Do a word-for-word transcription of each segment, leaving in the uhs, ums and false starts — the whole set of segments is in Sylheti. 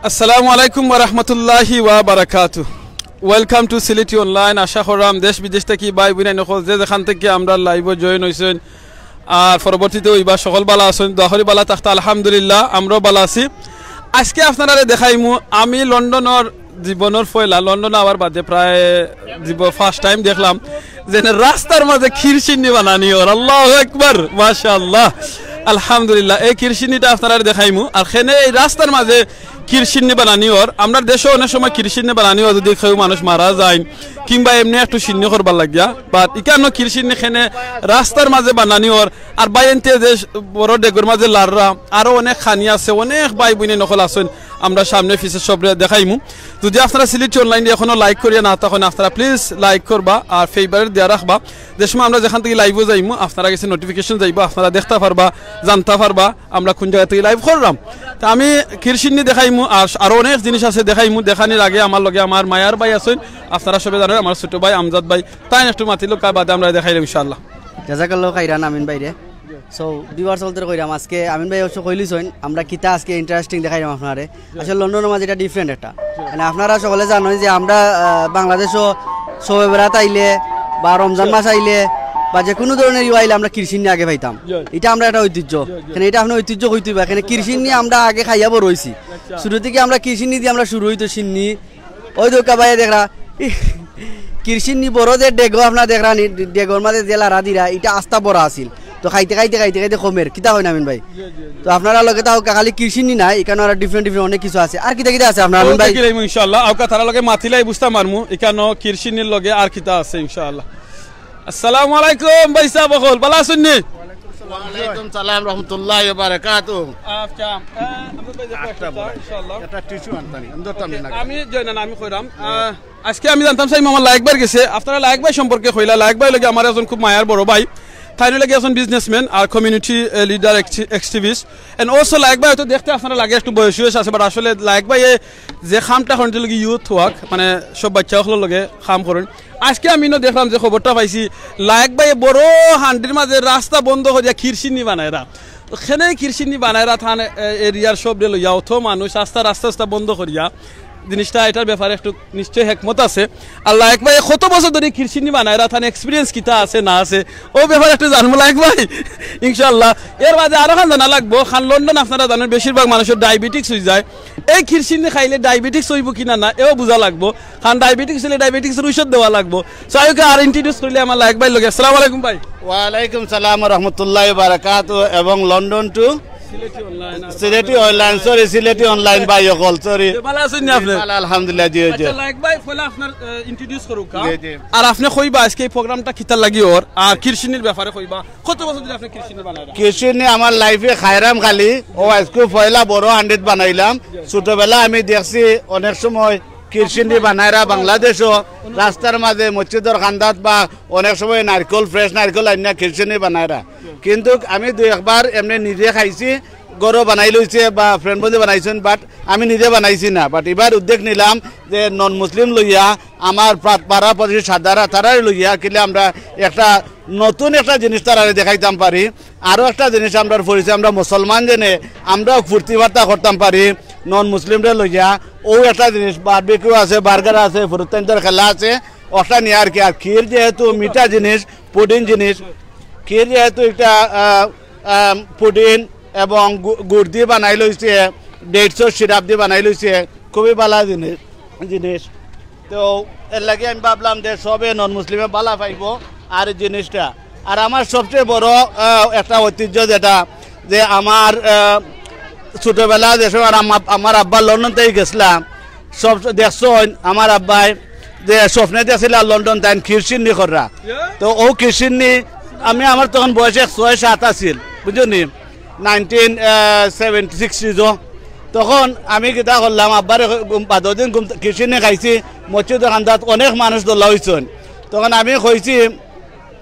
আসসালামু আলাইকুম ওয়া রাহমাতুল্লাহি ওয়া বারাকাতু। Welcome to সিলেটি অনলাইন। আশা করলাম দেশ বিদেশ থাকি ভাই বইন অকল যে যেখান থাকি আমরার live-ও join অইছইন, আর পরবর্তীতে অইবা, সকল ভালা আছইন, দোয়া করি ভালা থাকতা। আলহামদুলিল্লাহ, আমরাও ভালা আছি। আজকে আপনারারে দেখাইমু আমি লন্ডনর জীবনর পয়লা, লন্ডন আওয়ার বাদে প্রায় জীব-, first time দেখলাম যে রাস্তার মাঝে ক্ষীরসিন্নি বানানি অর। আল্লাহু আকবার, মাশাআল্লাহ, আলহামদুলিল্লাহ। এই ক্ষীরসিন্নিটা আপনারারে দেখাইমু। আর খেনে এই রাস্তার মাঝে ক্ষীরসিন্নি বানানি অর। আমরার দেশো অনেক সময় ক্ষীরসিন্নি বানানি অর, যদি কেউ মানুষ মারা যায় কিংবা এমনে একটু সিন্নি করবার লাগিয়া, but ইকানো ক্ষীরসিন্নি খেনে রাস্তার মাঝে বানানি অর। আর ভাইয়াইন্তে যে বড় ডেগর মাঝে লাড়রা, আরো অনেক খানি আছে, অনেক ভাই বইন অকল আছইন, আমরা সামনে পিছে সবরে দেখাইমু। যদি আপনারা সিলেটি অনলাইন এখনো like করিয়া না থাকইন, আপনারা please like করবা আর favourite দিয়া রাখবা। যে সময় আমরা যেখান থাকি live-ও যাইমু, আপনারার গেছে notification যাইবা, আপনারা দেখতা পারবা, জানতা পারবা আমরা কোন জাগা থাকি live করলাম। তে আমি ক্ষীরসিন্নি দেখাইমু, আর আরো অনেক জিনিস আছে দেখাইমু। দেখানির আগে আমার লগে আমার মায়ার ভাই আছইন, আপনারা সবে জানইন, আমার ছোট ভাই আমজাদ ভাই, তাইন একটু মাতিলউক্কা, বাদে আমরা দেখাইলাম ইনশাআল্লাহ। জাযাকাল্লাহু খাইরান আমিন ভাইরে। So, viewers অকলরে কইরাম, আজকে আমিন ভাই অবশ্য কইলিছইন, আমরা কিতা আজকে interesting দেখাইরাম আপনারারে। আসলে লন্ডনর মাঝে ইটা different একটা। মানে, আপনারা সকলে জানইন যে আমরা, আহ, বাংলাদেশো শবে বরাত আইলে বা রমজান মাস আইলে বা যে কুনু ধরনের ইয়া আইলে আমরা ক্ষীরসিন্নি আগে পাইতাম। ইটা আমরা একটা ঐতিহ্য। এখানে ইটা আপনার ঐতিহ্য কইতে অইবো। এখানে ক্ষীরসিন্নি আমরা আগে খাইয়া বড় অইছি। ছোট থাকি আমরা ক্ষীরসিন্নি দি আমরা শুরু অইতো সিন্নি। ওই দেখউক্কা ভাইয়া দেখরা, ক্ষীরসিন্নি বড় যে ডেগো আপনারা দেখরা নি, ডেগর মাঝে যে লাড়া দিরা, ইটা আস্তা বড়া আছিল। তো খাইতে খাইতে খাইতে খাইতে কমের, কিতা কইন আমিন ভাই? তো আপনারা লগে তাও খালি ক্ষীরসিন্নি নাই, ইকানো আরো different different অনেক কিছু আছে। আর কিতা কিতা আছে আপনার আমিন ভাই? দেখিলাইমু ইনশাআল্লাহ। আউক্কা তারার লগে মাতিলাই বুঝতাম পারমু, ইকানো ক্ষীরসিন্নির লগে আর কিতা আছে ইনশাআল্লাহ। আসসালামু আলাইকুম ভাইসাব অকল, ভালা আছইন নি? ওয়ালাইকুম সালাম রহমতুল্লাহি ওয়া বারাকাতুহু। আচ্ছা, আহ, আমরা তো এই যে আটটা কয়েকটা, বড়। ইনশাআল্লাহ। এটা টিস্যু আনতানি, আমি ধরতাম না। আমি যে, না, না, আমি কইরাম। আহ, আজকে আমি জানতাম চাইমু আমার লায়েক ভাইর গেছে, আপনারা লায়েক ভাই সম্পর্কে কইলা, লায়েক ভাই অইলা গি আমার একজন খুব মায়ার বড় ভাই, তাইন অইলা গি একজন businessman আর community, আহ, leader, acti-, activist। And also লায়েক ভাই হয়তো দেখতে আপনারা লাগে একটু বয়সী বয়স আছে, but আসলে লায়েক ভাইয়ে যে কামটা করইন, যে লগে youth work, মানে সব বাচ্চা অকলর লগে কাম করইন। আজকে আমি ইনো দেখলাম যে খবরটা পাইছি, লায়েক ভাইয়ে বড় হান্ডির মাঝে রাস্তা বন্ধ করিয়া ক্ষীরসিন্নি বানাইরা। তো খেনে ক্ষীরসিন্নি বানাইরা তান, এ, এরিয়ার সবরে লইয়া অত মানুষ রাস্তা, রাস্তা, রাস্তা বন্ধ করিয়া। জিনিসটা, ইটার ব্যাপারে একটু নিশ্চয় হেকমত আছে। আর লায়েক ভাইয়ে কত বছর ধরি ক্ষীরসিন্নি বানাইরা, তান experience কিতা আছে না আছে, অউ ব্যাপারে একটু জানমু লায়েক ভাই, ইনশাআল্লাহ। এর বাদে আরো খান জানা লাগবো, কারণ লন্ডন আপনারা জানইন বেশিরভাগ মানুষর diabetics অইযায়। এই ক্ষীরসিন্নি খাইলে diabetics অইবো কি না, না, এও বুঝা লাগবো। কারণ diabetics অইলে diabeticsর ঔষধ দেওয়া লাগবো। So, আউক্কা আর introduce করিলাই আমার লায়েক ভাইর লগে। আসসালামু আলাইকুম ভাই। ওয়ালাইকুম সালাম ওয়া রাহমাতুল্লাহি ওয়া বারাকাতুহু এবং London to Sylheti online, sorry, Sylheti online ভাই অকল, sorry। ভালা আছইন নি আপনে? ভালা, আলহামদুলিল্লাহ, জি, জি। আচ্ছা, লায়েক ভাই, পয়লা আপনার, আহ, introduce করউক্কা। জি, জি। আর আপনে কইবা আজকে এই program টা কিতার লাগি অর, আর ক্ষীরসিন্নির ব্যাপারে কইবা। কত বছর ধরি আপনে ক্ষীরসিন্নি বানাইরা? ক্ষীরসিন্নি আমার life এ খাইরাম খালি, অউ আইজকু পয়লা বড় হান্ডিত বানাইলাম। ছোটবেলা আমি দেখছি অনেক সময় ক্ষীরসিন্নি বানাইরা বাংলাদেশো, রাস্তার মাঝে, মসজিদর কান্দাত বা অনেক সময় নারকল, fresh নারকল আনিয়া ক্ষীরসিন্নি বানাইরা। কিন্তু আমি দুই একবার এমনে নিজে খাইছি, ঘরো বানাইলাইছে বা friend বন্ধু বানাইছইন, but আমি নিজে বানাইছি না। But ইবার উদ্যোগ নিলাম যে non Muslim লইয়া, আমার পা-, পাড়া প্রতিবেশী সাদারা, তারারে লইয়া কিলা আমরা একটা নতুন একটা জিনিস তারারে দেখাইতাম পারি। আরো একটা জিনিস আমরার পরিচয়, আমরা মুসলমান যেনে আমরাও ফুর্তি ফার্তা করতাম পারি non Muslim রে লইয়া। অউ একটা জিনিস, barbecue আছে, burger আছে, ফুরুত্তাইন্তর খেলা আছে, অটা নিয়া আর কি। আর ক্ষীর যেহেতু মিঠা জিনিস, pudding জিনিস, ক্ষীর যেহেতু একটা, আহ, আহ, pudding এবং গু-, গুড় দি বানাইলাইছে, dates র syrup দি বানাইলাইছে, খুবই ভালা জিনিস, জিনিস। তো এর লাগি আমি ভাবলাম যে সবে non Muslim এ ভালা পাইবো আর এই জিনিসটা। আর আমার সবচেয়ে বড়, আহ, একটা ঐতিহ্য যেটা, যে আমার, আহ, ছোটবেলা যে সময় আমার আম্মা-, আমার আব্বা লন্ডন থাকি গেছলা, সব দেখছইন আমার আব্বায় যে স্বপ্নে দেখছিলা লন্ডন তাইন ক্ষীরসিন্নি কররা। তো অউ ক্ষীরসিন্নি আমি, আমার তখন বয়স এক ছয় সাত আছিল, বুঝছো নি? Nineteen seventy six ও। তখন আমি কিতা করলাম, আব্বারে ঘুম, বাদর দিন ঘুম, ক্ষীরসিন্নি খাইছি, মসজিদর কান্দাত অনেক মানুষ জমা অইছইন। তখন আমি কইছি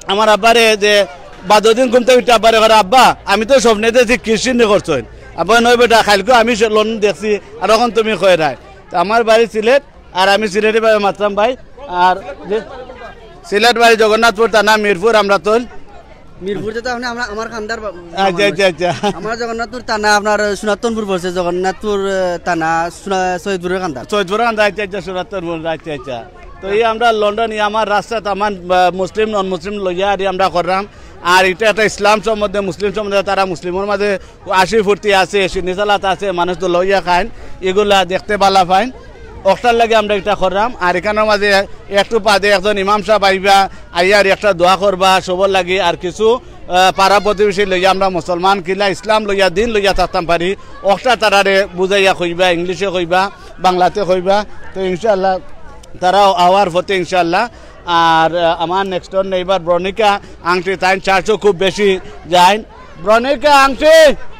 আমার আব্বারে যে বাদর দিন ঘুম থাকি উঠি আব্বারে কইরাম, "আব্বা, আমি তো স্বপ্নে দেখছি ক্ষীরসিন্নি করছইন।" আব্বা, "নয় বেটা, কাইলকু আমি সে-, লন্ডন দেখছি, আর অখন তুমি কইরায়।" তো আমার বাড়ি সিলেট, আর আমি সিলেটি ভাবে মাতরাম ভাই। আর যে সিলেট বাড়ি জগন্নাথপুর, থানা মিরপুর, আমরাতল। মিরপুর তো আপনি আমরা, আমার খান্দার বা-, আচ্ছা, আচ্ছা, আচ্ছা। আমার জগন্নাথপুর থানা আপনার সনাতনপুর পড়ছে, জগন্নাথপুর, আহ, থানা সোনা-, সৈয়দপুরের খান্দার। সৈয়দপুরের খান্দার, আচ্ছা, আচ্ছা, সনাতনপুর, আচ্ছা, আচ্ছা। তো এই আমরা লন্ডন, এই আমার রাস্তাত আমার, আহ, মুসলিম, নন মুসলিম লইয়া আর আমরা করলাম। আর এটা একটা ইসলাম সম্বন্ধে, মুসলিম সম্বন্ধে, তারা মুসলিমের মাঝে আশি ফুর্তি আছে, সিন্নিসালাত আছে, মানুষ তো লইয়া খাইন, এগুলা দেখতে বালা পাইন। অকটার লাগি আমরা এটা করলাম। আর এখানের মাঝে একটু বাদে একজন ইমাম সাহেব আইবা, আইয়ার একটা দোয়া করবা সবর লাগি, আর কিছু, আহ, পাড়া প্রতিবেশী লইয়া আমরা মুসলমান কিলা ইসলাম লইয়া দিন লইয়া থাকতাম পারি, অকটা তারারে বুঝাইয়া কইবা, ইংলিশে কইবা, বাংলাতে কইবা। তো ইনশাআল্লাহ তারা আওয়ার পথে ইনশাআল্লাহ। আর, আহ, আমার নেক্সট ডোর নেইবার ব্রনিকা আংটি তাইন চার্চও খুব বেশি যাইন। ব্রনিকা আংটি।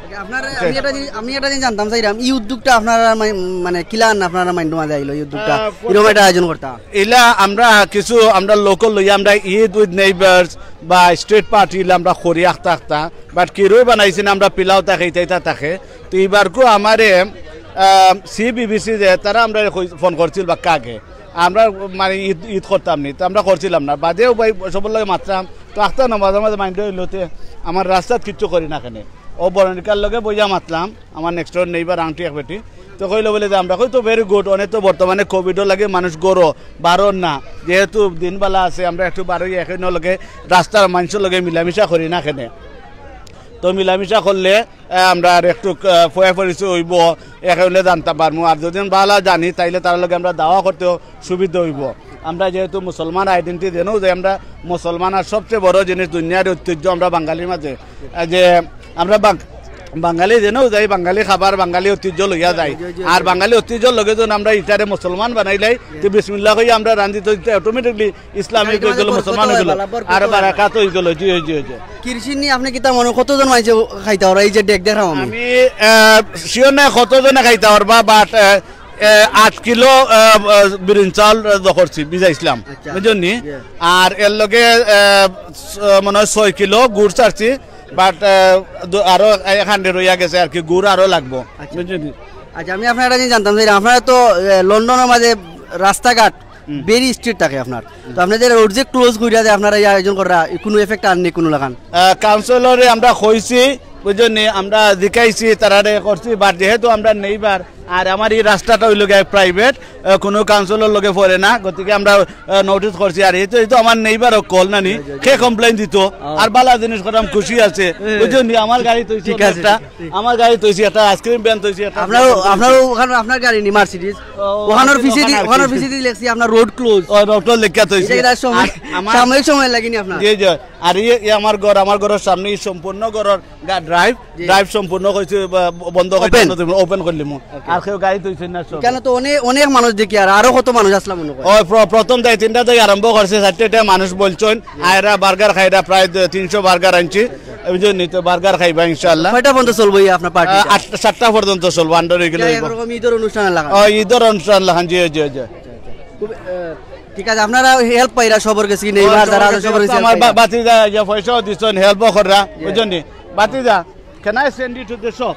ওকে, আপনার, আমি একটা জিনিস, আমি একটা জিনিস জানতাম চাইরাম, এই উদ্যোগটা আপনারা মাই-, মানে কিলান আপনারা মাইন্ডর মাঝে আইলো এই উদ্যোগটা, আহ, এরকম একটা আয়োজন করতা? ইলা আমরা কিছু আমরা লোকাল লইয়া আমরা ঈদ উইথ নেইবার্স বা স্ট্রিট পার্টি ইলা আমরা করি আখতা আখতা, বাট কিরোই বানাইছি না আমরা পিলাও থাকে, ইতা ইতা থাকে। তো এবারকু আমারে, আহ, সিবিবিসি যে তারা আমরা ফোন করছিল বা কাকে, আমরা মানে ঈদ, ঈদ করতাম নি, তো আমরা করছিলাম না। বাদেও ভাই সবর লগে মাতলাম, তো আখতা নমাজর মাঝে মাইন্ড হইলো তে আমার রাস্তাত কিচ্ছু করি না কেনে। ও বরণিকার লগে বইয়া মাতলাম, আমার নেক্সট ডোর নেইবার আংটি এক বেটি। তো কইলো বলে যে আমরা কই তো ভেরি গুড, অনেক তো বর্তমানে কোভিডর লাগে মানুষ গরো বারোর না, যেহেতু দিন বালা আছে আমরা একটু বারোই এক অন্য লগে রাস্তার মানুষের লগে মিলামিশা করি না কেনে। তো মিলামিশা করলে, আহ, আমরা আর একটু, আহ, ফয়া পরিচয় হইব, এখানে জানতাম পারমু। আর যদি আমরা বালা জানি তাইলে তার লগে আমরা দাওয়া করতেও সুবিধা হইব। আমরা যেহেতু মুসলমান আইডেন্টিটি যেনও যে আমরা মুসলমান, আর সবচেয়ে বড় জিনিস দুনিয়ার ঐতিহ্য আমরা বাঙালির মাঝে, আহ, যে আমরা বাং-, বাঙালি যেনও যাই, বাঙালি খাবার, বাঙালি ঐতিহ্য লইয়া যাই। জি, জি, জি। আর বাঙালি ঐতিহ্যর লগে যখন আমরা ইটারে মুসলমান বানাইলাই, তো বিসমিল্লাহ কইয়া আমরা রান্ধি তো অটোমেটিকলি ইসলামিক হয়ে গেল, মুসলমান হয়ে গেল, আর বারাকাত হয়ে গেল। জি, জি, জি। কৃষি নিয়ে আপনি কিতা মনে, কতজন মাইনষে খাইতা পারবা? এই যে ডেক দেখলাম আমি। আমি, আহ, শিওর না কতজনে খাইতা পারবা, বাট, আহ, আহ, আট কিলো, আহ, আহ, বিরিন চাউল, আহ, দখরছি, ভিজাইছিলাম, আচ্ছা। বুঝছনি? ইয়ে। আর এর লগে, আহ, স-, মনে হয় ছয় কিলো গুড় ছাড়ছি, বাট, আহ, দ-, আরো এক হান্ড্রেড রইয়া গেছে আর কি, গুড় আরো লাগবো, আচ্ছা। বুঝছনি? আচ্ছা, আমি আপনার একটা জিনিস জানতাম চাই, আপনারা তো, আহ, লন্ডনের মাঝে রাস্তাঘাট হুম। ভেরি স্ট্রিট থাকে আপনার। তো আপনাদের রোড যে ক্লোজ করিয়া দেয়, আপনারা এই আয়োজন করা, কোনো এফেক্ট আর নেই কোনো লাখান? আহ, কাউন্সিলরে আমরা কইছি, বুঝছনি, আমরা জিকাইছি, তারারে করছি, বাট যেহেতু আমরা নেইবার, আর আমার এই রাস্তাটা হইল গিয়া প্রাইভেট, আহ, কোনো কাউন্সিলর লগে পড়ে না, গতিকে আমরা, আহ, নোটিস করছি। আর এই তো, এই তো আমার নেইবার কল নানি, জি, জি, জি। কে কমপ্লেইন দিত, আহ। আর বালা জিনিস করাম খুশি আছে, হুম। বুঝছনি, আমার গাড়ি তো ঠিক আছে, একটা, ঠিক। আমার গাড়ি তৈছি একটা, আইসক্রিম ভ্যান তৈছি একটা। আপনারও, আপনারও ওখানে আপনার গাড়ি নি মার্সিডিজ? ও, ওখানোর আছে, পিছে দি, ওখানে আর ওখানোর কি। পিছে দি লেখছি আপনার রোড ক্লোজ। ও, রোড ক্লোজ লেখা তৈছি। এটা একটা সময়, আর আমার সাময়িক সময় লাগেনি আপনার? জি, জি। আর ইয়ে, ইয়ে আমার ঘর, আমার ঘরর সামনে এই সম্পূর্ণ ঘরর গা-, ড্রাইভ, জি। ড্রাইভ সম্পূর্ণ হইছে, বা, বন্ধ হইছে, ওপেন। ওপেন করলিমু। ওকে। আর কেউ গাড়ি তৈছে না সব। এখানে তো অনেক, অনেক মানুষ দেখি, আর আরো কত মানুষ আসলাম মনে হয়। ও, প্র-, প্রথম দায় তিনটা থেকে আরম্ভ করছে, চারটে মানুষ বলছেন, জি। আয়রা বার্গার খাইরা প্রায় দু-, তিনশো বার্গার আনছি। ওই জন্য তো বার্গার খাইবা ইনশাআল্লাহ। কয়টা পর্যন্ত চলবো এই আপনার পার্টিটা? আহ, আট, সাতটা পর্যন্ত চলবো, আন্ডার হয়ে গেলে এটা হইবো। একরকম ঈদের অনুষ্ঠান লাগা। ও, ঈদের অনুষ্ঠান লাখান, জি, জি, জি। খুব, আহ, ঠিক আছে, আপনারা হেল্প পাইরা সবর গেছে কি নেই? ও, আর যারা সবর আছে গেছে সবর তো গেছে আমার হেল্প পাইরা। বা-, বাতিজা ইয়া পয়সাও দিছন, হেল্পও কররা, জি। বুঝছনি? বাতিজা, can I send you to the shop?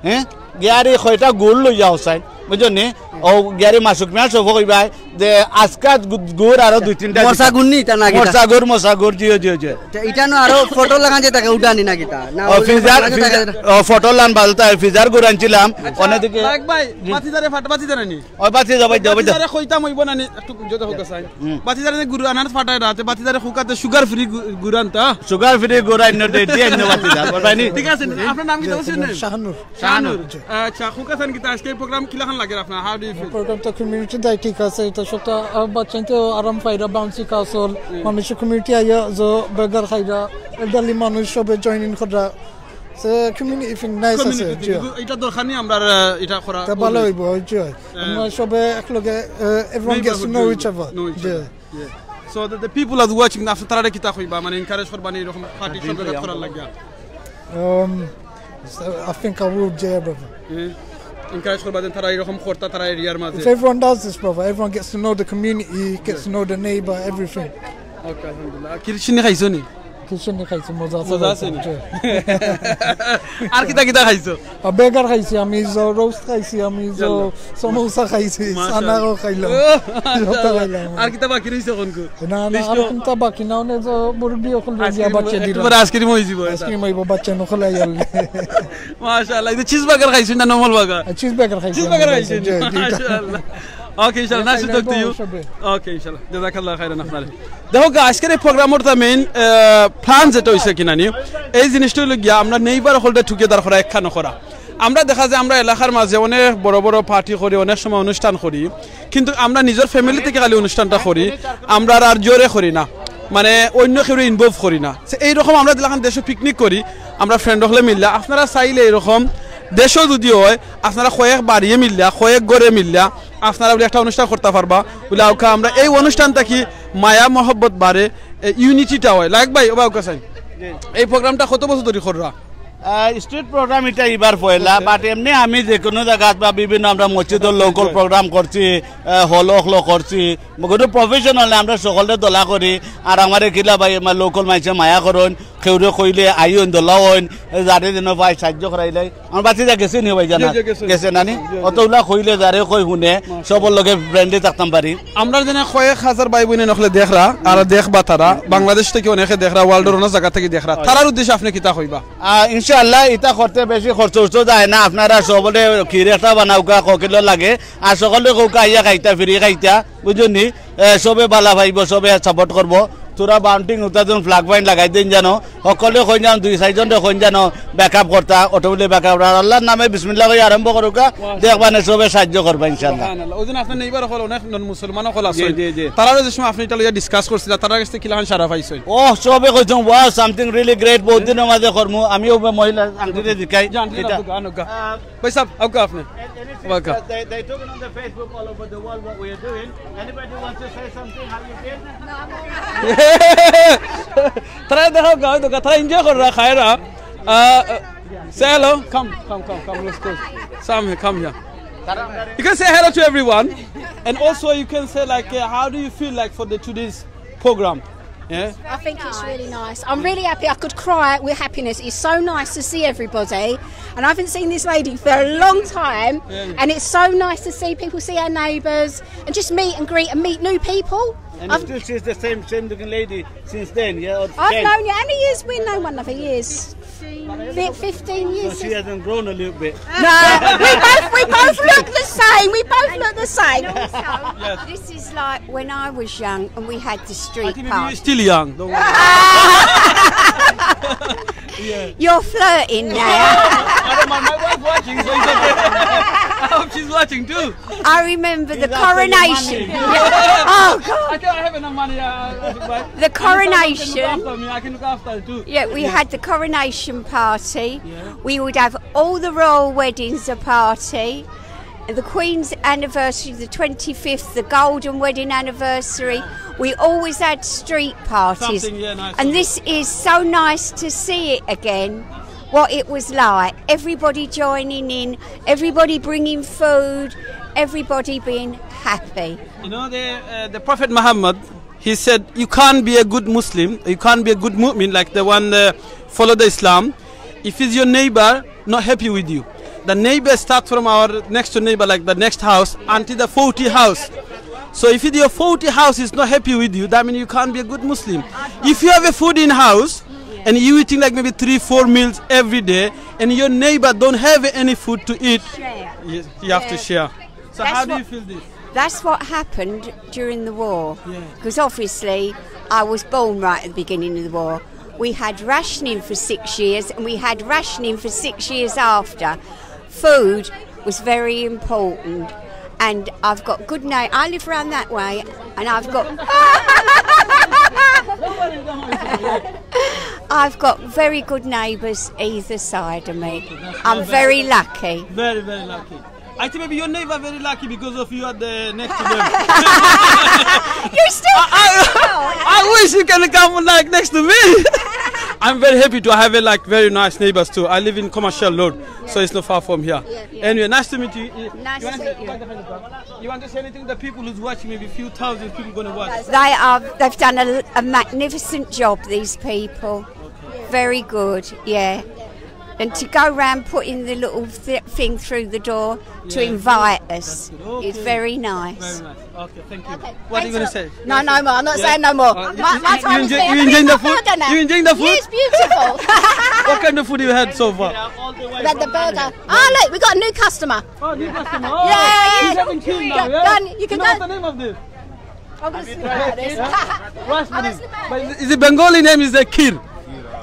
হ্যাঁ? গিয়ারি কয়টা গুড় লইয়া হোসাইন, বুঝছনি? ও গিয়ারি মাসুক মিয়া সব কইবাই, যে আজকা গু-, গুড় আরো দুই তিনটা মশা দিতা। গুড় নি, তা না কিতা? মশা গুড়, মশা গুড়, জিও, জিও, জিও। তে ইটা নু আরো ফটো লাগান যে তাকে উঠানি না কিতা? না, ও, ওই ফ্রিজার, লাগান যে ফ্রিজার, তাকে ও, ফটো লান বালতা, ফ্রিজার গুড় আনছিলাম, আচ্ছা, অনেক দিকে লায়েক ভাই, জি। বাতিজারে ফাট, বাতিজারে নি। ও, বাতি যাও, বাতি যাও, বাতি যাও। বাতিজারে কইতাম অইবো না নি, একটু যদি হোক চাই। হুম। বাতিজারে যে গুড় আনার ফাটায় রাতে, বাতিজারে হুকাতে সুগার ফ্রি গু-, গুড় আনতা। সুগার ফ্রি গুড় আইন্য দে, দিয়ে আইন্য বাতি যাও, বুঝবাই নি? ঠিক আছে, আপনার নাম কিতা বলছেন? শাহানুর। শাহানুর। জি। আচ্ছা, খুকা সান কিতা আজকে এই প্রোগ্রাম কিলাখান লাগে আপনার? How do you feel? Programme তো কমিউনিটি দায় ঠিক আছে, এটা সবটা, আহ, বাচ্চাইন তো আরাম পাইরা, বাউন্সি কাসল, হুম। মানুষের কমিউনিটি আইয়া যে বার্গার খাইরা, এল্ডারলি মানুষ সবে জয়েন ইন কররা। সে কমিউনিটি ফিল নাইস আছে, কমিউনিটি জি। ফিল, এটা দরকার নেই আমরা, আহ, এটা করা তা ভালো অইবো। হইবো, জি। হ্যাঁ। আমরা সবে একলগে, আহ, everyone gets to know each other। Neighborhood, know each other। G. Yeah. So the, the people are watching, আপনি তারারে কিতা কইবা? মানে এনকারেজ করবা নি এরকম পার্টি সব জায়গা করার লাগিয়া? Um, so I think I would, yeah, brother. Encourage করবা যেন তারা এরকম করতা তারা এরিয়ার মাঝে। If everyone does this, brother, everyone gets to know the community, gets to know the neighbor, everything. ওকে, আলহামদুলিল্লাহ। আর কিরসিনি খাইছো নি? খিচুড়ি খাইছি, মজা আছে। মজা আছে নি? আর কিতা কিতা খাইছো? আর বার্গার খাইছি আমি, রোস্ট খাইছি আমি, সমোসা খাইছি, মাশাআল্লাহ। সানাও খাইলাম। ও, মাশাআল্লাহ। খাইলাম। আর কিতা বাকি রইছে কোনকু? না, না, আর কোনটা বাকি না, অনেক যে মুরব্বি অকল রয়ে গিয়া বাচ্চা দিল। একেবারে আইসক্রিম হয়ে যাবো এটা। আইসক্রিম হইব, বাচ্চা নকল আইয়াল। মাশাআল্লাহ, এই যে চিজ বার্গার খাইছেন না নরমাল বার্গার? চিজ বার্গার খাইছি চিজ আমি, বার্গার খাইছেন। জি, জি, জি। মাশাআল্লাহ। ওকে, ইনশাআল্লাহ, নাসি টক টু ইউ। ওকে, ইনশাআল্লাহ, জাযাকাল্লাহ খাইরান আপনারে। দেখো, আজকের এই প্রোগ্রামর তা মেইন প্ল্যান যেটা হইছে কিনা নি, এই জিনিসটা হইলো গিয়া আমরা নেইবার হকলটা টুগেদার করা, একখানো করা। আমরা দেখা যায় আমরা এলাকার মাঝে অনেক বড় বড় পার্টি করি, অনেক সময় অনুষ্ঠান করি, কিন্তু আমরা নিজের ফ্যামিলি থেকে খালি অনুষ্ঠানটা করি, আমরা আর জোরে করি না, মানে অন্য কেউ ইনভলভ করি না। সে এইরকম আমরা যেলাখান দেশো পিকনিক করি, আমরা ফ্রেন্ড হকলে মিললা, আপনারা চাইলে এইরকম দেশো যদি হয়, আপনারা কয়েক বাড়িয়ে মিললা, কয়েক ঘরে মিললা, আপনারা বলে একটা অনুষ্ঠান করতে পারবা। বলে আউকা আমরা এই অনুষ্ঠান থাকি মায়া মহব্বত বাড়ে, ইউনিটিটা হয়। লাইক ভাই, ও ভাই, ওকে সাইন। এই প্রোগ্রামটা কত বছর ধরে কররা? স্ট্রিট প্রোগ্রাম এটা এবার পয়লা, বাট এমনি আমি যে কোনো জায়গাত বা বিভিন্ন আমরা মসজিদর লোকাল প্রোগ্রাম করছি, হল অকল করছি, কোনো প্রফেশনাল না, আমরা সকলে দোলা করি। আর আমার কিলা ভাই, আমার লোকাল মাইনষে মায়া করইন, কেউরে কইলে আইন দোলা হইন, যারে যেন ভাই সাহায্য করাইলাই। আমার বাচ্চা গেছে নি ভাই জানা? জি, জি, গেছে। গেছে না নি? জি, জি। অতগুলা কইলে যারে কই হুনে, সবর লগে ফ্রেন্ডলি থাকতাম পারি। আমরা যেন কয়েক হাজার ভাই বইন অকলে দেখরা, আর দেখবা তারা, বাংলাদেশ থেকে অনেকে দেখরা, ওয়ার্ল্ডর অনেক জায়গা থেকে দেখরা। তারার উদ্দেশ্যে আপনি কিতা কইবা? আহ, ইনশাআল্লাহ, ইটা করতে বেশি খরচ উরচ যায় না। আপনারা সবলে ক্ষীর একটা বানাউকা, ককিলো লাগে, আর সকলে কউকা আইয়া খাইতা, ফ্রি খাইতা, বুঝছইন নি? এ, সবে বালা পাইব, সবে সাপোর্ট করব। তোরা বাউন্টিং উতা যেন ফ্ল্যাগ পয়েন্ট লাগাই দেন জানো, সকলে কইন জানো, দুই চাইরজনরে কইন জানো, ব্যাকআপ করতা, অটোমেটিক ব্যাকআপ। আর আল্লাহর নামে বিসমিল্লাহ কই আরম্ভ করুকা, দেখবা নে সবে সাহায্য করবা ইনশাআল্লাহ। সুবহানাল্লাহ। ওই জন্য আপনার নেইবার হকল অনেক নন মুসলমান হকল আছে। জি, জি, জি। তারারে যে সময় আপনি এটা লইয়া ডিসকাস করছিলা, তারার কাছে কিলাখান সারা পাইছইন? ও, সবে কইছইন, "Wow, something really great, বহুত দিনর মাঝে করমু।" আমিও মহিলা আন্টিরে জিকাই। জি, আন্টিরে এটা। আনুকা, আনুকা। আহ, ভাই সাহেব, আউকা আপনি। And, and it's, Waka. Uh, they, they took it on the Facebook all over the world what we are doing. Anybody wants to say something? How you been? তারা দেখো, গাও তো, তারা এনজয় কররা, খায়রা। Uh, uh, say hello. Come, come, come, come. Let's go. Sam, come here. You can say hello to everyone, and also you can say like, uh, how do you feel like for the today's program? Yeah. I think it's really nice. I'm really happy. I could cry with happiness. It's so nice to see everybody. And I haven't seen this lady for a long time. Yeah. And it's so nice to see people, see our neighbours, and just meet and greet and meet new people. And I've still she's the same, same looking lady since then, yeah? I've known you. How many years? We've known one another years. Fif-, fifteen years. So she hasn't grown a little bit. No, we both, we both look the same. We both look the same. And also, this is like when I was young and we had the street party. I think maybe you're still young. Don't worry. Yeah. You're flirting now. I don't mind. My wife's watching, so it's okay. I hope she's watching too. I remember the coronation. Yeah. Oh, God. I can't have enough money. Uh, the coronation. If someone can look after me, I can look after her too. Yeah, we had the coronation party. Yeah. We would have all the royal weddings a party. The Queen's anniversary, the twenty-fifth, the golden wedding anniversary. We always had street parties. Something, yeah, nice. And this is so nice to see it again, what it was like. Everybody joining in, everybody bringing food, everybody being happy. You know, the, uh, the Prophet Muhammad, he said, "You can't be a good Muslim, you can't be a good mu'min, like the one, uh, follow the Islam, if is your neighbor not happy with you." The neighbor start from our next door neighbor, like the next house, until the forty house. So if your forty house is not happy with you, that means you can't be a good Muslim. If you have a food in house and you eating like maybe three, four meals every day, and your neighbor don't have any food to eat, you, you have to share. So how do you feel this? That's what happened during the war. Yeah. 'Cause obviously, I was born right at the beginning of the war. We had rationing for six years, and we had rationing for six years after. Food was very important, and I've got good na-, I live round that way, and I've got, I've got very good neighbours either side of me. I'm very lucky. Very, very lucky. I think maybe your neighbor very lucky because of you are the next to them. You still I, I, I wish you can come, like, next to me. I'm very happy to have a, like, very nice neighbors too. I live in Commercial Road, so it's not far from here. Yeah, yeah. Anyway, nice to meet you. Nice to meet you. You want to say anything to the people who's watching, maybe few thousand people gonna watch? They are, they've done a, a magnificent job, these people. Very good, yeah. And to go round putting the little th- thing through the door to invite us is very nice. Very nice. Okay, thank you. What are you gonna say? No, no more. I'm not saying no more. My, my time is enjoy, you enjoying the food? You enjoying the food? Yes, beautiful. What kind of food you had so far? We had the burger. Oh, look, we got a new customer. Oh, new customer. Oh, yeah, yeah. He's having tea now, yeah? You can go. What's the name of this? I'm gonna sleep about this. Rice pudding. But is the Bengali name is the Kheer.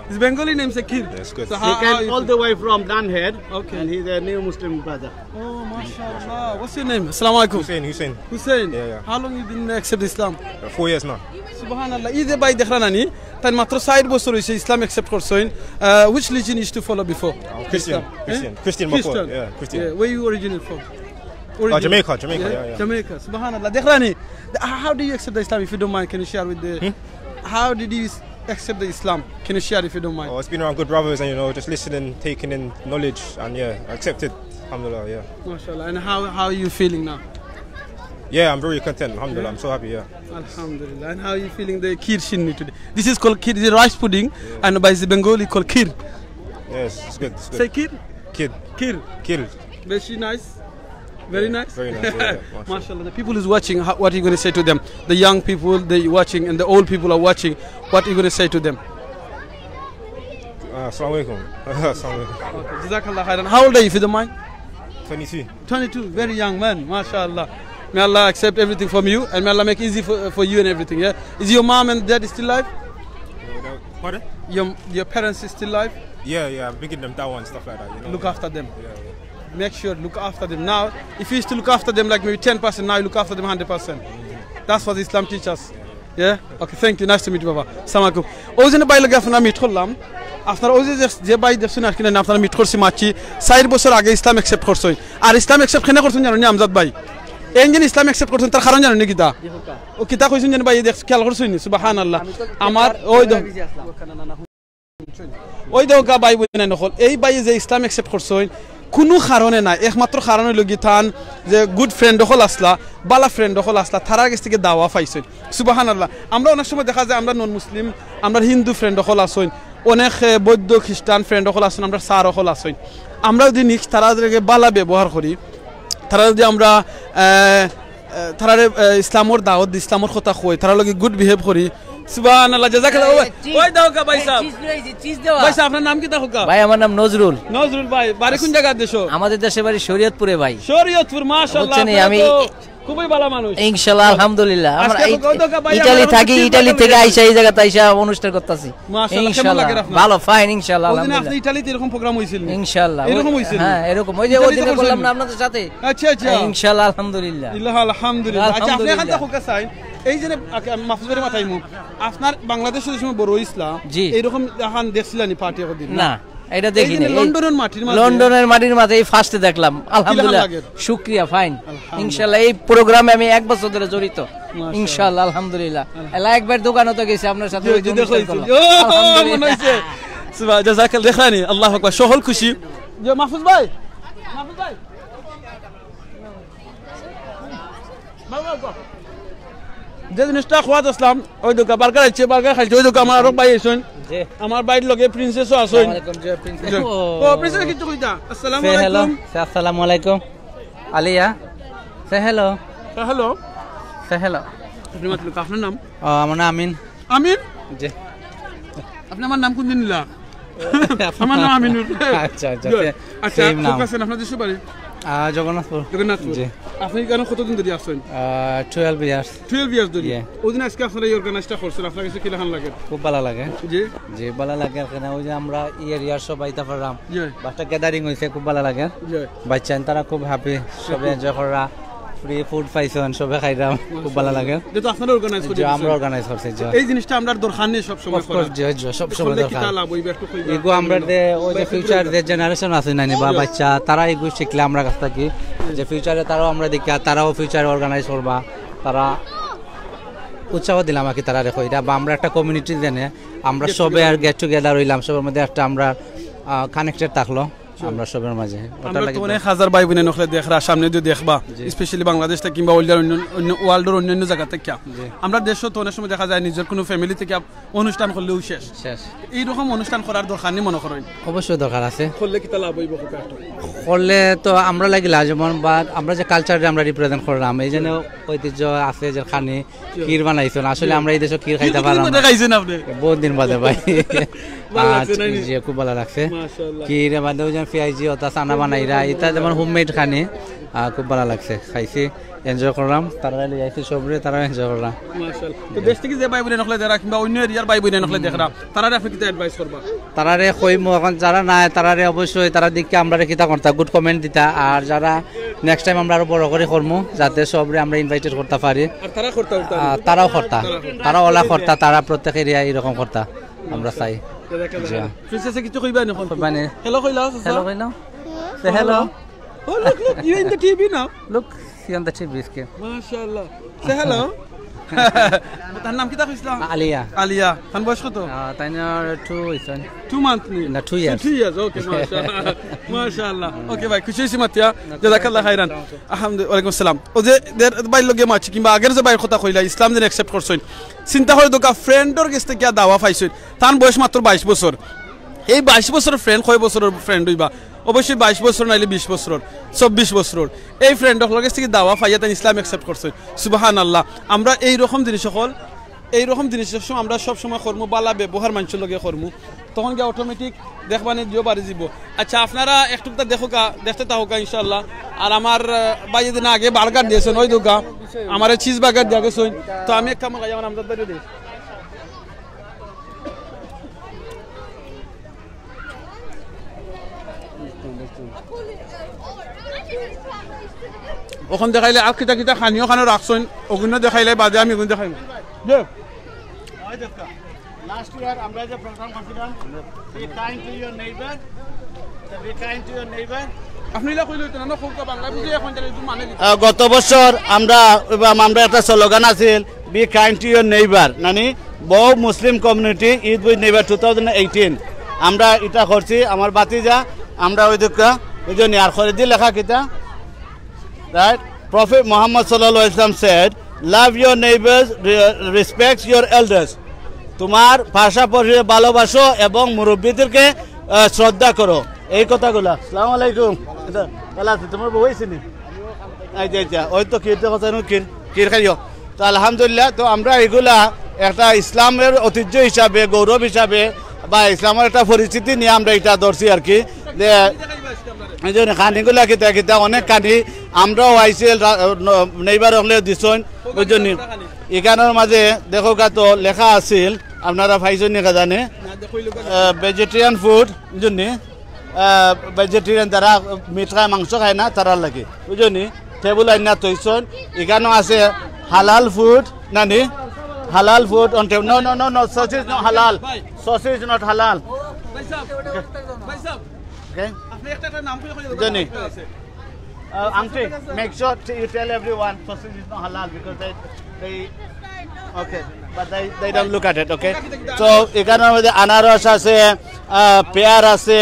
His Bengali name is a Kheer. That's good. So how, he came all the way from Dhanhed. Okay. And he's a new Muslim brother. Oh, mashallah. What's your name? Assalamu alaikum. Hussein, Hussein. Hussein. Yeah, yeah. How long you been accept Islam? Uh, four years now. Subhanallah. Is the bhai dekhra nani? তাইন মাত্র চাইর বছর অইছে ইসলাম accept করছইন। Uh, which religion used to follow before? Christian, Christian, Christian before. Yeah, Christian. Yeah, where you originally from? Oh, Jamaica, Jamaica, yeah, yeah. Jamaica. Subhanallah. দেখরা নি? How do you accept the Islam, if you don't mind? Can you share with the? How did you accept the Islam? Can you share, if you don't mind? Oh, it's been around good brothers and, you know, just listening, taking in knowledge, and yeah, accepted. Alhamdulillah, yeah. MashaAllah. And how, how are you feeling now? Yeah, I'm very content. Alhamdulillah, I'm so happy. Yeah. Alhamdulillah. And how are you feeling the kheer shinni today? This is called kheer, the rice pudding, and by the Bengali called kheer. Yes, it's good. It's good. Say kheer. Kheer. Kheer. Kheer. Very nice. Very nice. Very nice. Yeah, yeah. MashaAllah. The people who's watching, how, what are you gonna say to them? The young people they watching and the old people are watching. What are you gonna say to them? Uh, Assalamu alaikum. Assalamu alaikum. Okay, Jazakallah khairan. How old are you, if you don't mind? Twenty-two. Twenty-two, very young man, mashallah. May Allah accept everything from you, and may Allah make easy for, for you and everything, yeah? Is your mom and dad still alive? Pardon? Your, your parents is still alive? Yeah, yeah, I'm bringing them down and stuff like that, you know? Look after them. Yeah, yeah. Make sure, look after them. Now, if you used to look after them like maybe ten percent, now you look after them hundred percent. That's what Islam teaches us. Yeah? Okay, thank you. Nice to meet you, বাবা। আসসালামু আলাইকুম। অউ যে ভাই লগে আপনারা meet করলাম, আপনারা অউ যে, যে, যে ভাই দেখছইন আর কি না, আপনারা meet করছি মাতছি, চাইর বছর আগে ইসলাম accept করছইন। আর ইসলাম accept কেনে করছইন জানইন নি আমজাদ ভাই? এইন যেন ইসলাম accept করছইন, তার কারণ জানইন নি কিতা? অউ কিতা কইছইন জানইন ভাই, এই দেখ, খেয়াল করছইন নি? সুবহানাল্লাহ। আমার, অউ দেখো। অউ দেখউক্কা ভাই বইন অকল, এই ভাইয়ে যে ইসলাম accept করছইন, কুনু কারণে নায়, একমাত্র কারণ অইলো গি তান যে good friend অকল আছলা, ভালা friend অকল আছলা, তারার গেছ থাকি দাওয়া পাইছইন। সুবহানাল্লাহ। আমরা অনেক সময় দেখা যায় আমরা non Muslim, আমরার হিন্দু friend অকল আছইন, অনেক, এ, বৌদ্ধ খ্রিস্টান friend অকল আছইন, আমরার sir অকল আছইন, আমরা যুদি নিজ তারার লগে ভালা ব্যবহার করি, তারা যুদি আমরা, এ, এ, তারারে, এ, ইসলামর দাওয়াত দি, ইসলামর কথা কই, তারার লগে good behave করি। সুবহানাল্লাহ, জাযাকাল্লাহ। অউ, cheese। অউ দেখউক্কা ভাই সাব। Cheese লইছি, cheese দেওয়া। ভাই সাব, আপনার নাম কিতা কউক্কা? ভাই, আমার নাম নজরুল। নজরুল ভাই, বাড়ি কুন জাগাত দেশো? আমাদের দেশে বাড়ি শরীয়তপুরে ভাই। শরীয়তপুর, মাশাআল্লাহ, বুঝছেন নি, আপনারা আমি তো খুবই ভালা মানুষ। ইনশাআল্লাহ, আলহামদুলিল্লাহ। আমরা আজকে এই তো কউক্কা ভাই, ইটালি আমরা থাকি, ইটালি থাকি আইসা এই জাগাত আইসা অনুষ্ঠান করতাছি। মাশাআল্লাহ, কেমন ইনশাআল্লাহ। লাগে আপনার? ভালো, fine, ইনশাআল্লাহ, ওই দিন আপনি আলহামদুলিল্লাহ। ইটালিতে এরকম program অইছিল নি? ইনশাআল্লাহ। এরকম অইছিল নি? হ্যাঁ, এরকম। ওই যে ওই ইটালিতে দিনে করলাম করছিলেন। না আপনাদের সাথে? আচ্ছা, আচ্ছা। হ্যাঁ, ইনশাআল্লাহ, আলহামদুলিল্লাহ। ইল্লাহ, আলহামদুলিল্লাহ। আচ্ছা, আপনি আলহামদুলিল্লাহ। এখান থেকে কউক্কা চাইন, এই যে, আচ্ছা, মাহফুজ ভাইরে মাতাইমু, আপনার বাংলাদেশে যে সময় বড় অইছলা, জি। এইরকম এখান দেখছিলা নি party একদিন? না, এটা এই দেখি যে নাই। এই লন্ডনের মাটির মাঝে। লন্ডনের মাটির মাঝে এই first দেখলাম। আলহামদুলিল্লাহ। কিরকম লাগে? শুকরিয়া, fine। আলহামদুলিল্লাহ। ইনশাআল্লাহ, এই program-এ আমি এক বছর ধরে জড়িত। মাশাআল্লাহ। ইনশাআল্লাহ, আলহামদুলিল্লাহ। আলহামদুলিল্লাহ। এলা একবার দোকানো তো গেছি, আপনার সাথে জি, ওই যে জি, অনুষ্ঠান দেখো, করলাম। জি। ও, আলহামদুলিল্লাহ। মনে অইছে। সুবহান-, জাযাকাল্লাহ, দেখরা নি? আল্লাহু আকবার। সকল খুশি। যে মাহফুজ ভাই, মাহফুজ ভাই। যে জিনিসটা কওয়াত আছলাম, অউ দেখউক্কা burger আইছে, burger খাইছে, অউ দেখউক্কা আমার আরক ভাই আছইন। জি। আমার ভাইর লগে Princess-ও আছইন। আসসালামু আলাইকুম, জি, Princess। জি। ও, Princess কিচ্ছু কইতা? আসসালামু আলাইকুম। Say hello। Say আসসালামু আলাইকুম। Alia, say hello। Say hello। Say hello। আপনি মাতলুক, আপনার নাম? ও, আমার নাম আমিন। আমিন? জি। আপনি আমার নাম কুনদিন নিলা? আমার নাম আমিনুর। আচ্ছা, আচ্ছা, জি। সে-, আচ্ছা, same নাম। কউক্কা চাইন, আপনার দেশর বাড়ি? আহ, জগন্নাথপুর। জগন্নাথপুর। জি। আপনি এখানো কতদিন ধরি আছইন? আহ, twelve years। Twelve years ধরি? জি। অউ দিন আজকে আপনারা এই organize-টা করছইন, আপনার গেছে কিলাখান লাগে? খুব ভালা লাগে। জি। জি, ভালা লাগে। এখানে অউ যে আমরা এই area-র সবাই আইতা পারলাম। জি। বা একটা gathering অইছে, খুব ভালা লাগে। জি। বাচ্চাইন তারা খুব happy, সবে enjoy কররা, free food পাইছইন, সবে খাইরাম, খুব ভালা লাগে। যেহেতু আপনারা organize কররা, জি, আমরা organize করছি, জি। এই জিনিসটা আমরার দরকার নি সব সময় করা। Of course, জি, জি, সব সময় করলে দরকার। কিতা লাভ অইবো, একটু কইবা। এগু আমরার যে, অউ যে future যে generation আছে নানি বা বাচ্চা, তারা এগু শিখলে আমরার কাছ থাকি, যে future-এ তারাও আমরা দেখি, আর তারাও future organize করবা, তারা উৎসাহ দিলাম আর কি তারারে কইরা, বা আমরা একটা কমিউনিটি দেনে আমরা সবে আর গেট টুগেদার হইলাম, সবার মধ্যে একটা আমরা কানেক্টেড থাকলো আমরা সবার মাঝে। ওটার আমরা লাগি তো তো অনেক হাজার ভাই বোনের নখলে দেখরা, সামনে যদি দেখবা, স্পেশালি বাংলাদেশ থেকে কিংবা ওয়ার্ল্ডের অন্য, অন্য ওয়ার্ল্ডের অন্যান্য জায়গা থেকে, আমরা দেশও তো অনেক সময় দেখা যায় নিজের কোনো ফ্যামিলি থেকে আপ-, অনুষ্ঠান করলেও শেষ। শেষ। এইরকম অনুষ্ঠান করার দরকার নেই মনে করেন? অবশ্যই দরকার আছে। করলে কিতা লাভ হইব? করলে তো আমরা লাগি লাভবান, বা আমরা যে কালচারটা আমরা রিপ্রেজেন্ট করলাম, এই জন্য ঐতিহ্য আছে যে খানি ক্ষীর বানাইছেন। আসলে আমরা এই দেশে ক্ষীর খাইতে পারলাম না। খাইছেন আপনি? বহুত দিন বাদে ভাই। ভালো লাগছে, আচ্ছা, নাইনি? জি, খুব ভালো লাগছে। মাশাআল্লাহ। ক্ষীর বাদে ওই যে পিআইজি ওটা চানা বানাইরা, এটা যেমন হোমমেড খানি, আহ, খুব ভালো লাগছে, খাইছি, এনজয় করলাম। তারা লই আইছি সবরে, তারা এনজয় করলাম। মাশাআল্লাহ। তো দেশ থেকে যে ভাই বোন নখলে যারা কিংবা অন্য এরিয়ার ভাই বোন নখলে দেখরা, তারা আপনি কিতা অ্যাডভাইস করবা? তারারে কইমু এখন যারা নাই, তারারে অবশ্যই তারা দেখে আমরারে কিতা করতা, গুড কমেন্ট দিতা। আর যারা নেক্সট টাইম আমরা আরো বড় করে করমু, যাতে সবরে আমরা ইনভাইটেড করতে পারি। আর তারা করতা, করতা? আহ, তারাও করতা। তারা ওলা করতা, তারা প্রত্যেক এরিয়া এরকম করতা। আমরা চাই। জি। প্রিন্সেসে কিছু কইবা না এখন? কইবা না। হ্যালো কইলা, চাচা? হ্যালো কইলা? Say hello. Oh, look, look, you're in the TV now. Look, see on the TV screen. মাশাআল্লাহ। Say hello. তার নাম কিতা কইছিলা? আলিয়া। আলিয়া। তান বয়স কত? আহ, তাই না, টু হইছেন। টু মান্থ নি? না, টু ইয়ার্স। টু ইয়ার্স, ওকে, মাশাআল্লাহ। মাশাআল্লাহ। ওকে ভাই, খুশি হইছি মাতিয়া। জাযাকাল্লাহ খাইরান। আলহামদুলিল্লাহ, ওয়ালাইকুম আসসালাম। ও যে দের ভাইর লগে মাছি কিংবা আগের যে ভাইর কথা কইলা, ইসলাম যে অ্যাকসেপ্ট করছইন, চিন্তা করে দেখা, ফ্রেন্ডর গেছ থেকে দাওয়া পাইছইন, তান বয়স মাত্র বাইশ বছর। এই বাইশ বছর ফ্রেন্ড কয় বছরর ফ্রেন্ড হইবা? অবশ্যই বাইশ বছর নাইলে বিশ বছরর, চব্বিশ বছরর। এই ফ্রেন্ড হকলর গেছ থেকে দাওয়া পাইয়া তাই ইসলাম অ্যাকসেপ্ট করছইন। সুবহানাল্লাহ। আমরা এই রকম জিনিস হকল, এই রকম জিনিস সব সময় আমরা সব সময় করমু, বালা ব্যবহার মানুষের লগে করমু, তখন গিয়া অটোমেটিক দেখবানে দিও বাড়ি দিব। আচ্ছা, আপনারা একটুকটা দেখো কা, দেখতে থাকো কা ইনশাআল্লাহ। আর আমার, আহ, ভাই যদি না আগে বার্গার দিয়েছেন, ওই দুগা আমারে চিজ বার্গার দিয়া গেছেন। তো আমি এক কামড় খাই, আমার আমজাদ ভাইরে দিই। ওখান দেখাইলে আর কিতা কিতা খানি ওখানো রাখছইন, ওগুন দেখাইলে বাদে আমি ওগুন দেখাইমু। দে। Last year আমরা যে প্রোগ্রাম করছিলাম, be kind to your neighbor, be kind to your neighbor. আপনি ইলা কইলে হইতো না, না, কউক্কা বাংলা বুঝি এখন তাহলে একটু মানে দিতে। আহ, গত বছর আমরা, আমরা একটা স্লোগান আছিল, Be kind to your neighbor, নানি, বহু Muslim community, Eid with Neighbour two thousand eighteen। আমরা এটা করছি, আমার ভাতিজা, আমরা ওই দুঃখ, ওই জন্য আর করে দিয়ে লেখা কিতা, right? Prophet Muhammad sallallahu alaihi wasallam said, "Love your neighbors, re-, respect your elders." তোমার পাশাপাশি ভালোবাসো এবং মুরব্বীদেরকে, আহ, শ্রদ্ধা করো। এই কথাগুলা। আসসালামু আলাইকুম। এটা ভালো আছে, তোমার বউ হয়েছে নি? এই যে, এই যে, ওই তো ক্ষীর দেখো, জানো, ক্ষীর, ক্ষীর খাইও। তো আলহামদুলিল্লাহ, তো আমরা এগুলা একটা ইসলামের ঐতিহ্য হিসাবে, গৌরব হিসাবে বা ইসলামের একটা পরিচিতি নিয়ে আমরা এটা ধরছি আর কি। যে এই জন্য খানিগুলা কিতা কিতা অনেক খানি আমরাও আইছিল, নেইবার হকলে দিছইন, বুঝছইন নি? এখানোর মাঝে দেখো গা তো লেখা আছিল, আপনারা পাইছইন নি কা জানে, ভেজিটেরিয়ান ফুড, বুঝছইন নি? ভেজিটেরিয়ান যারা মিট খায়, মাংস খায় না, তারার লাগি, বুঝছইন নি? টেবুল আইনা থইছইন, এখানো আছে হালাল ফুড, নানি? Halal food on table. No, no, no, no, sausage not halal. Sausage not halal. Okay. আপনি একটা, একটা নাম করে কইলে জানি। Uh, Auntie, make sure to you tell everyone sausage is not halal because they, they, okay, but they, they don't look at it, okay? So, এখানোর মাঝে আনারস আছে, আহ, পেয়ার আছে,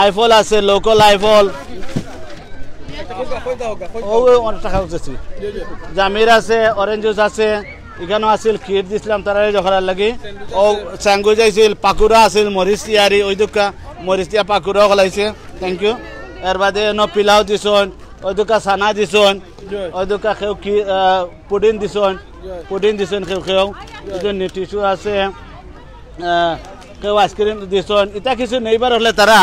আইফল আছে, লোকাল আইফল। ও, ও, অনেক টাকা উঠেছি। জামির আছে, অরেঞ্জ জুস আছে, এখানো আছিল, ক্ষীর দিছিলাম তারারে যখন লাগি। ও, স্যান্ডউইচ আছিল, পাকুড়া আছিল, মরিচ তিয়ারি, ওই দুকা মরিচ তিয়া পাকুড়া খলাইছে। Thank you। এর বাদে এনো পিলাও দিছইন, ওই দুকা চানা দিছইন, ওই দুকা কেউ কি, আহ, পুডিং দিছইন, পুডিং দিছইন কেউ কেউ। এই জন্য টিস্যু আছে, আহ, কেউ আইসক্রিম দিছইন। ইতা কিছু নেইবার হলে তারা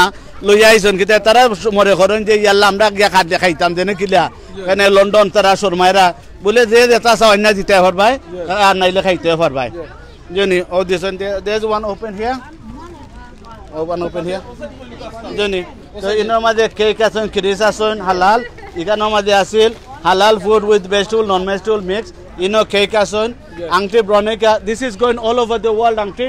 লইয়া আইছইন, কিতা তারা মনে করেন যে ইয়াল্লা আমরা গিয়া খাদ্য খাইতাম, যেন কিলা, কেনে লন্ডন তারা শর্মাইরা বলে যে যেটা চাও আইনা দিতে পারবায়, আর নাইলে খাইতে পারবায়। জনি, ও দিছইন, there, there's one open here. Oh, one open here. Johnny, তো ইনোর মাঝে কেক আছইন, ক্রিস আছইন, হালাল। ইখানোর মাঝে আছিল halal food with vegetable, non-vegetable mix. ইনো কেক আছইন। আংটি ব্রনিকা, this is going all over the world, আংটি।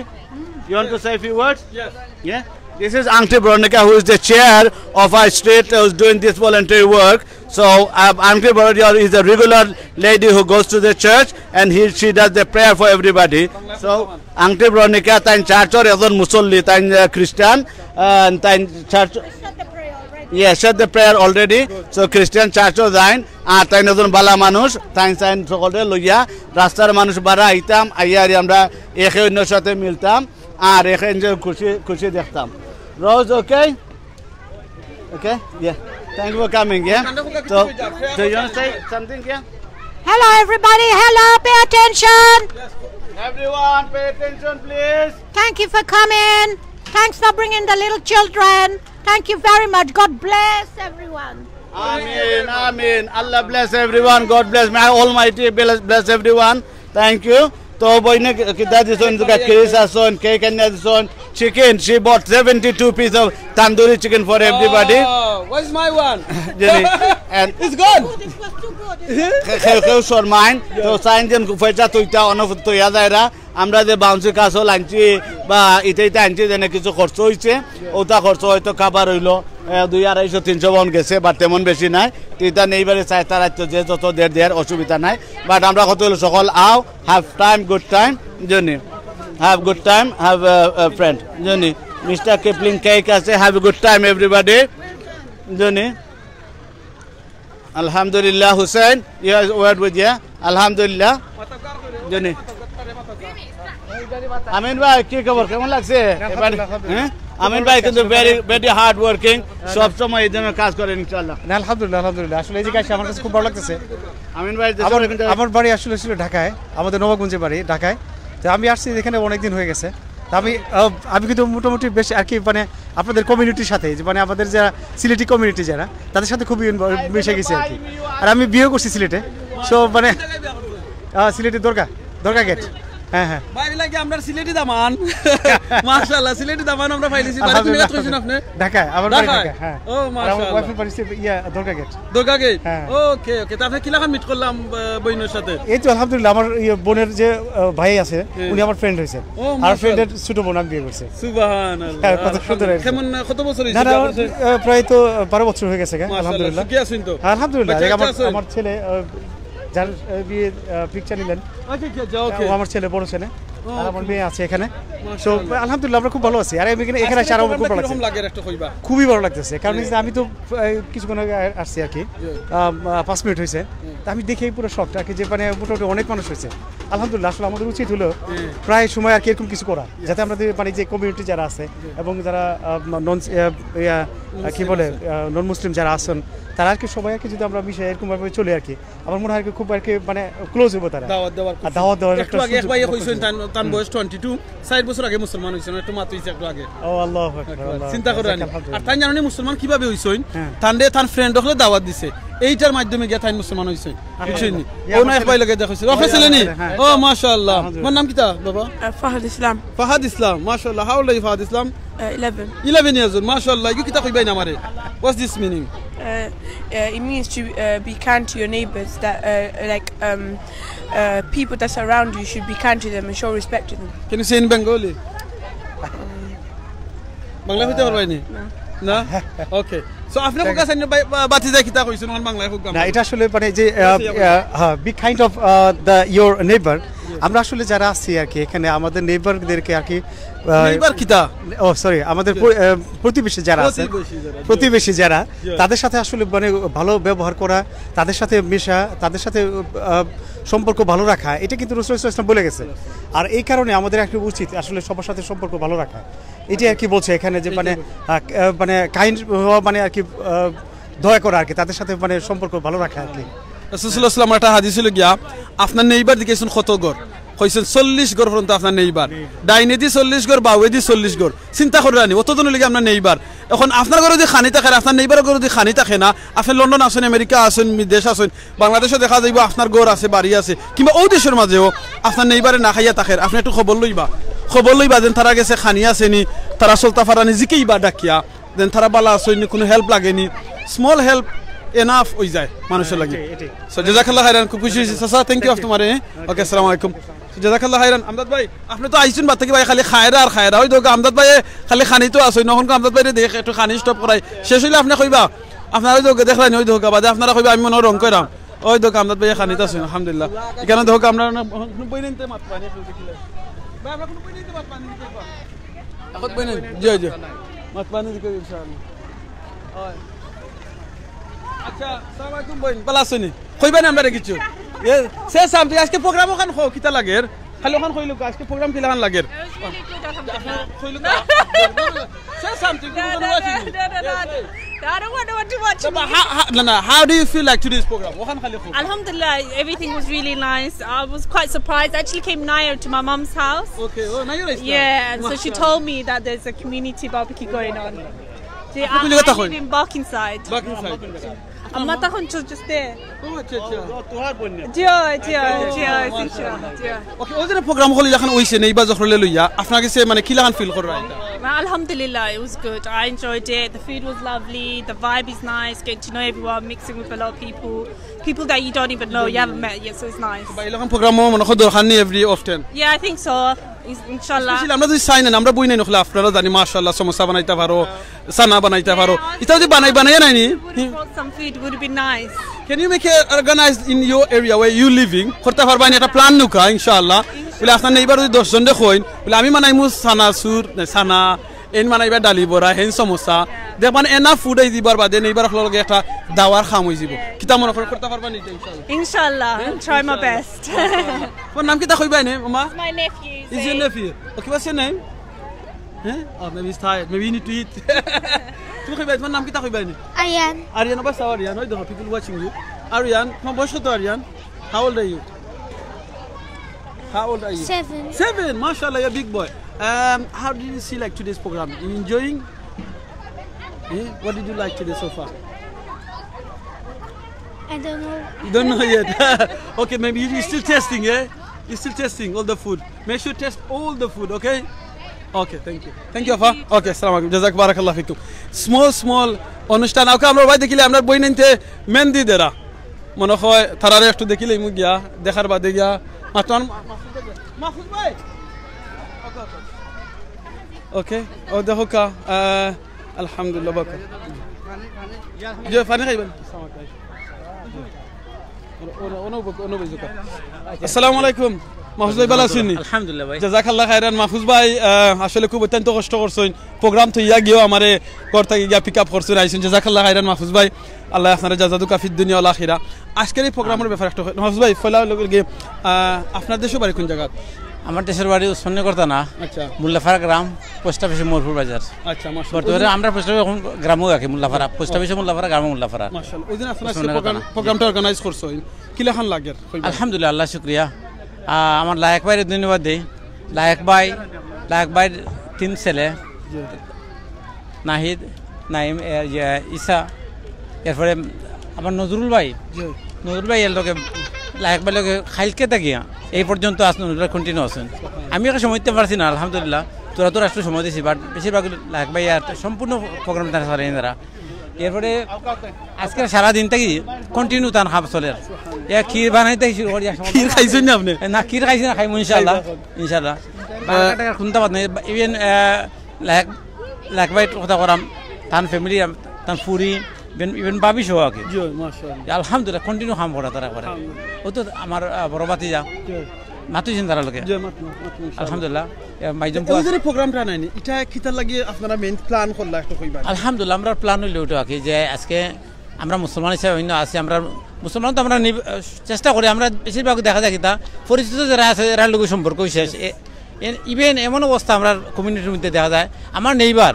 You want to say a few words? Yes. Yeah? This is Auntie Veronica, who is the chair of our street, who is doing this voluntary work. So, uh, Auntie Veronica is a regular lady who goes to the church and he, she does the prayer for everybody. So, Auntie Veronica, তাইন চার্চর একজন মুসল্লি, তাইন, uh, Christian, uh, তাইন church, yeah, said the prayer already. So, Christian চার্চও যাইন, আর তাইন একজন বালা মানুষ, তাইন তাইন সকলরে লইয়া রাস্তার মানুষ বারা আইতাম, আইয়া আর আমরা একে অন্যর সাথে মিলতাম, আর একে যে খুশি, খুশি দেখতাম। Rose, okay? Okay? Yeah. Thank you for coming, yeah? So, so you want to say something, yeah? Hello, everybody. Hello, pay attention. Everyone, pay attention, please. Thank you for coming. Thanks for bringing the little children. Thank you very much. God bless everyone. Amen, amen. Allah bless everyone. God bless. May Almighty bless, bless everyone. Thank you. তো বইনে কিতা দিছইন, দুকা কেক আছইন, কেক আনিয়া দিছইন, chicken. She bought seventy two piece of tandoori chicken for everybody. Oh, where's my one? জানি, and It's gone. কেউ কেউ শরমাইন, তো চাইন যেন পয়সা তইতা অনফ তইয়া যায়রা। আমরা যে বাউন্সি কাসল আনছি বা ইটা ইটা আনছি, যেন কিছু খরচ হইছে, ওটা খরচ হয়তো কাবার হইলো, এ, দুই আড়াইশো তিনশো পাউন্ড গেছে, বা তেমন বেশি নাই। তো ইটা নেই বারে চায় তারা তো যে যত দের দের অসুবিধা নাই। But আমরা কত হইলো সকল আও, have time, good time, জানি, have good time, have a, a friend, জানি। Mister Kipling cake আছে, have a good time everybody, জানি। আলহামদুলিল্লাহ, Hussain, you are word with you. আলহামদুলিল্লাহ। জানি। আমিন ভাই, কি খবর, কেমন লাগছে? হ্যাঁ, আমিন ভাই কিন্তু very, very hard working, সব সময় এই ধরনের কাজ করেন ইনশাআল্লাহ। না, আলহামদুলিল্লাহ, আলহামদুলিল্লাহ। আসলে এই জায়গায় এসে আমার কাছে খুব ভালো লাগতেছে। আমিন ভাই, আমার আমার বাড়ি আসলে ছিল ঢাকায়, আমাদের নবাবগঞ্জে বাড়ি ঢাকায়। তো আমি আসছি এখানে অনেক দিন হয়ে গেছে। তো আমি আহ, আমি কিন্তু মোটামুটি বেশ আর কি, মানে, আপনাদের কমিউনিটির সাথে, যে, মানে, আমাদের যারা সিলেটি কমিউনিটি যারা, তাদের সাথে খুবই ইনভলভ, মিশে গেছি আর কি। আর আমি বিয়ে করছি সিলেটে। সো, মানে, আহ, সিলেটের দরগা দরগা গেট। হ্যাঁ, হ্যাঁ। বাইরে লাগে আমরা সিলেটি দামান। মাশাআল্লাহ, সিলেটি দামান আমরা পাইলিছি। বাড়ি কোন জায়গা কইছেন আপনি? ঢাকায়, আমার বাড়ি ঢাকায়? ঢাকায়, হ্যাঁ। ও, আর আমার মাশাআল্লাহ। ওয়াইফের বাড়ি হচ্ছে ইয়া, দরগা গেট। হ্যাঁ। হ্যাঁ। ওকে, ওকে। তা আপনি কিলাখান মিট করলাম, আহ, বইনের সাথে? এই তো আলহামদুলিল্লাহ, আমার ইয়ে বোনের যে আহ, ভাই আছে, হুম। উনি আমার ফ্রেন্ড হয়েছেন। ও, আর মাশাআল্লাহ। ফ্রেন্ডের ছোট বোন আমি বিয়ে করছি। সুবহানাল্লাহ। হ্যাঁ, কত সুন্দর হয়েছে। কেমন, কত বছর না, হয়েছে না, বিয়ে আমার, করছে? আহ, প্রায় তো, আহ, বারো বছর হয়ে গেছে, মাশাআল্লাহ, আলহামদুলিল্লাহ। সুখী আছেন তো? হ্যাঁ, আলহামদুলিল্লাহ। বাচ্চা এই আমার, কাচ্চা আছে? আমার ছেলে, আহ, যার, আহ, বিয়ে, আহ, পিকচার নিলেন, আচ্ছা, আচ্ছা, আচ্ছা, ওকে। ও, আমার ছেলে, বড় ছেলে, আর আমার মেয়ে আছে এখানে। তো মাশাআল্লাহ। আলহামদুলিল্লাহ, আমরা খুব ভালো আছি। আর আমি এখানে এসে আরো খুব ভালো কিরকম লাগছে। লাগে একটা কইবা? খুবই ভালো লাগতেছে, কারণ হচ্ছে আমি তো, আহ, কিছুক্ষণ আগে আসছি আর কি, আহ, পাঁচ মিনিট হয়েছে। তা আমি দেখেই পুরো শকড আর কি, যে, মানে, মোটামুটি অনেক মানুষ হয়েছে। আলহামদুলিল্লাহ, আসলে আমাদের উচিত হলো প্রায় সময় আর কি এরকম কিছু করা, যাতে আমাদের, মানে, যে কমিউনিটি যারা আছে এবং যারা, আহ, নন, আহ, ইয়া, আহ, কি বলে, আহ, নন মুসলিম যারা আছেন, তারা আর কি সবাই আর কি যদি আমরা মিশে এরকম ভাবে চলি আর কি, আমার মনে হয় আর কি খুব আর কি, মানে, ক্লোজ হইব তারা। দাওয়াত দেওয়ার আর দাওয়াত দেওয়ার একটু একটা আগে এক সুযোগ ভাইয়ে করতে কইছেন, হবে। তান, তান বয়স টোয়েন্টি টু, চার বছর আগে মুসলমান হইছেন, একটু মাত হইছে একটু আগে। ও, আল্লাহু আকবার, আল্লাহু আকবার। চিন্তা করেন। যাক, আলহামদুলিল্লাহ। আর তাই জানেন মুসলমান কিভাবে হইছেন? হ্যাঁ। তানরে তান ফ্রেন্ড হকলে দাওয়াত দিছে, এইটার মাধ্যমে গিয়া তাই মুসলমান হইছেন, বুঝছেন নি? ইয়া, ও আমার না এক ছেলে। ভাই লগে দেখা হইছিল, আপনার ছেলে নি? হ্যাঁ। ও, মাশাআল্লাহ। আলহামদুলিল্লাহ। তোমার নাম কিতা, বাবা? Uh, Fahad Islam, ফাহাদ ইসলাম, মাশাআল্লাহ। How old are you, Fahad Islam? uh, eleven. Eleven years old, মাশাআল্লাহ। ইগু কিতা কইবায় না আমারে? What's this meaning? Uh, uh, it means to uh, be kind to your neighbors. That uh, like um, uh, people that's around you should be kind to them and show respect to them. Can you say in Bengali? Bangla কইতা পারবায় নি? না? ওকে। সো আপনি Coca sign বাতি যায় কিতা কইছেন, আমার বাংলায় কইতাম। না, এটা আসলে, মানে, যে, আহ, আচ্ছা, আহ, হ্যাঁ, be kind of, uh, the your neighbor। আমরা আসলে যারা আছি আর কি এখানে, আমাদের নেইবারদেরকে আর কি, আহ, নেইবার কিতা? ও, সরি, আমাদের প্র-, আহ, প্রতিবেশী যারা আছে, প্রতিবেশী যারা, জি। প্রতিবেশী যারা, জি। তাদের সাথে আসলে, মানে, ভালো ব্যবহার করা, তাদের সাথে মেশা, তাদের সাথে, আহ, সম্পর্ক ভালো রাখা, এটা কিন্তু রাসূল সাল্লাল্লাহু আলাইহি ওয়াসাল্লাম বলে গেছে। আর এই কারণে আমাদের একটা উচিত আসলে সবার সাথে সম্পর্ক ভালো রাখা। এটাই আর কি বলছে এখানে যে, মানে, আহ, আহ, মানে, কাইন্ড হওয়া, মানে, আর কি, আহ, দয়া করা আর কি, তাদের সাথে, মানে, সম্পর্ক ভালো রাখা আর কি। রাসূলুল্লাহ সাল্লাল্লাহু আলাইহি ওয়াসাল্লাম একটা হাদিস হইল গিয়া, আপনার নেইবার দিকে শুন কত ঘর? কইছেন চল্লিশ ঘর পর্যন্ত আপনার নেইবার। ডাইনেদি চল্লিশ ঘর, বাউয়েদি চল্লিশ ঘর। চিন্তা করে রানি, অত জন লাগি আপনার নেইবার। এখন আপনার ঘরে যদি খানি থাকে, আপনার নেইবার ঘরে যদি খানি থাকে না, আপনি লন্ডন আছেন, আমেরিকা আছেন, বিদেশ আছেন, বাংলাদেশে দেখা যাইব আপনার ঘর আছে, বাড়ি আছে, কিংবা ও দেশের মাঝেও আপনার নেইবারে না খাইয়া থাকে, আপনি একটু খবর লইবা, খবর লইবা যেন তারা গেছে খানি আছে নি, তারা চলতা ফারানি জিকেইবা ডাকিয়া, যেন তারা বালা আছে নি, কোনো হেল্প লাগে নি, স্মল হেল্প এনাফ হয়ে যায় মানুষের লাগে। এটাই, এটাই। সো জাযাকাল্লাহ খাইরান, খুব খুশি হয়েছি চাচা, থ্যাংক ইউ তোমারে। ওকে, আসসালামু আলাইকুম। জাযাকাল্লাহ খাইরান। আমজাদ ভাই, আপনে তো আইছইন বাদ থাকি ভাই, খালি খায়রা আর খায়রা। ওই দেখউক্কা আমজাদ ভাইয়ে খালি খানিত আছইন, অখন আমজাদ ভাইরে দেখ, একটু খানি stop করাই। শেষ অইলে আপনে কইবা, আপনারা ওই দেখউক্কা দেখরায়নি, ওই দেখউক্কা বাদে আপনারা কইবা আমি মনে হয় wrong কইরাম। ওই দেখউক্কা আমজাদ ভাইয়ে খানিত আছইন, আলহামদুলিল্লাহ। ইখানো দেখউক্কা আমরা কুনু বইনাইন্তে মাত পানি, ভাই, আমরা কুনু বইনাইন্তে মাত পানি দিতে পারবা? এখন বইনাইন, জি, জি। মাত পানি দিকে ইনশাআল্লাহ। হয়। আচ্ছা, আসসালামু আলাইকুম বইন, ভালা আছইননি? কইবা না আমরারে কিছু? এ, say something, আজকে program অখান কও, কিতা লাগের? খালি অখান কইলে কও, আজকে program কিলাখান লাগের? It was really good, আলহামদুলিল্লাহ। কইলে কও। Say something, No, no, no, no, no, no, no. Yes, yes. No, I don't want to watch No, but you. How, how, no, no, how do you feel like today's program? অখান খালি কও। Alhamdulillah, everything was really nice. I was quite surprised. I actually came near to my mum's house. Okay, oh, now you're Yeah, and so she Mashallah. told me that there's a community barbecue going on. জি, আপনি কোন জায়গা I থাকেন? live in Barkingside. Barkingside. আমার তখন তো just there. ও আচ্ছা, আচ্ছা। জি, জি, জি, জি, জি। Okay, ওই যে program অইলো যেখান অইছে, নেইবার অকলরে লইয়া, আপনার গেছে মানে কিলাখান feel কররা ইটা? Well, alhamdulillah, it was good. I enjoyed it. The food was lovely. The vibe is nice. Getting to know everyone, mixing with a lot of people. People that you don't even know, you haven't met yet, so it's nice. বা এরকম program ও মনে হয় দরকার নি every often? Yeah, I think so. Is-, inshallah. Especially আমরা যদি চাই না, আমরা বইনাইন অকলে আপনারা জানি মাশাআল্লাহ সমোসা বানাইতা পারো, চানা বানাইতা পারো। Yeah, ইতা যদি বানাই, বানাইয়া নাইনি? Would have brought some food, would have been nice. Can you make a organize in your area where you living? করতা পারবায়নি একটা plan নেউক্কা, ইনশাআল্লাহ। বুলে আপনার নেইবার যদি দশ জনরে কইন, বুলে আমি বানাইমু চানা চুর, না, চানা, এইন বানাইবা ডালি বড়া, হেইন সমোসা। দেখবা না, enough food আই দিবার বাদে নেইবার অকলর লগে একটা দাওয়ার কাম অইযিবো। কিতা মনে করো, করতা পারবায়নি ইটা ইনশাআল্লাহ? Inshallah, হ্যাঁ? I'll try my Inshallah. best. তোমার নাম কিতা কইবায়নি, মামা? My nephew, Is your Zaid. nephew? Okay, what's your name? হ্যাঁ? Oh, maybe he's tired. Maybe you need to eat. তুমি কইবায়, তোমার নাম কিতা কইবায়নি? Aryan. Aryan, ওবা চাও Aryan, ওই দেখো, people watching you. Aryan, তোমার বয়স কত Aryan? How old are you? How old are you? Seven. Seven, mashallah, you're a big boy. Um, how did you see, like, today's program? You enjoying? Eh? What did you like today so far? I don't know. You don't know yet. Okay, maybe you, you're still testing, eh? You're still testing all the food. Make sure you test all the food, okay? Okay, thank you. Thank you, আফা। Okay, আসসালামু আলাইকুম। জাযাক বারাকাল্লাহু ফিকুম। Small, small অনুষ্ঠান। Okay, আমরা ভাই দেখিলে, আমরা বইনাইন্তে মেহেন্দি দেরা। মনে হয় তারারে একটু দেখিলাইমু গিয়া, দেখার বাদে গিয়া। মাতন, মাহফুজ ভাই। Okay, okay. Okay, ও দেখউক্কা, আহ, আলহামদুলিল্লাহ, বাকা। যে পানি খাইবেন? আসসালামু আলাইকুম। মাহফুজ ভাই, ভালা আছইননি? আলহামদুলিল্লাহ ভাই। জাযাকাল্লাহ খাইরান। মাহফুজ ভাই, আহ, আসলে খুব অত্যন্ত কষ্ট করছইন। Program থইয়া গিয়াও আমারে ঘর থাকি গিয়া pick up করছইন, আইছইন। জাযাকাল্লাহ খাইরান মাহফুজ ভাই। আল্লায় আপনারে জাযা দেউক্কা ফিদ দুনিয়া ওয়াল আখিরা। আজকের এই program-র ব্যাপারে একটু কই-, মাহফুজ ভাই, পয়লা লগে গিয়া, আহ, আপনার দেশর বাড়ি কোন জাগাত? আমার দেশর বাড়ি উসমানীনগর থানা, আচ্ছা। মোল্লাপাড়া গ্রাম, post office মোরপুর বাজার। আচ্ছা, মাশাআল্লাহ। বর্তমানে আমরা post office অখন গ্রামো রাখি, মোল্লাপাড়া, post office মোল্লাপাড়া, গ্রামো মোল্লাপাড়া। মাশাআল্লাহ। ওই দিন আপনারা আজকে উসমানীনগর program, থানা। Program-টা organize করছইন, কিলাখান লাগের? আলহামদুলিল্লাহ, আল্লাহ শুক্রিয়া। আহ, আমার লায়েক ভাইরে ধন্যবাদ দেই। লায়েক ভাই, লায়েক ভাইর তিন ছেলে, জি। নাহিদ, নাইম, এ, ইয়ে, ইসা, এরপরে আমার নজরুল ভাই, জি। নজরুল ভাই এর লগে, লায়েক ভাই লগে খাইলকে থাকিয়া এই পর্যন্ত আজ নজরুল ভাই continue আছইন। আমি একটা সময় দিতে পারছি না, আলহামদুলিল্লাহ, তোরা তো একটু সময় দিছি, but বেশিরভাগ লায়েক ভাই আর সম্পূর্ণ program তারা চালাইন তারা। এরপরে আজকে সারা দিন থাকি continue তান কাম চলের। এ ক্ষীর বানাইতে শুরু করি, ক্ষীর খাইছইন না আপনে? না, ক্ষীর খাইছি না, খাইমু ইনশাআল্লাহ, খাইবা। ইনশাআল্লাহ। বারো টাকা খুনতা বাদ নাই, even, আহ, লায়েক, লায়েক ভাইর কথা করাম, তান family, তান ফুরি, even, even ভাবি সহ আর কি। জি, মাশাআল্লাহ। আলহামদুলিল্লাহ, continue কাম করা তারা করে। আলহামদুলিল্লাহ। ও তো আমার, আহ, বড় ভাতিজা। জি। মাতুইছইন তারার লগে। জি, মাত, মাত, মাত, ইনশাআল্লাহ। আলহামদুলিল্লাহ। এ, মাইজম তো ওই পুয়া- যে program-টা নাইনি, ইটা কিতার লাগি আপনারা main plan করলা একটু কইবা? আলহামদুলিল্লাহ, আমরা plan অইলো ওটা কি যে আজকে আমরা মুসলমান হিসাবে অন্য আছি, আমরা মুসলমান তো আমরা নিব-, চেষ্টা করি, আমরা বেশিরভাগ দেখা যায় কিতা পরিচিত যারা আছে এরার লগে সম্পর্ক বিশেষ। এ-, এ-, even এমন অবস্থা আমরার community-র মধ্যে দেখা যায়, আমার neighbour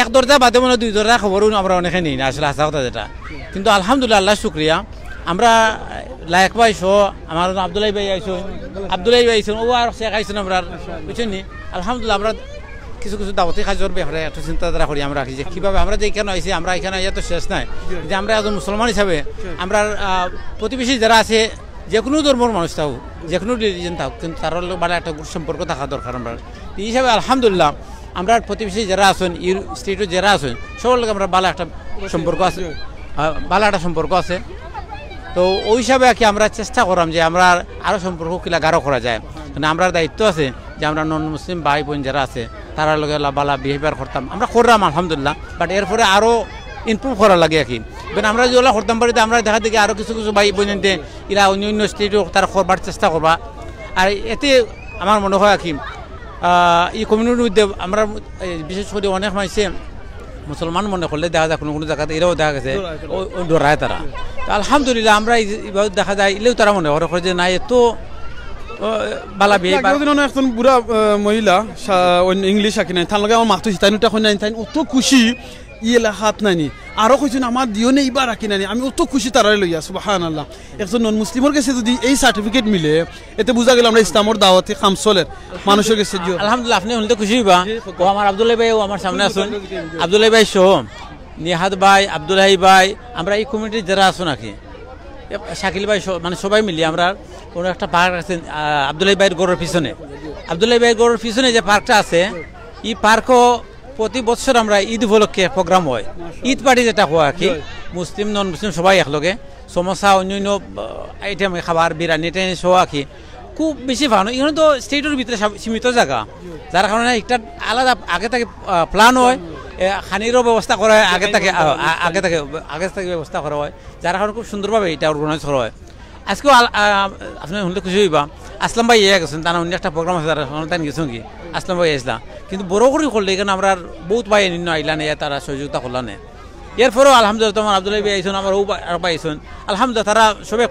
এক দরজা বাদে মনে হয় দুই দরজা খবরও আমরা অনেকে নেই না, আসলে হাছা কথা যেটা। কিন্তু আলহামদুলিল্লাহ, আল্লাহ শুক্রিয়া, আমরা লায়েক ভাই সহ আমার আব্দুল্লাহ ভাই আইছইন, আব্দুল্লাহ ভাই আইছইন, ও আর শেখ আইছইন আমরার, বুঝছইন নি? আলহামদুলিল্লাহ, আমরা কিছু কিছু দাওয়াতি কাজর ব্যাপারে একটু চিন্তাধারা করি আমরা কি যে কিভাবে আমরা যে এখানে আইছি, আমরা এখানে আইয়া তো শেষ নাই, যে আমরা একজন মুসলমান হিসাবে আমরা, আহ, প্রতিবেশী যারা আছে, যে কোনো ধর্মর মানুষ থাকুক, যে কোনো religion থাকুক, কিন্তু তার লগে ভালা একটা good সম্পর্ক থাকা দরকার আমরা। এই হিসাবে আলহামদুলিল্লাহ, আমরা প্রতিবেশী যারা আছইন, এই state-ও যারা আছইন, সবার লগে আমরা ভালা একটা সম্পর্ক আছে, আহ, ভালা একটা সম্পর্ক আছে। তো ওই হিসাবে আর কি আমরা চেষ্টা করলাম যে আমরা আরও সম্পর্ক কিলা গাঢ় করা যায়। মানে আমরার দায়িত্ব আছে যে আমরা নন মুসলিম ভাই বোন যারা আছে, তারার লগে লা-, বালা বিহেভিয়ার করতাম, আমরা করলাম আলহামদুলিল্লাহ, বাট এরপরে আরও ইমপ্রুভ করা লাগে আর কি। মানে আমরা যদি ওলা করতাম পারি, তো আমরা দেখা দেখি আরও কিছু কিছু ভাই বোন এনতে এরা অন্য অন্য স্টেটও তারা করবার চেষ্টা করবা। আর এতে আমার মনে হয় আর কি, আহ, এই কমিউনিটির মধ্যে আমরা, এই, বিশেষ করে অনেক মানুষে মুসলমান মনে করলে দেখা যায় কোনো কোনো জায়গাতে এরাও দেখা গেছে ডরায় তারা। ও, ও ডরায় তারা। তো আলহামদুলিল্লাহ আমরা এই যে, এইভাবে দেখা যায়, এলেও তারা মনে করে, করে যে না, এত, ও, বালা বিয়ে, আগেও দিন একজন বুড়া, আহ, মহিলা, সা-, ওই ইংলিশ আর কি নাই, তার লগে আমার মাতু হিতাইন উঠা কই নাই, তাই অত খুশি, ই এলাকাত নানি। আরো কইছেন, "আমার দিও নেই, ইবার রাখি নানি।" আমি অত খুশি তারারে লইয়া, সুবহানাল্লাহ। একজন নন মুসলিমর গেছে যদি এই সার্টিফিকেট মিলে, এতে বুঝা গেল আমরা ইসলামর দাওয়াতে কাম চলের মানুষের গেছে। জি। আলহামদুলিল্লাহ, আপনি শুনতে খুশি হইবা। জি, ও আমার আব্দুল্লাহ ভাই, ও আমার সামনে আছেন। জি, জি। আব্দুল্লাহ ভাই সহ, নিহাদ ভাই, আব্দুল হাই ভাই, আমরা এই কমিটির যারা আছো নাকি, এ, শাকিল ভাই সহ, মানে সবাই মিলি আমরা কোনো একটা পার্ক আছে, আহ, আব্দুল্লাহ ভাইয়ের ঘরের পিছনে। আব্দুল্লাহ ভাইয়ের ঘরের পিছনে যে পার্কটা আছে, এই পার্কও প্রতি বছর আমরা ঈদ উপলক্ষে প্রোগ্রাম হয়। ঈদ পার্টি যেটা হয় আর কি, মুসলিম নন মুসলিম সবাই একলগে, সমোসা, অন্য অন্য, আহ, আইটেম খাবার, বিরিয়ানি টিরিয়ানি সহ আর কি। খুব বেশি ফান হয়। এখানে তো স্টেটের ভিতরে সব-, সীমিত জায়গা, যার কারণে একটা আলাদা আগে থেকে, আহ, প্ল্যান হয়, এ, খানিরও ব্যবস্থা করা হয় আগে থেকে, আহ, আ-, আগে থেকে, আগে থেকে ব্যবস্থা করা হয়, যার কারণে খুব সুন্দরভাবে এটা অর্গানাইজ করা হয়। আজকেও আল-, আহ, আপনি শুনলে খুশি হইবা, আসলাম ভাই ইয়ে গেছেন, তারা অন্য একটা প্রোগ্রাম আছে, তারা তাই গেছেন কি, আসলাম ভাই আসলাম। কিন্তু বড় করে করলে এখানে আমরা বহুত ভাই নিন্য আইলা নিয়ে তারা সহযোগিতা করলা নে। এরপরেও আলহামদুলিল্লাহ, তোমার আব্দুল্লাহ ভাই আইসুন, আমার ও ভাই, আর ভাই আইসুন, আলহামদুলিল্লাহ, তারা সবে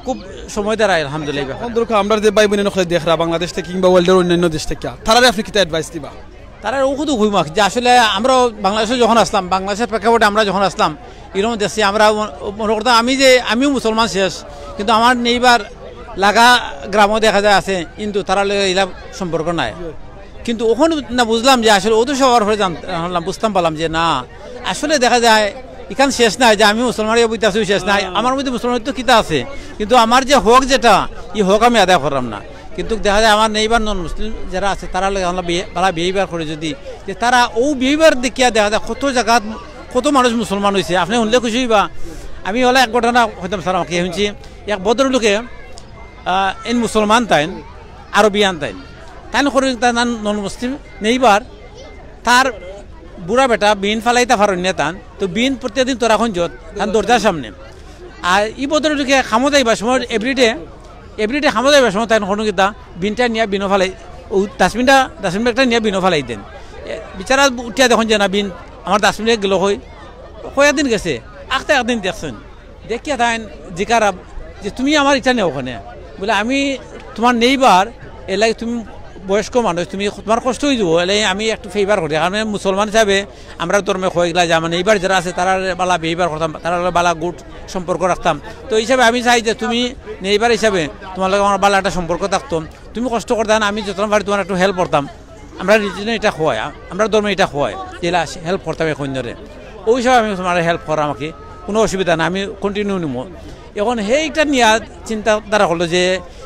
খুব সময় দেয় আলহামদুলিল্লাহ। এখন ধরো আমরা যে ভাই বোন হকলে দেখরা বাংলাদেশ থেকে কিংবা ওয়ার্ল্ডের অন্যান্য দেশ থেকে, তারারে আপনি কিতা অ্যাডভাইস দিবা? তারা ও খুদ কইমা যে আসলে আমরা বাংলাদেশে যখন আসলাম, বাংলাদেশের প্রেক্ষাপটে আমরা যখন আসলাম, এরকম দেখছি আমরা মন-, মনে করতাম আমি যে, আমিও মুসলমান শেষ, কিন্তু আমার নেইবার লাগা গ্রামও দেখা যায় আছে, কিন্তু তারা লগে ইলা সম্পর্ক নাই। কিন্তু ওখানে না বুঝলাম যে আসলে ওদের সবার হয়ে জান-, জানলাম, বুঝতাম পারলাম যে না, আসলে দেখা যায় এখান শেষ নাই, যে আমি মুসলমান ইয়ে বইতে আছি, শেষ নাই। আমার মধ্যে মুসলমানের তো কিতা আছে, কিন্তু আমার যে হক যেটা, এই হক আমি আদায় করলাম না। কিন্তু দেখা যায় আমার নেইবার নন মুসলিম যারা আছে, তারা লগে আমরা বিহে-, ভালা বিহেভিয়ার করে যদি, যে তারা ও বিহেভিয়ার দেখিয়া দেখা যায় কত জায়গাত কত মানুষ মুসলমান হইছে। আপনি শুনলে খুশি হইবা। আমি ওলা এক ঘটনা কইতাম স্যার, আমাকে শুনছি, এক ভদ্রলোকে, আহ, এই মুসলমান তাইন, আরবিয়ান তাইন, তাইন করে তার নাম নন মুসলিম নেইবার, তার বুড়া বেটা বিন ফালাইতা পারইন না তান, তো বিন প্রত্যেকদিন তোরা এখন যত, তান দরজার সামনে। আর ই ভদ্রলোকে খামো যাইবার সময় এভরিডে, এভরিডে খামো যাইবার সময় তাইন কোনো কিতা বিনটা নিয়া বিনো ফালাই, ও ডাস্টবিনটা, ডাস্টবিন ব্যাগটা নিয়া বিনো ফালাই দেন। এ, বিচারা উঠিয়া দেখুন যে না বিন আমার ডাস্টবিনে গেল কই, কয়েকদিন গেছে, আখতে একদিন দেখছেন। দেখিয়া তাইন জিকারা যে, "তুমি আমার ইটা নেও ওখানে?" বলে, "আমি তোমার নেইবার, এর লাগি তুমি বয়স্ক মানুষ, তুমি, তোমার কষ্ট হয়ে যাবো, এর লাগি আমি একটু ফেভার করি, কারণ আমি মুসলমান হিসাবে আমরা ধর্মে কইগলা যে আমার নেইবার যারা আছে, তারা বালা বিহেভিয়ার করতাম, তারা বালা গুড সম্পর্ক রাখতাম। তো এই হিসাবে আমি চাই যে তুমি নেইবার হিসাবে তোমার লগে আমার বালা একটা সম্পর্ক থাকতো, তুমি কষ্ট করতাম, আমি যত পারি তোমার একটু হেল্প করতাম।" আমরা রিলিজনে এটা হয়, আ-, আমরা ধর্মে এটা হয়, যেলা হেল্প করতাম এক অন্যরে, ওই সব আমি তোমার হেল্প করাম আর কি, কোনো অসুবিধা না, আমি কন্টিনিউ নিমু। এখন হে একটা নিয়া চিন্তাধারা করলো যে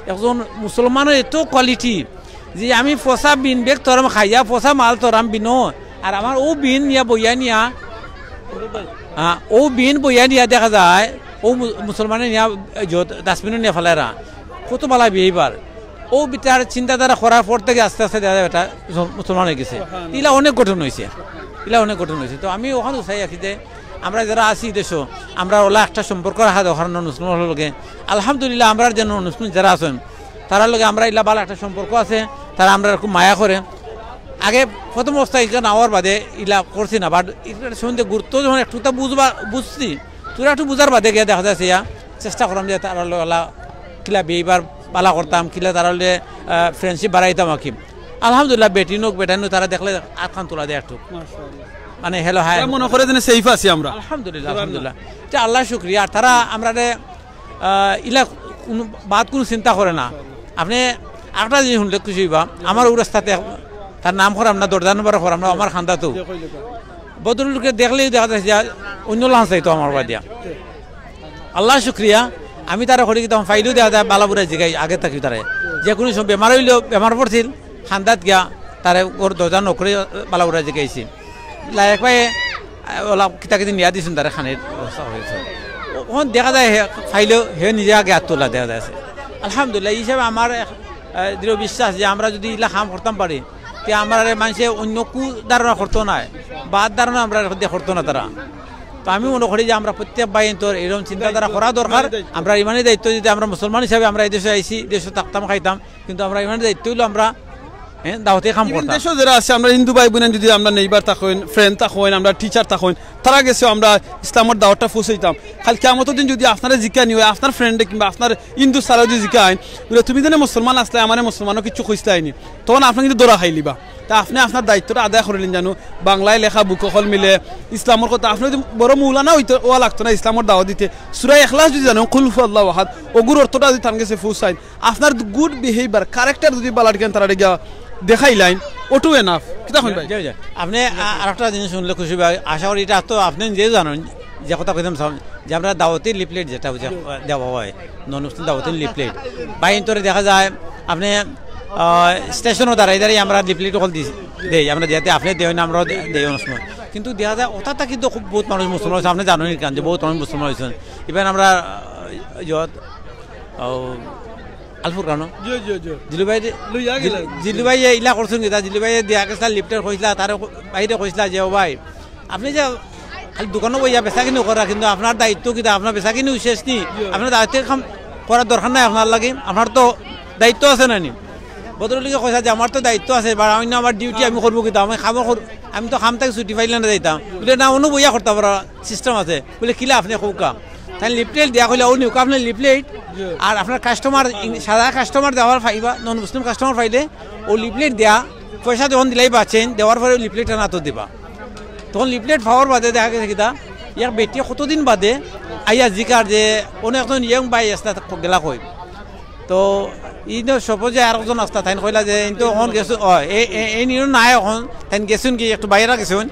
একজন মুসলমানের এত কোয়ালিটি যে আমি ফসা বিন বেগ তরাম খাইয়া, ফসা মাল তরাম বিনো, আর আমার ও বিন নিয়া বইয়া নিয়া, আ, ও বিন বইয়া নিয়া দেখা যায় ও মু-, মুসলমানে নিয়া, এই যে ডাস্টবিনও নিয়া ফেলাইরা, কত বালা বিহেভিয়ার। ও বিটার চিন্তাধারা করার পর থেকে আস্তে আস্তে দেখা যায় এটা মুসল-, মুসলমান হয়ে গেছে। ইলা অনেক গঠন হয়েছে, ইলা অনেক গঠন হয়েছে। তো আমি ওখানে চাই আর কি যে আমরা যারা আছি দেশো, আমরা ওলা একটা সম্পর্ক রাখা দরকার না মুসলমানর লগে। আলহামদুলিল্লাহ, আমরা যেন মুসলিম যারা আছেন, তারার লগে আমরা ইলা ভালো একটা সম্পর্ক আছে, তারা আমরা খুব মায়া করে। আগে প্রথম অবস্থায় ইজন আওয়ার বাদে ইলা করছি না, বাট এটার সম্বন্ধে গুরুত্ব যখন একটু তা বুঝবা, বুঝছি, তোরা একটু বুঝার বাদে গিয়া দেখা যাচ্ছে ইয়া চেষ্টা করলাম যে তারা লগে ওলা কিলা বিহেভিয়ার বালা করতাম, কিলা তারা লগে, আহ, ফ্রেন্ডশিপ বাড়াইতাম আর কি। আলহামদুলিল্লাহ, বেটি নোক, বেটা নোক, তারা দেখলে আতখান তোলা দেয় একটু। মাশাআল্লাহ। মানে, হ্যালো, হাই। তারা মনে করে যেন সেফ আছি আমরা। আলহামদুলিল্লাহ, আলহামদুলিল্লাহ। এটা আল্লাহর শুকরিয়া। আর তারা আমরা রে, আহ, ইলা কোনো বাদ কোনো চিন্তা করে না। আপনি একটা জিনিস শুনলে খুশি হইবা, আমার ও রাস্তাতে এক-, তার নাম করাম না, দরজা নম্বর করাম না, আমার খান্দাতো। ভদ্রলোকে দেখলেই দেখা যায় যে অন্য লাঞ্চ চাইতো আমার বাদিয়া। আল্লাহ শুক্রিয়া, আমি তারা করি কিতাম ফাইলেও দেখা যায় বালা বুড়া জিগাই আগে থাকি তারা। যে কোনো সময় বেমার হইলেও, বেমার পড়ছিল, খান্দাত গিয়া তারা ওর দরজা নকরে বালা বুড়া জিগাইছি। লায়ক ভাই, আহ, ওলা কিতা কিতি নিয়া দিছুন তারা খানির ব্যবস্থা হয়েছে। অখন দেখা যায় হে ফাইলেও হে নিজে আগে আত তুলা দেখা যায়। আলহামদুলিল্লাহ, ই হিসাবে আমার এক, আহ, দৃঢ় বিশ্বাস যে আমরা যুদি ইলা কাম করতাম পারি, তে আমরারে মানষে অইন্য কু ধারণা করতো নায়, বাদ ধারণা আমরার দিয়া করতো না তারা। তো আমি মনো করি যে আমরা প্রত্যেক ভাইয়াইন্তর এরকম চিন্তাধারা করা দরকার। আমরা ইমানি দায়িত্ব, যুদি আমরা মুসলমান হিসাবে আমরা এই দেশো আইছি, দেশো থাকতাম খাইতাম, কিন্তু আমরা ইমানি দায়িত্ব অইলো আমরা, হ্যাঁ, দাওয়াতি কাম করতাম। দেশো যেরা আছে, আমরা হিন্দু ভাই বোন যুদি আমরা neighbour থাকইন, friend থাকইন, আমরা teacher থাকইন, তারার গেছেও আমরা ইসলামর দাওয়াতটা পৌঁছাইতাম। কাইল কিয়ামতর দিন যুদি আপনারে জিকানি অয়, আপনার friend এ কিংবা আপনার হিন্দু ছাড়া যুদি জিকাইন, বুলে, "তুমি যেনে মুসলমান আছলায়, আমারে মুসলমানও কিচ্ছু কইছলায় নি", তখন আপনে কিন্তু ধরা খাইলিবা। তা আপনে আপনার দায়িত্বটা আদায় করিলিন জানো, বাংলায় লেখা book অকল মিলে, ইসলামর কথা। আপনে যুদি বড় মৌলানা অইতে, অওয়া লাগতো না ইসলামর দাওয়াত দিতে। সূরা ইখলাস যুদি জানো, কুল হুয়াল্লাহু আহাদ, অগুর অর্থটা যুদি তান গেছে পৌঁছাইন, আপনার good behaviour, character যুদি বালা ঠিকান তারারে গিয়া দেখাইলাইন, ওটু enough। কিতা কইন ভাই? জি, জি। আপনে আ-, আরেকটা জিনিস হুনলে খুশি অইবা। আশা করি ইটা তো আপনে নিজেও জানইন, যে কথা কইতাম চাইন, যে আমরা দাওয়াতি leaflet যেটা বুঝে দেওয়া অয়, non Muslim দাওয়াতি leaflet। ভাইয়াইন্তরে দেখা যায়, আপনে, আহ, স্টেশনো দাঁড়াই দাঁড়াই আমরা leaflet অকল দি-, দেই, আমরা দিয়াতে আপনে দেইন, আমরাও দে-, দেই অনেক সময়। কিন্তু দেখা যায়, ওটা থাকি তো খুব বহুত মানুষ মুসলমান অইছে, আপনে জানইন কেন যে বহুত মানুষ মুসলমান অইছইন। Even আমরা, আহ, ইয়ত, ও, আল ফুরকানো। জি, জি, জি। জিলু ভাই যে, লইয়া গেলা। জিলু ভাই ইলা করছইন কিতা, জিলু ভাই দিয়া গেছলা, leaflet কইছলা, তারে ক-, বাইরে কইছলা যে, "ও ভাই, আপনে যে খালি দোকানো বইয়া বেচাকিনি করা, কিন্তু আপনার দায়িত্ব কিতা? আপনার বেচাকিনি শেষ নি? জি। আপনার দায়িত্ব কাম করার দরকার নাই আপনার লাগি? আপনার তো দায়িত্ব আছে না নি?" ভদ্রলোকে কইছলা যে, "আমার তো দায়িত্ব আছে, বা আমি না আমার duty আমি করবো কিতা? আমি কামও কর-, আমি তো কাম থাকি ছুটি পাইলে না যাইতাম।" বুলে, "না, অনো বইয়া করতা পারো, system আছে।" বুলে, "কিলা আপনে কউক্কা?" তাইন leaflet দিয়া কইলা, "ও নিউক্কা আপনার leaflet, আর আপনার customer, সাদা customer দেওয়ার পাইবা, non Muslim customer পাইলে, ও leaflet দিয়া, পয়সা যখন দিলাইবা, change দেওয়ার পরে leaflet আনা তো দিবা।" তখন leaflet পাওয়ার বাদে দেখা গেছে কিতা, এক বেটি কতদিন বাদে আইয়া জিকার যে, "অনো একজন young ভাই আছলা, গেলা কই?" তো ইনো suppose যে আরকজন আছলা, তাইন কইলা যে, "ইন তো অখন গেছইন, ও, এ, এ, এ নিও নাই অখন, তাইন গেছইন কি, একটু বাইরে গেছইন,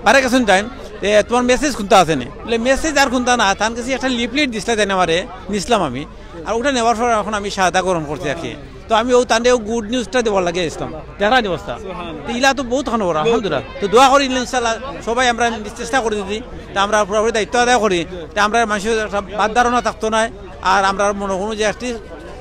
বাইরে গেছইন তাইন, এ, তোমার message কুনতা আছে নি?" বুলে, "Message আর কুনতা না, তান গেছে একটা leaflet দিছলা, তাইন আমারে, নিছলাম আমি, আর ওটা নেওয়ার পর অখন আমি শাহাদা গ্রহণ করছি আর কি।" তো আমি ও তানরে ও good news টা দেওয়ার লাগি আইছলাম। দেখরা নি অবস্থা? তো ইলা তো বহুত খান ওরা, আলহামদুলিল্লাহ। তো দোয়া করি ইনশাআল্লাহ সবাই আমরা চেষ্টা করি যদি, তা আমরা পুরোপুরি দায়িত্ব আদায় করি, তা আমরা মানুষর একটা বাদ ধারণা থাকতো নায়। আর আমরা মনে করুন যে একটি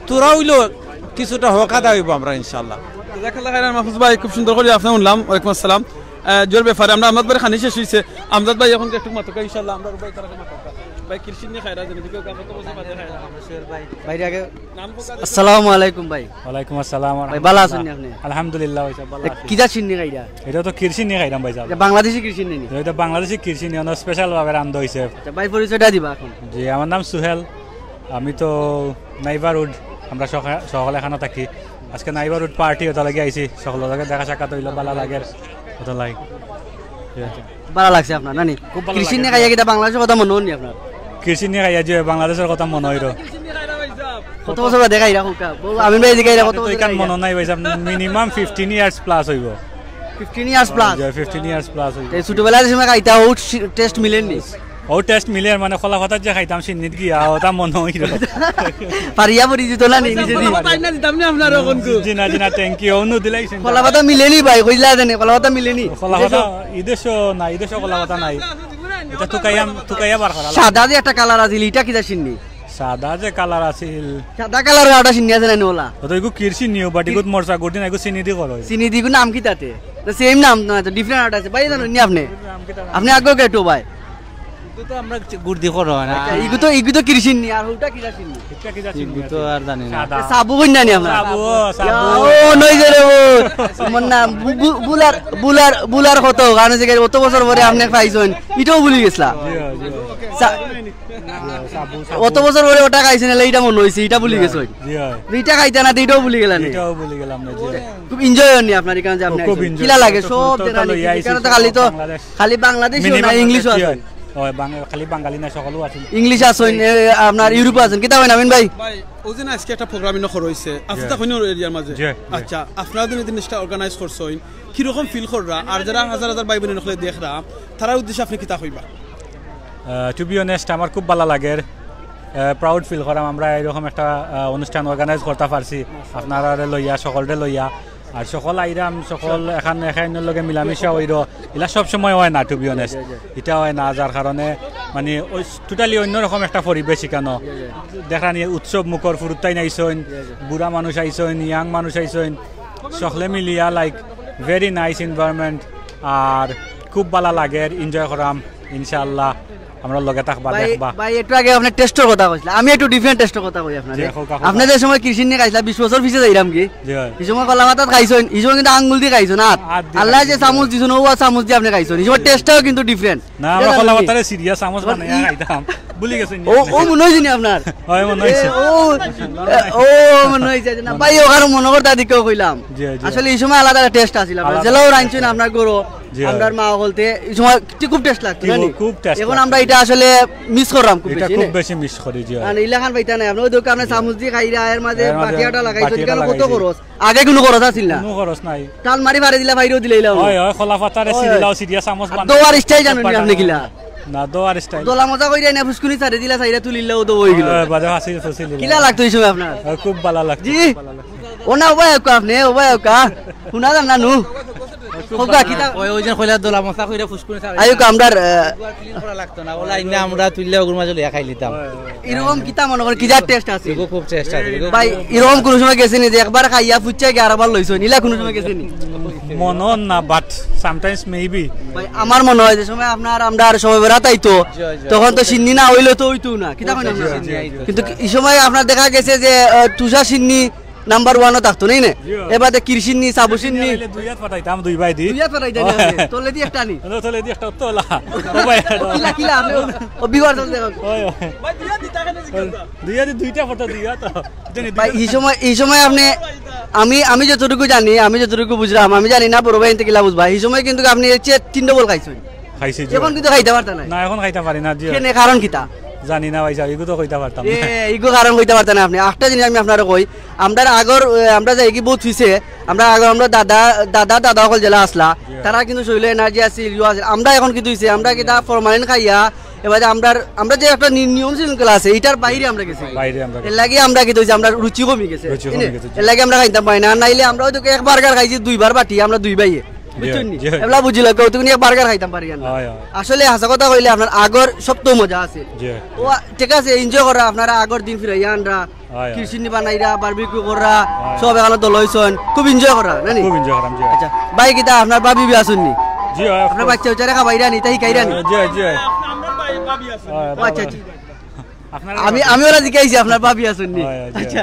তোরা অইলো কিছুটা হক আদায় অইবো আমরা ইনশাআল্লাহ। জাযাকাল্লাহ খাইরান মাহফুজ ভাই, খুব সুন্দর করি আপনে হুনলাম। ওয়ালাইকুম আসসালাম। আহ, জোর ব্যাপারে আমরা আমজাদ ভাইর খানি শেষ অইছে। আমজাদ ভাই অখন একটু মাতউক্কা ইনশাআল্লাহ। আমরা ভাই তারা মাতউক্কা। ভাই কৃষি নিয়া খাইরা জানি, কেউ কত বছর বাদে খাইরা। ভাই আগে নাম কউক্কা। আসসালামু আলাইকুম ভাই। ওয়ালাইকুম আসসালাম ওয়া ভাই, ভালা আছইন নি আপনে? আলহামদুলিল্লাহ ভাই সাহেব, ভালা আছি। কিতা শিন্নি খাইরা? ইটা তো কৃষি নিয়া খাইরাম ভাই সাহেব। ইটা বাংলাদেশি কৃষি নিনি? ইটা বাংলাদেশি কৃষি নিয়া, special ভাবে রান্ধা অইছে। আচ্ছা, ভাই পরিচয়টা দিবা অখন। জি, আমার নাম সুহেল, আমি তো নাইবারউড, আমরা সকা-, সকলে এখানো থাকি। আজকে নাইবারউড party, ওটা লাগি আইছি, সকলর লগে দেখা সাক্ষাৎ অইলো, ভালা লাগের, ওটা লাগি। জি। ভালা লাগছে আপনার, না নি? খুব ভালা কৃষি লাগছে। নিয়া খাইয়া কিতা বাংলাদেশর কথা মনো অয়নি আপনার? কৃষি নিয়া খাইয়া যে বাংলাদেশর কথা মনো অইলো। কত বছর বাদে খাইরা কউক্কা? বউ, আমিন ভাই, এদিকে আইরা, কত তো বছর এখান খাইরা? মনো নাই ভাই সাহেব, minimum fifteen years plus অইবো। Fifteen years plus? জি, fifteen years plus অইবো। এই ছোটবেলার সময় খাইতা, ও শি-, taste মিলেনি? ও taste মিলের, মানে, কলা পাতাত যে খাইতাম শিন্নিত গিয়া, ওটা মনো অইলো। পারিয়া পড়ি দিত না নি, নিজে দি? কলা পাতা আইনা দিতাম নি আপনারে অখন কু? জি না, জি না, thank you। অনু দিলাই চিন্তা। কলা পাতা মিলেনি ভাই, কইলা জানে, কলা পাতা মিলেনি। কলা পাতা, ইদেশো না, ইদেশো কলা পাতা নাই। ইটা তুকাইয়া, তুকাইয়া বার করা। সাদা যে একটা colour আছিল, ইটা কিতা শিন্নি? সাদা যে colour আছিল। সাদা colour এর একটা শিন্নি আছে না নি ওলা? ও তো ইগু কৃষি নিও, but ইগুত মরচা গুড় দি না, ইগু চিনি দি করো। চিনি দি, ইগু নাম কিতা তে? তো same নাম না, তো different একটা আছে। ভাই জানো নি আপনে? আপনে আগে কেটো ভাই? ইগু তো আমরা গুড় দি করো না। আচ্ছা, ইগু তো, ইগু তো কৃষি নি, আর ওটা কিতা শিন্নি? ইগু তো আর জানি না। সাদা। সাবু কইন না নি আপনার? সাবু, সাবু। ও, নই যে রে ও। মন না, বু-, বু-, বুলার, বুলার, বুলার কত? কারণ হচ্ছে কি, অত বছর পরে আপনে পাইছইন, ইটাও ভুলি গেছলা। জি, জি। সা-, জি, সাবু, সাবু। অত বছর পরে ওটা খাইছইন, এলে ইটা মনো অইছে, ইটা ভুলি গেছইন। জি, হয়। যে ইটা খাইতা না, তে ইটাও ভুলি গেলা নি। ইটাও ভুলি গেলাম না, জি। খুব enjoy অয়নি আপনার এখানে যে আপনে খুব আইছইন। Enjoy। কিলা লাগে? সব সব দেশে তো লইয়া আইছি, এখানে তো খালি তো বাংলাদেশ। খালি বাংলাদেশি না, Minimum English ও আছে। হয়, বাং-, খালি বাঙালি না, সকলও আছেন। English আছইন, এ, আপনার Europe আছইন। কিতা কইন আমিন ভাই? ভাই, ওই যে না আজকে একটা program ইনো করা হইছে। আচ্ছা, জি। তা কইন area র মাঝে। জি, জি। আচ্ছা, আপনারা দিন এই জিনিসটা organize করছইন, কিরকম feel কররা? আর যারা হাজার হাজার ভাই বোন অকলে দেখরা, তারার উদ্দেশ্যে আপনে কিতা কইবা? আহ, to be honest, আমার খুব ভালা লাগের। আহ, proud feel করাম আমরা এরকম একটা, আহ, অনুষ্ঠান organize করতা পারছি। আপনারারে লইয়া, সকলরে লইয়া। আর সকল আইরাম, সকল এখান, এখানর লগে মিলামিশা অইরো। ইলা সব সময় অয় না, to be honest। ইটা অয় না, যার কারণে মানে ওই টোটালি অন্যরকম একটা পরিবেশ এখানো। দেখরা নি উৎসব মুখর, ফুরুতাইন আইছইন, বুড়া মানুষ আইছইন, ইয়াং মানুষ আইছইন, সকলে মিলিয়া লাইক ভেরি নাইস এনভায়রনমেন্ট। আর খুব ভালা লাগের, এনজয় করাম ইনশাআল্লাহ। আমরার লগে থাকবা, ভাই, দেখবা। ভাই, একটু আগে আপনে টেস্টর কথা কইছিলা, আমি একটু ডিফারেন্ট টেস্টর কথা কই আপনারে। জি, কও, কও, কও। আপনে যে সময় কৃষি নিয়ে খাইছিলা, বিশ বছর পিছে যাইরাম কি? জি, হয়। এই সময় কলা পাতাত খাইছইন, এই সময় কিন্তু আঙ্গুল দি খাইছইন, আত। আত দি আল্লাহ যে খাইছি। চামচ দিছইন, ও চামচ দি আপনে খাইছইন, এই সময় জি। টেস্টটাও কিন্তু ডিফারেন্ট। না, আমরা কলা পাতারে সিরিয়াস চামচ বানাইয়া খাইতাম। ভুলি গেছইন নি ও, আপনে? ও মনে অইছে নি আপনার? হয়, মনে অইছে। এ, ও, এ, ও মনে অইছে যে না, ভাই, ওখানে মনে করতে দিকেও কইলাম। জি, জি। আসলে এই সময় আলাদা একটা টেস্ট আছিল আপনার। আলাদা জেলাও একটা রাঁধছইন টেস্ট। আপনার গরু, জি, আমরার হয়। মা বলতে এই সময় কি খুব টেস্ট লাগতো, জি, না নি? খুব টেস্ট এখন লাগতো। আমরা এটা আসলে মিস করলাম খুব এটা বেশি, খুব নি? বেশি মিস করি, জি, হয়। আর ইলাখান পাইতা নাই, আপনি ওই দোকানে জি। চামচ দি খাইরা, এর মাঝে এর মাঝে বাটিয়াটা লাগাইছো, বাটিয়াটা এখানে কত লাগাইছি। খরচ? আগে কোনো খরচ আছিল না? কোনো খরচ নাই। টান মারি ফারে দিলা, বাইরেও দিলাইলা। হয়, হয়, কলা পাতারে ও, সিরিয়াও সিরিয়া চামচ আর বানাই। দোয়ার স্টাইল জানো নি আপনি কিলা? না, দোয়ার স্টাইল। দোলা মজা কইরা না, ফুসকুনি ছাড়ে দিলা, ছাইরা তুলিলা, ও তো হই গেল। হয়, বাদে হাসি ফুসি দিলা। কিলা লাগতো এই সময় আপনার? হয়, খুব ভালা লাগতো, জি? খুব ভালা লাগতো। ও না, ওবা একা আপনি, ওবা একা। হুনা যান না নু। খুব খোকা, ভালা কিতা? লাগতো। ওই, ওই যে কইলা দোলা মজা কইরা ফুসকুনি ছাড়ে আয়ুক দিলা। আমরার, আহ, একবার ক্লিন করা লাগতো না, ওলা ইন্না আমরা তুললে ওগুর মাঝে লইয়া খাই নিতাম। হয়, হয়। এরকম কিতা মনে করেন, কি যার টেস্ট আছে? এগো খুব টেস্ট আছে, এগো ভাই, খুব এরকম কোনো সময় গেছে নি যে একবার খাইয়া ফুচ্চা গিয়ে আরবার লইছো, নিলা কোনো সময় গেছে নি? মনে না, but sometimes maybe। ভাই, আমার মনে হয় যে সময় আপনার আমরা আর সময় বেড়াত আইতো, জি, জি। তখন তো সিন্নি না হইলে তো হইতো না, কিতা কইন জি, আপনারা? জি, জি, জি। কিন্তু এই সময় আপনার দেখা গেছে যে, আহ, তুষার সিন্নি নাম্বার ওয়ানও থাকতো, নেই না? জি। এবারে কিরসিন্নি, সাবুসিন্নি। দুই হাত ফাটাইতাম, দুই ভাই দি। দুই হাত ফাটাইতাম, ও। আপনি। তোলে দি একটা নি। ও, তোলে দি একটা, তোলা। ও ভাই, একটা। কিলা, কিলা, আপনি? ও, বিবার চলতে দেখো। ওই, ওই। দুই হাত দি দুইটা ফটো, দুই হাত। জানি, ভাই, দুই হাত। এই সময়, এই সময় আপনি, আমি, আমি যতটুকু জানি, আমি যতটুকু বুঝলাম, আমি জানি না বড় ভাই এনতে কিলা বুঝবা। এই সময় কিন্তু আপনি এর চেয়ে তিন ডবল খাইছেন। খাইছি, জি। এখন কিন্তু খাইতে পারতা না। না, এখন খাইতে পারি না, জি। কেনে, কারণ কিতা? জানি না ভাই সাহেব, এগু তো কইতে পারতাম না। এ, এগু কারণ কইতে পারতা না আপনি। একটা জিনিস আমি আপনারে কই, আমরা আগর, এ, আমরা যাই কি বহুত পিছে, আমরা আগর আমরা দাদা, দাদা, দাদা অকল জেলা আসলা, জি। তারা কিন্তু শরীরে এনার্জি আছে, ইলিও আছে। আমরা এখন কিন্তু হইছে, আমরা কিতা ফরমালিন খাইয়া, এবারে আমরা, আমরা যে একটা নি-, নিয়ম শৃঙ্খলা আছে, এটার বাইরে আমরা গেছি। বাইরে আমরা এর লাগি আমরা কিন্তু হইছে, আমরা রুচি কমি গেছে। রুচি কমি এনে, গেছে, জি। এর লাগি আমরা খাইতাম পারি না। আর নাইলে আমরা হয়তো এক বার্গার খাইছি দুইবার বাটি, আমরা দুই ভাইয়ে। জি, বুঝছেন নি? জি। এবলা বুঝিলা, কও তুমি এক বার্গার খাইতাম পারি না। হয়, হয়। আসলে হাছা কথা কইলে আপনার আগর সব তো মজা আছে। জি। ও, ঠিক আছে, এনজয় করা, আপনারা আগর দিন ফিরাইয়া আনরা, হয়, হয়। কিরসিন্নি বানাইরা, বারবিকিউ কররা, হয়। সব এখানো দল হইছইন, খুব এনজয় করা, না নি? খুব এনজয় করাম, জি। আচ্ছা, ভাই কিতা আপনার ভাবি বি আছইন নি? জি, হয়, of আপনার course। বাচ্চা উচ্চারে খাবাইরা নি, তাই খাইরা নি? জি, জি। হয়, ও, আচ্ছা, আচ্ছা। আপনারা আমি, আমি ওরা জিকাইছি আপনার ভাবি আছইন নি? হয়, হয়, জি। আচ্ছা।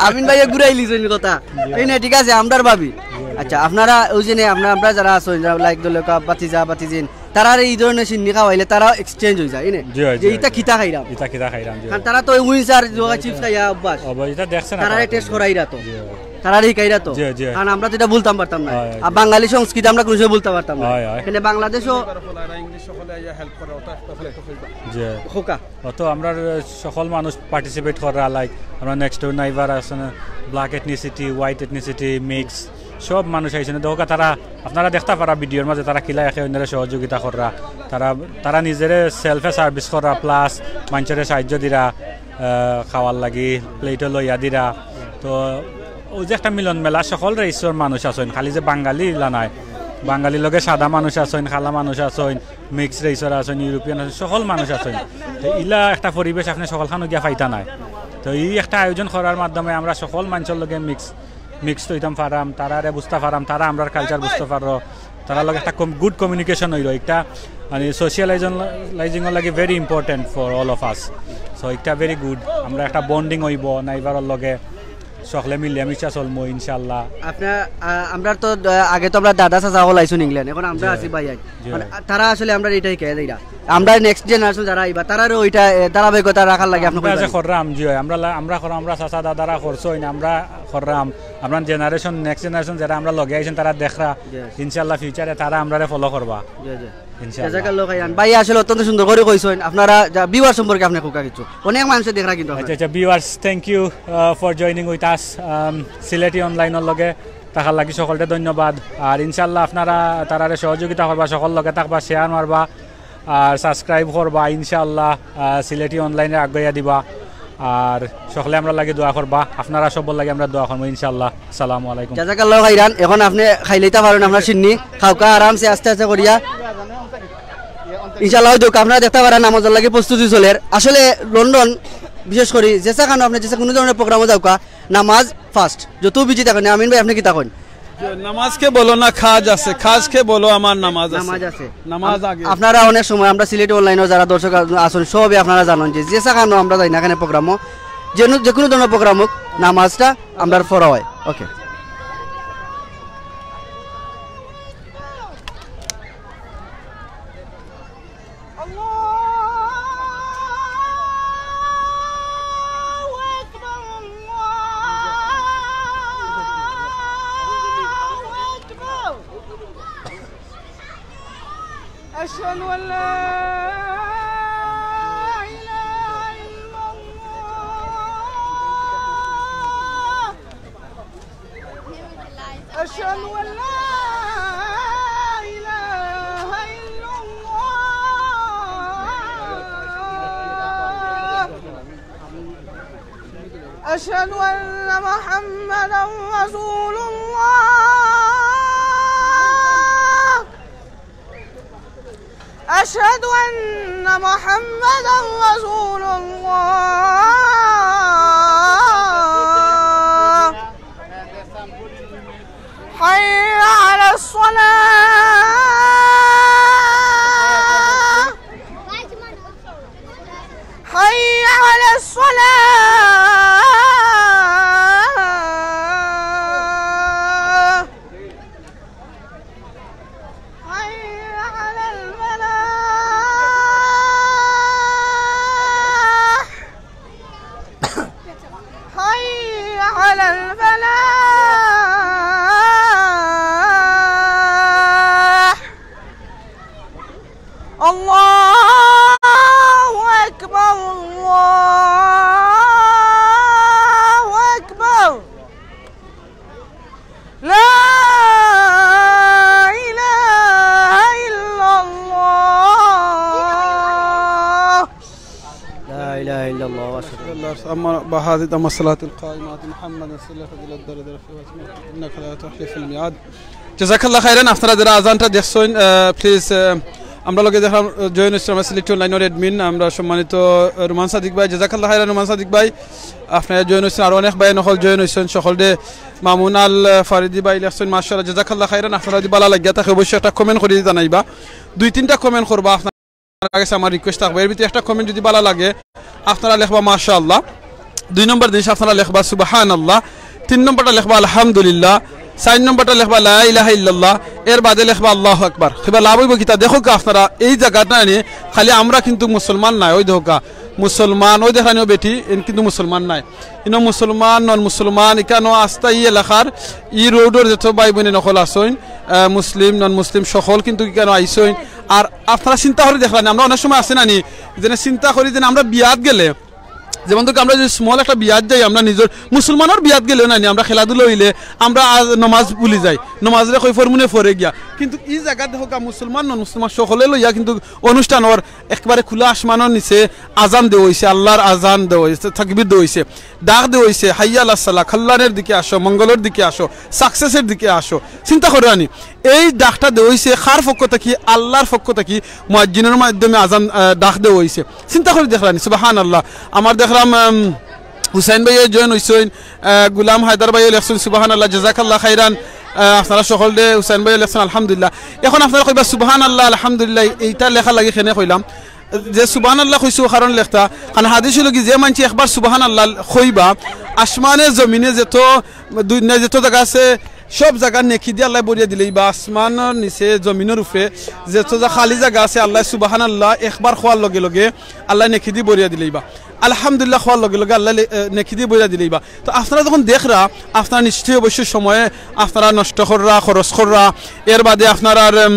আমিন ভাইয়ে ঘুরাই লিছইন কথা। জি। এই না, ঠিক আছে, আমরার ভাবি। জি, জি। আচ্ছা, আপনারা ওই যে নে, আমরা, আমরা যারা আছইন, যারা লাইক দলে কা-, বাতিজা, বাতিজিন, তারারে এই ধরনের সিন্নি খাওয়াইলে তারা এক্সচেঞ্জ হয়ে যায়, এনে? জি, হয়, যে জি, ইটা হয়। কিতা খাইরাম? ইটা কিতা খাইরাম, জি। কারণ তারা তো ওই উইংস আর জোগা চিপস খাইয়া অভ্যাস। ও ভাই, ইটা দেখছে না তারারে তারা। টেস্ট করাইরা তো। জি, হয়। তারারে হিকাইরা তো। জি, জি। কারণ আমরা তো ইটা ভুলতাম পারতাম না। হয়, হয়, আর জি। বাঙালি সংস্কৃতি আমরা কোনো সময় ভুলতাম পারতাম না। হয়, হয়। এখানে বাংলাদেশও ইংলিশ সকলে আইয়া হেল্প করা, ওটা, ওটা, ওটা, ওটা। জি। খোকা। অত আমরা সকল মানুষ পার্টিসিপেট কররা, লাইক আমরা নেক্সট ডোর নাইবার আছে না, black ethnicity, white ethnicity, mix, সব মানুষ আইছে না। দেখো তারা, আপনারা দেখতা পারা ভিডিওর মাঝে তারা কিলা একে অন্যরে সহযোগিতা কররা। তারা, তারা নিজেরে সেলফে সার্ভিস কররা, প্লাস মানুষরে সাহায্য দিরা, আহ, খাওয়ার লাগি প্লেটও লইয়া দিরা। তো ওই যে একটা মিলন মেলা, সকল রেসর মানুষ আছইন, খালি যে বাঙালি ইলা নাই, বাঙালির লগে সাদা মানুষ আছইন, কালা মানুষ আছইন, মিক্স রেসর আছইন, ইউরোপিয়ান আছইন, সকল মানুষ আছইন। তো ইলা একটা পরিবেশ আপনি সকলখানো গিয়া পাইতা নাই। তো এই একটা আয়োজন করার মাধ্যমে আমরা সকল মানুষের লগে মিক্স, মিক্স হইতাম পারাম, তারারে বুঝতা পারাম, তারা আমরার কালচার বুঝতা পারো, তারার লগে একটা কম-, গুড কমিউনিকেশন হইল। একটা মানে সোশিয়ালাইজিংর লাগি very important for all of us. So একটা ভেরি গুড, আমরা একটা বন্ডিং হইব নাইবারর লগে, সকলে মিলিয়া মিশা চলমু ইনশাআল্লাহ। আপনার, আহ, আমরা তো, আহ, আগে তো আমরা দাদা চাচা হল আইছুন ইংল্যান্ড, এখন আমরা জি, আছি ভাই। জি। মানে, তারা আসলে আমরা এটাই কে দিরা। আমরা নেক্সট জেনারেশন যারা আইবা, তারারও ওইটা, এ, ধারাবাহিকতা রাখার লাগে আপনি আমরা যে কইবেন। কররাম, জি হয়, আমরা লা-, আমরা কররাম, আমরা চাচা দাদারা করছইন, আমরা কররাম, আমরা জেনারেশন, নেক্সট জেনারেশন যারা আমরা লগে আইছেন, তারা দেখরা, জি। ইনশাআল্লাহ ফিউচারে তারা আমরারে ফলো করবা। জি, জি। ইনশাআল্লাহ। জাযাকাল্লাহু খাইরান। ভাই আসলে অত্যন্ত সুন্দর করে কইছইন। আপনারা যা ভিউয়ার সম্পর্কে আপনি কোকা কিছু। অনেক মানুষে দেখরা কিন্তু আপনারা। আচ্ছা, আচ্ছা, viewers, thank you, uh, for joining with us, um, Sylheti অনলাইনর লগে থাকার লাগি সকলকে ধন্যবাদ। আর ইনশাআল্লাহ আপনারা তারারে সহযোগিতা করবা, সকল লগে থাকবা, শেয়ার মারবা, আর সাবস্ক্রাইব করবা। ইনশাআল্লাহ, আহ, সিলেটি অনলাইনে আগুয়াইয়া দিবা। আর সকলে আমরার লাগি দোয়া করবা, আপনারা সবর লাগি আমরা দোয়া করবো ইনশাআল্লাহ। আসসালামু আলাইকুম। জাযাকাল্লাহু খাইরান। এখন আপনি খাইলাইতা পারেন আপনার সিন্নি, খাউক্কা আরামসে আস্তে আস্তে করিয়া। ইনশাআল্লাহ, অউ দেখউক্কা, আপনারা দেখতা পাররা নামাজর লাগি প্রস্তুতি চলের। আসলে লন্ডন, বিশেষ করি যেছা খানো আপনে যেছা কুনু ধরনর প্রোগ্রামো যাউক্কা, নামাজ ফার্স্ট। যত বিজি থাকইন, আমিন ভাই, আপনে কিতা কইন? নামাজকে বলো না কাজ আছে, কাজকে বলো আমার নামাজ আছে। নামাজ আছে। নামাজ আগে। আপনারা অনেক সময় আমরা সিলেটি অনলাইনো যারা দর্শক আ-, আছইন, সবে আপনারা জানইন যে যেছা খানো আমরা যাই না কেনে প্রোগ্রামো, যে নু-, যে কুনু ধরনর প্রোগ্রাম অউক, নামাজটা আমরার পড়া অয়। ওকে। الله أكبر، الله أكبر. أشهد أن لا إله إلا الله. أشهد أن لا إله إلا الله. أشهد أن محمدا رسول الله. أشهد أن محمدا رسول الله. حي على الصلاة. حي على الصلاة. حي على الفلاح. حي على الفلاح. الله أكبر، الله أكبر. لا إله إلا الله. لا إله إلا الله وأشهد أن أما بعد، هذه تم الصلاة القائمة محمد صلى الله عليه وسلم. إنك لا تخلف الميعاد. জাযাকাল্লাহ খাইরান। আপনারা যারা আজানটা দেখছইন, আহ, প্লিজ, আহ, আমরার লগে দেখরাম, আহ, জয়েন অইছইন আমরার সিলেটি অনলাইনর অ্যাডমিন, আমরার সম্মানিত, আহ, রুমান সাদিক ভাই। জাযাকাল্লাহ খাইরান রুমান সাদিক ভাই। আপনারা জয়েন অইছইন, আরো অনেক ভাই অকল জয়েন অইছইন, সকলরে। মামুন আল, আহ, ফারিদি ভাই লেখছইন, মাশাআল্লাহ, জাযাকাল্লাহ খাইরান। আপনারা যদি ভালা লাগিয়া থাকে অবশ্যই একটা কমেন্ট করি জানাইবা, দুই তিনটা কমেন্ট করবা। আপনারা গেছে আমার রিকোয়েস্ট থাকবো, এর ভিতরে একটা কমেন্ট যদি ভালা লাগে আপনারা লেখবা মাশাআল্লাহ, দুই নম্বর জিনিস আপনারা লেখবা সুবহানাল্লাহ, তিন নম্বরটা লেখবা আলহামদুলিল্লাহ, চাইর নম্বরটা লেখবা লা ইলাহা ইল্লাল্লাহ, এর বাদে লেখবা আল্লাহু আকবার। কইবা লাভ অইবো কিতা? দেখউক্কা আপনারা, এই জাগাটা নি খালি আমরা কিন্তু মুসলমান নায়, অউ দেখউক্কা মুসলমান, অউ দেখরানি অউ বেটি, এন কিন্তু মুসলমান নায়। ইনো মুসলমান, নন মুসলমান, ইকানো আস্তা ই এলাকার, ই রোডর যত ভাই বইন অকল আছইন, আহ, মুসলিম, নন মুসলিম সকল কিন্তু ইকানো আইছইন। আর আপনারা চিন্তা করি দেখরানি, আমরা অনেক সময় আছে না নি, যেন চিন্তা করি যেন আমরা বিয়াত গেলে, যেমন ধরুন আমরা যদি স্মল একটা বিয়াত যাই, আমরা নিজর মুসলমানর বিয়াত গেলেও না নি, আমরা খেলাধুলা অইলে আমরা আজ নমাজ ভুলি যাই, নমাজরে কই ফরমুনে ফরে গিয়া। কিন্তু ই জাগাত দেখউক্কা মুসলমান, নন মুসলমান সকলে লইয়া কিন্তু অনুষ্ঠান অর একবারে খোলা আসমানর নিচে আজান দেওয়া অইছে, আল্লাহর আজান দেওয়া অইছে, তাকবীর দেওয়া অইছে, ডাক দেওয়া অইছে, হাইয়া আলাস সালাহ, কল্যাণের দিকে আসো, মঙ্গলের দিকে আসো, সাকসেসের দিকে আসো। চিন্তা কররানি, এই ডাকটা দেওয়া অইছে কার পক্ষ থাকি? আল্লাহর পক্ষ থাকি মুয়াজ্জিনের মাধ্যমে আজান, আহ, ডাক দেওয়া অইছে। চিন্তা করি দেখরানি, সুবহানাল্লাহ। আমার দেখরাম, আম, হুসাইন ভাইয়ে জয়েন অইছইন, আহ, গুলাম হায়দার ভাইয়ে লেখছইন সুবহানাল্লাহ, জাযাকাল্লাহ খাইরান। আহ, আপনারা সকলরে, হুসাইন ভাইয়ে লেখছইন আলহামদুলিল্লাহ। এখন আপনারা কইবা সুবহানাল্লাহ, আলহামদুলিল্লাহ, এইটা লেখা লাগি কেনে কইলাম যে সুবহানাল্লাহ কইছো কারণ লেখতা, কারণ হাদিস অইলো কি, যে মানষে একবার সুবহানাল্লাহ কইবা, আসমানে জমিনে যত দুনিয়া যত জাগা আছে, সব জাগা নেকি দি আল্লায় ভরিয়া দিলাইবা। আসমানর নিচে, জমিনর উপরে যত যা খালি জাগা আছে, আল্লায় সুবহানাল্লাহ একবার কওয়ার লগে লগে আল্লায় নেকি দি ভরিয়া দিলাইবা। আলহামদুলিল্লাহ কওয়ার লগে লগে আল্লায় লে-, এ, নেকি দি ভরিয়া দিলাইবা। তো আপনারা যখন দেখরা, আপনারা নিশ্চয়ই অবশ্যই সময় আপনারা নষ্ট কররা, খরচ কররা, এর বাদে আপনারার, উম,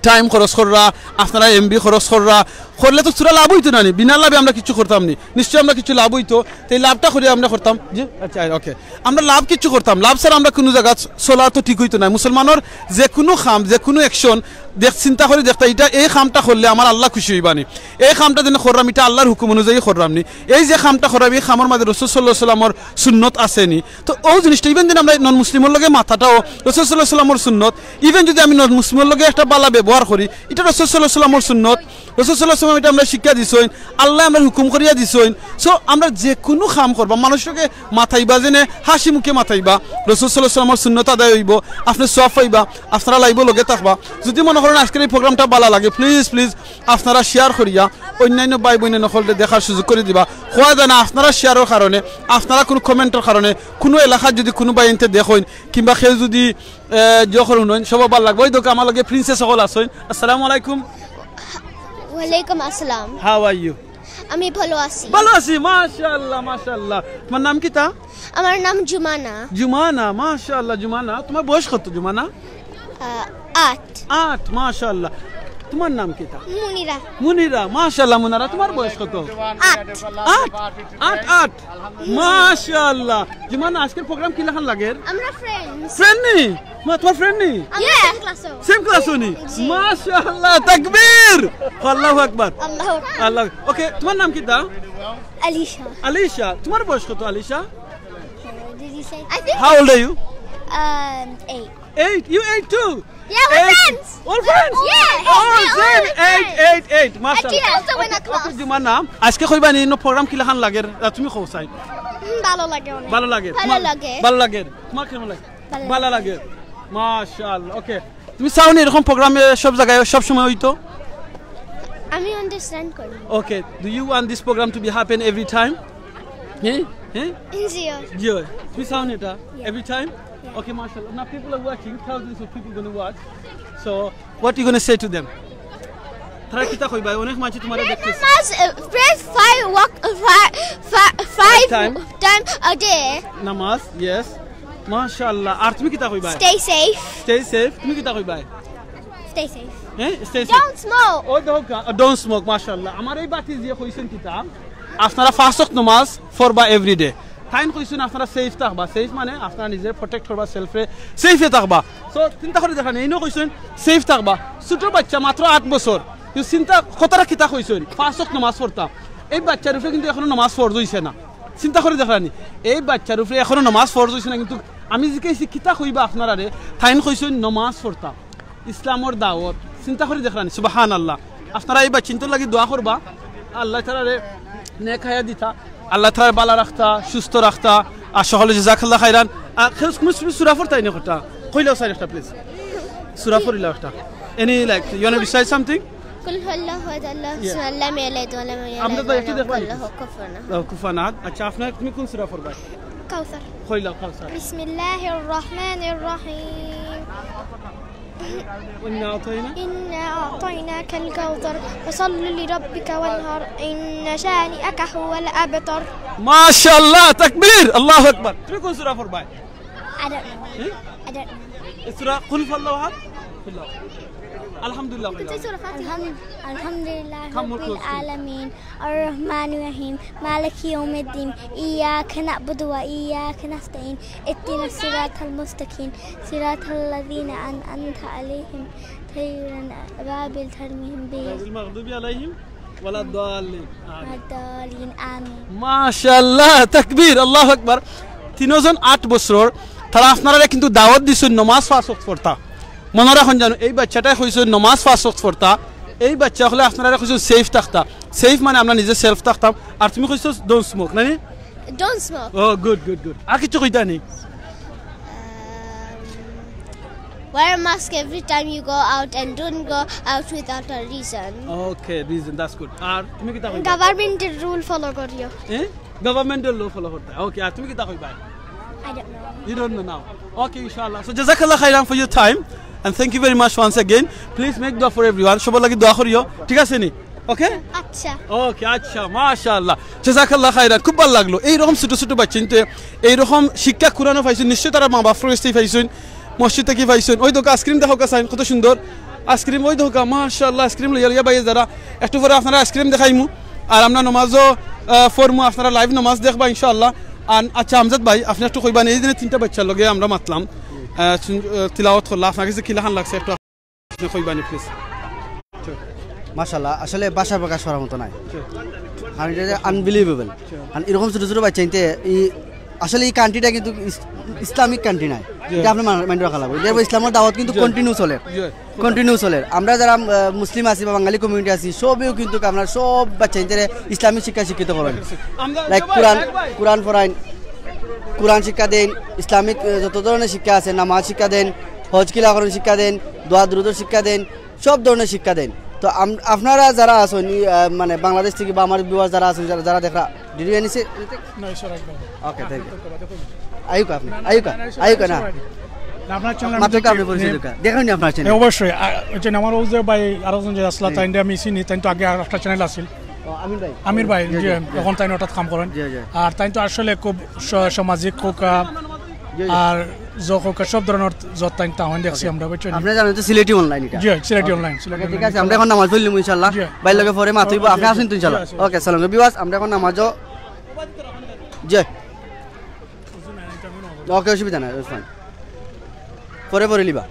টাইম খরচ কররা, আপনারা এমবি খরচ কররা, করলে তো সুরা লাভ অইতো না নি, বিনা লাভে আমরা কিছু করতাম নি, নিশ্চয় আমরা কিছু লাভ অইতো। তো এই লাভটা করি আমরা করতাম, জি, আচ্ছা, ওকে। আমরা লাভ কিছু করতাম, লাভ ছাড়া আমরা কুনু জাগাত চলা তো ঠিক অইতো না। মুসলমানর যে কুনু কাম, যে কুনু action, দেখ, চিন্তা করি দেখতা, ইটা, এই কামটা করলে আমার আল্লাহ খুশি অইবা নি, এই কামটা যেন কররাম, ইটা আল্লাহর হুকুম অনুযায়ী কররাম নি, এই যে কামটা কররাম, এই কামর মাঝে রসুল সাল্লাল্লাহু আলাইহি ওয়াসাল্লামর সুন্নত আছে নি। তো অউ জিনিসটা, even যদি আমরা নন মুসলিমর লগে মাতাটাও রসুল সাল্লাল্লাহু আলাইহি ওয়াসাল্লামর সুন্নত, even যদি আমি নন মুসলিমর লগে একটা বালা ব্যবহার করি, ইটা রসুল সাল্লাল্লাহু আলাইহি ওয়াসাল্লামর সুন্নত, রসুল সাল্লাল্লাহু আলাইহি ওয়াসাল্লাম ইটা আমরা শিক্ষা দিছইন, আল্লায় আমরারে হুকুম করিয়া দিছইন। So আমরা যে কুনু কাম করবা, মানুষরে মাতাইবা, যেনে হাসি মুখে মাতাইবা, রসুল সাল্লাল্লাহু আলাইহি ওয়াসাল্লামর সুন্নত আদায় অইবো, আপনে সওয়াব পাইবা, আপনারা live-ও লগে থাকবা। যদি মনে করইন আজকের এই program-টা বালা লাগে, please, please আপনারা share করিয়া অইন্যান্য ভাই বইন অকলরে দেখার সুযোগ করি দিবা। কওয়া যায় না, আপনারা share-র কারণে, আপনারা কুনু comment-র কারণে কুনু এলাকাত যদি কুনু ভাইয়াইন্তে দেখইন কিংবা কেউ যদি, এ, জো করইন, সবার বালা লাগবো। অউ দেখউক্কা আমার লগে princess অকল আছইন। আসসালামু আলাইকুম। ওয়ালাইকুম আসসালাম। How are you? আমি ভালো আছি। ভালো আছি, মাশাআল্লাহ, মাশাআল্লাহ। তুমার নাম কিতা? আমার নাম জুমানা। জুমানা, মাশাআল্লাহ। জুমানা, তুমার বয়স কত, জুমানা? আহ, আট। আট, মাশাআল্লাহ। তুমার নাম কিতা? মুনিরা। মুনিরা, মাশাআল্লাহ। মুনারা, তুমার বয়স কত? আট। আট, আট, আট। মাশাআল্লাহ। জুমানা, আজকের program কিলাখান লাগের? আমরা friends। Friend নি? মা, তুমার friend নি? আমরা same class-ও। Same class-ও নি? জি। মাশাআল্লাহ, তাকবীর। আল্লাহু আকবার। আল্লাহু আকবার। আল্লাহ। Okay, তুমার নাম কিতা? আলিশা। আলিশা, তুমার বয়স কত, Alisha? Did you say? I think How old are you? Um, eight. Eight? You eight too? Yeah, we're Eight? Friends. All friends? Yeah. Oh, We're same. All Eight, friends. Eight, eight. And she মাশাআল্লাহ। Also went Okay, across. Okay, Jumana, আজকে কইবা নি, ইনো program কিলাখান লাগের? আহ, তুমি কও চাই। হুম, ভালো লাগে অনেক। ভালো লাগে? ভালো তোমার লাগে। ভালো লাগে? তোমার কেমন লাগে? ভালো ভালো লাগে। লাগে। মাশাআল্লাহ। Okay। তুমি চাও নি এরকম program-এ সব জাগায় সব সময় অইতো? আমি understand করি। Okay, do you want this program to be happen every time? হ্যাঁ? হ্যাঁ? জি। জি। তুমি চাও নি এটা? Yeah. Every time? Yeah. Okay, মাশাআল্লাহ। Now people are watching, thousands of people gonna watch. So, what you gonna say to them? তারা কিতা কইবা? অনেক মানষে তুমারে দেখতেছে। নামাজ, uh, pray five waqt, uh, fi-, fi-, five Time? Time a day. নামাজ, yes. মাশাআল্লাহ। আর তুমি কিতা কইবা? Stay safe. Stay safe। তুমি কিতা কইবা? Stay safe. হ্যাঁ? Stay safe। Don't smoke. ও দেখো, আহ, don't smoke, মাশাআল্লাহ। আমার এই ভাতিজিয়ে কইছইন কিতা? আপনারা পাঁচ ওয়াক্ত নামাজ পড়বা every day। তাইন কইছইন আপনারা safe থাকবা। Safe মানে আপনারা নিজে protect করবা, self-রে, safe-এ থাকবা। So, চিন্তা করি দেখরা নি, এইনও কইছইন safe থাকবা। ছোট বাচ্চা মাত্র আট বছর। কিন্তু চিন্তা, কথাটা কিতা কইছইন? পাঁচ ওয়াক্ত নামাজ পড়তা। এই বাচ্চার উপরে কিন্তু এখনো নামাজ ফরজ অইছে না। চিন্তা করি দেখরা নি, এই বাচ্চার উপরে এখনো নামাজ ফরজ অইছে না, কিন্তু আমি জিকাইছি, "কিতা কইবা আপনারারে?" তাইন কইছইন, "নামাজ পড়তা, ইসলামর দাওয়াত।" চিন্তা করি দেখরা নি, সুবহানাল্লাহ। আপনারা এই বাচ্চাইন্তর লাগি দোয়া করবা, আল্লাহ তাআলারে নেক হায়াত দিতা, আল্লাহ তাআলা বালা রাখতা, সুস্থ রাখতা। আর সকলে জাযাকাল্লাহ খাইরান। আর কেউ, তুমি, তুমি সূরা পড়তায় নি কয়টা? কইলাও স্যার একটা, please। সূরা পড়িলাও একটা। Any, like, you wanna recite something? قل هو الله أحد، الله الصمد، لم يلد ولم يولد، আমরা তো একটু দেখবা। الله كفوا أحد। আহ, কুফুয়ান আহাদ। আচ্ছা, আপনার, তুমি কোন সূরা পড়বা? কাউসার। কইলাও কাউসার। بسم الله الرحمن الرحيم। إنا أعطينا إنا أعطيناك الكوثر، فصل لربك وانحر، إن شانئك هو الأبتر। মাশাআল্লাহ, তাকবীর, আল্লাহু আকবার। তুমি কোন সূরা পড়বা? I don't know. Hmm? I don't know. এই সূরা কুল হুয়াল্লাহু আহাদ? কুল হুয়াল্লাহু আহাদ। আলহামদুলিল্লাহ। الحمد، الحمد لله رب العالمين، الرحمن الرحيم، مالك يوم الدين، إياك نعبد وإياك نستعين، اهدنا الصراط المستقيم، صراط الذين أنعمت عليهم، غير المغضوب عليهم ولا الضالين। آمين। ولا الضالين। آمين। মাশাআল্লাহ, তাকবীর, আল্লাহু আকবার। তিনজন আট বছর, তারা আপনারারে কিন্তু দাওয়াত দিছইন নমাজ পাঁচ ওয়াক্ত পড়তা। মনো রাখইন জানো, এই বাচ্চাটায় কইছইন নমাজ পাঁচ ওয়াক্ত পড়তা, এই বাচ্চা অকলে আপনারারে কইছইন safe থাকতা। Safe মানে আমরা নিজে self থাকতাম। আর তুমি কইছো don't smoke, না নি? Don't smoke. Oh, good, good, good. আর কিছু কইতা নি? Um, wear a mask every time you go out and don't go out without a reason. Okay, reason, that's good. আর তুমি কিতা কইবা? Government-এর rule follow করিও। এ? Government-এর law follow করতা। Okay, আর তুমি কিতা কইবা? I don't know. You don't know now. Okay, inshallah. So, jazakallah khairan for your time and thank you very much once again. Please make dua for everyone. সবার লাগি দোয়া করিও, ঠিক আছে নি? Okay? আচ্ছা। Okay, আচ্ছা, মাশাআল্লাহ। জাযাকাল্লাহ খাইরান, খুব ভালা লাগলো। এইরকম ছোট ছোট বাচ্চাইন্তে এইরকম শিক্ষা কুরআনও পাইছইন, নিশ্চয় তারা মা বাপর গেছ থাকি পাইছইন, মসজিদ থাকি পাইছইন। ওই দেখো ice cream দেখো কাছাইন, কত সুন্দর। আইসক্রিম ওই দেখউক্কা, মাশাআল্লাহ, আইসক্রিম লইয়া লইয়া ভাইয়ে যারা। একটু পরে আপনারারে আইসক্রিম দেখাইমু, আর আমরা নমাজও, আহ, পড়মু, আপনারা live নমাজ দেখবা ইনশাআল্লাহ। আর আচ্ছা, আমজাদ ভাই, আপনে একটু কইবা নি, এই যে তিনটা বাচ্চার লগে আমরা মাতলাম, আহ, তিলাওয়াত করলা, আপনার কাছে কিলাখান লাগছে একটু আপনে কইবা নি, please। মাশাআল্লাহ, আসলে ভাষা প্রকাশ করার মতো নাই। আর এটা যে unbelievable। আর এরকম ছোট ছোট বাচ্চা ইনতে এই, আসলে এই কান্ট্রিটা কিন্তু ইস-, ইসলামিক কান্ট্রি নাই। এটা আপনার মাইন্ড রাখা লাগবে। দেখবো ইসলামের দাওয়াত কিন্তু কন্টিনিউ চলের, কন্টিনিউ চলের। আমরা যারা আহ, মুসলিম আছি বা বাঙালি কমিউনিটি আছি, সবেও কিন্তু আমরা সব বাচ্চা ইনতে ইসলামিক শিক্ষা শিক্ষিত করেন। লাইক কোরআন, কোরআন পড়াইন, কোরআন শিক্ষা দেন, ইসলামিক আহ, যত ধরনের শিক্ষা আছে, নামাজ শিক্ষা দেন, হজ কিলা করেন শিক্ষা দেন, দোয়া দুরুদর শিক্ষা দেন, সব ধরনের শিক্ষা দেন। তো আম- আপনারা যারা আছেন, ই, আহ, মানে বাংলাদেশ থেকে বা আমার ভিউয়ার যারা আছেন, যারা যারা দেখরা, did you any say? Okay, thank you. আইউকা আপনি, আইউকা, আইউকা না। আপনার চ্যানেল মাত্র আপনি পরিচয় দেখা, দেখাইনি আপনার চ্যানেল। অবশ্যই। আ, ওই যে আমার ওই যে ভাই আরো জন যে আসলা, তাই আমি চিনি, তাই তো আগে আর একটা চ্যানেল আছিল। ও, আমির ভাই। আমির ভাই, জি, জি, জি। এখন তাই হঠাৎ কাম করেন। জি, জি। আর তাই তো আসলে খুব স- সামাজিক হোকা, জি, জি। আর জক হোকা, সব ধরনের যত তাই তাহন দেখছি আমরা, বুঝছেন? আপনি জানেন তো সিলেটি অনলাইন এটা। জি, সিলেটি অনলাইন, সিলেটি ঠিক অনলাইন। আছে, আমরা এখন নামাজ পড়লাম ইনশাআল্লাহ। জি। ভাইর লগে পরে মাতিব, আপনি আসেন তো ইনশাআল্লাহ। জি, জি। ওকে, সালাম ভিউয়ার্স, আমরা এখন নামাজও। জি। ওকে, অসুবিধা নাই, ফাইন। পরে পড়ে লিবা।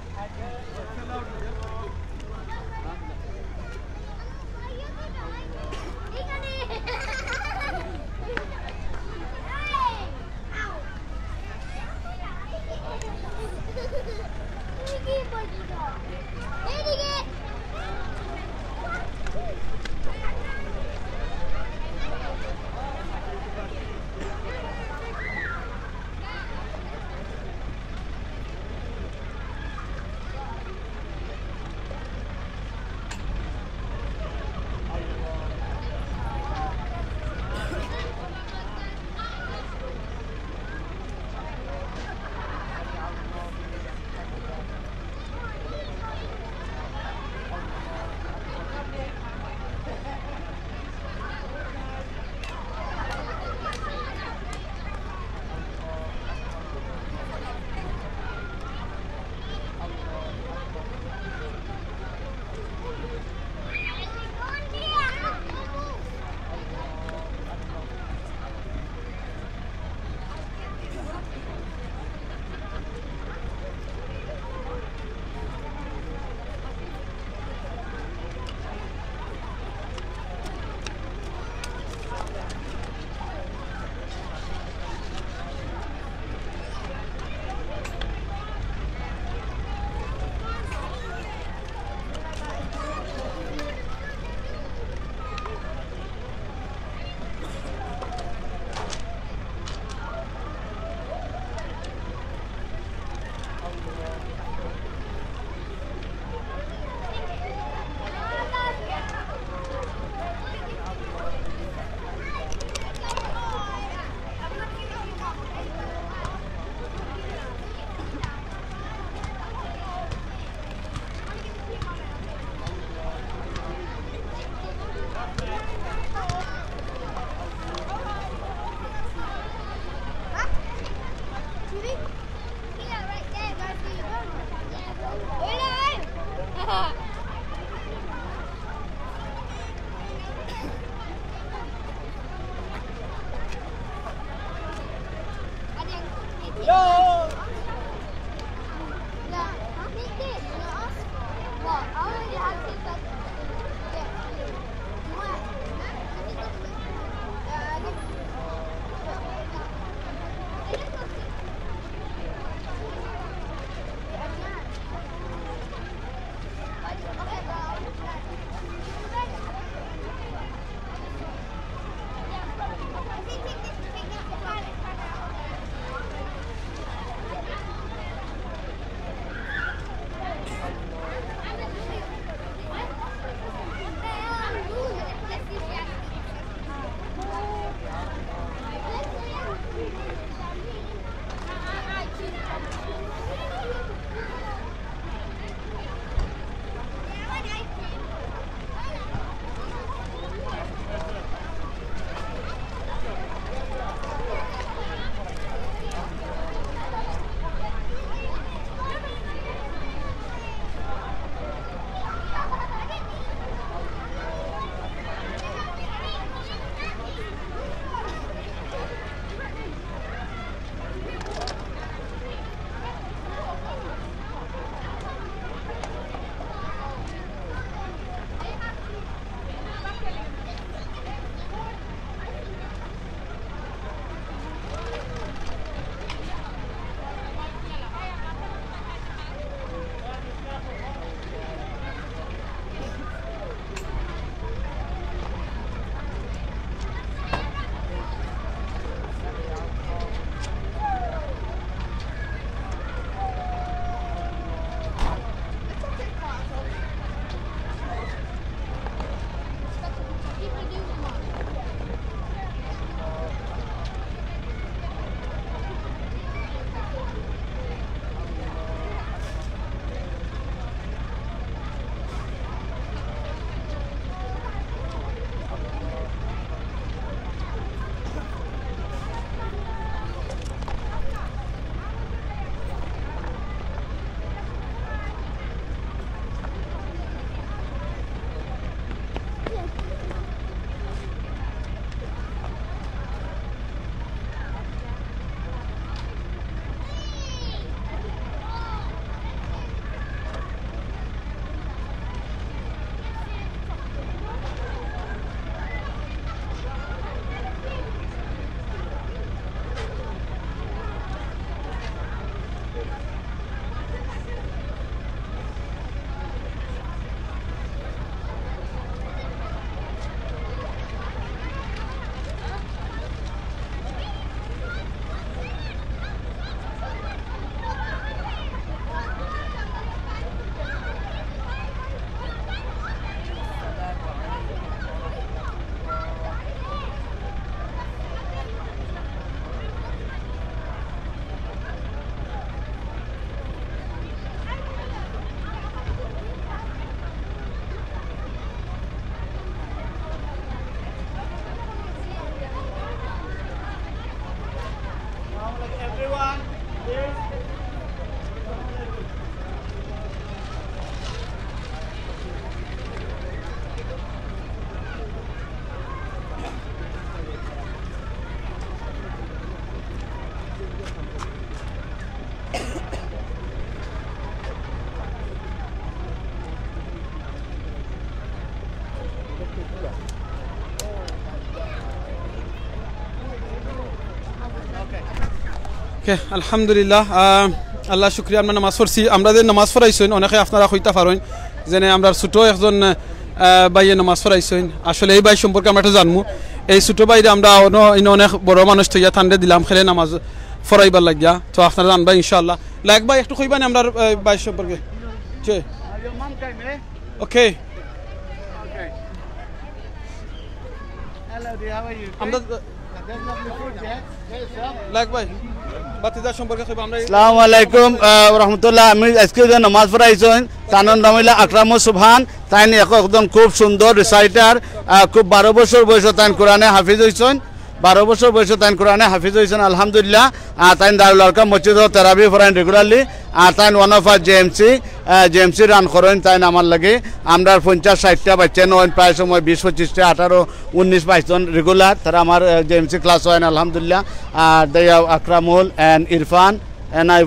ওকে, আলহামদুলিল্লাহ, আহ, আল্লাহ শুক্রিয়া, আমরা নামাজ পড়ছি। আমরা যে নামাজ পড়াইছইন, অনেকে আপনারা কইতা পারইন, যেনে আমরার ছোট একজন, আহ, ভাইয়ে নামাজ পড়াইছইন। আসলে এই ভাই সম্পর্কে আমরা একটু জানমু। এই ছোট ভাইরে আমরা অন-, ইনো অনেক বড় মানুষ থইয়া তানরে দিলাম খেলে নামাজ পড়াইবার লাগিয়া। তো আপনারা জানবা ইনশাআল্লাহ। লায়েক ভাই, একটু কইবা নি আমরার, আহ, ভাই সম্পর্কে? জি। ওকে। আমদাদ, লায়েক ভাই, ভাতিজা সম্পর্কে কইবা আমরা। আসসালামু আলাইকুম, আহ, রহমতুল্লাহ। আমি আজকে যে নামাজ পড়াইছইন, তানর নাম অইলা আকরামুস সুবহান। তাইন এক-, একজন খুব সুন্দর রিসাইটার, আহ, খুব বারো বছর বয়সে তাইন কোরআনে হাফিজ অইছইন। বারো বছর বয়সে তাইন কোরআনে হাফিজ অইছইন, আলহামদুলিল্লাহ। আহ, তাইন দারুল আরকাম মসজিদো তারাবি পড়াইন regularly। আর তাইন one of our J M C, ah, J M C run করইন, তাইন আমার লাগি। আমরার পঞ্চাশ ষাইটটা বাচ্চা নয়, প্রায় সময় বিশ পঁচিশটা, আঠারো, উনিশ, বাইশ জন regular। তারা আমার, আহ, জে এম সি class অইন, আলহামদুলিল্লাহ। আর they are আকরামুল and Irfan and I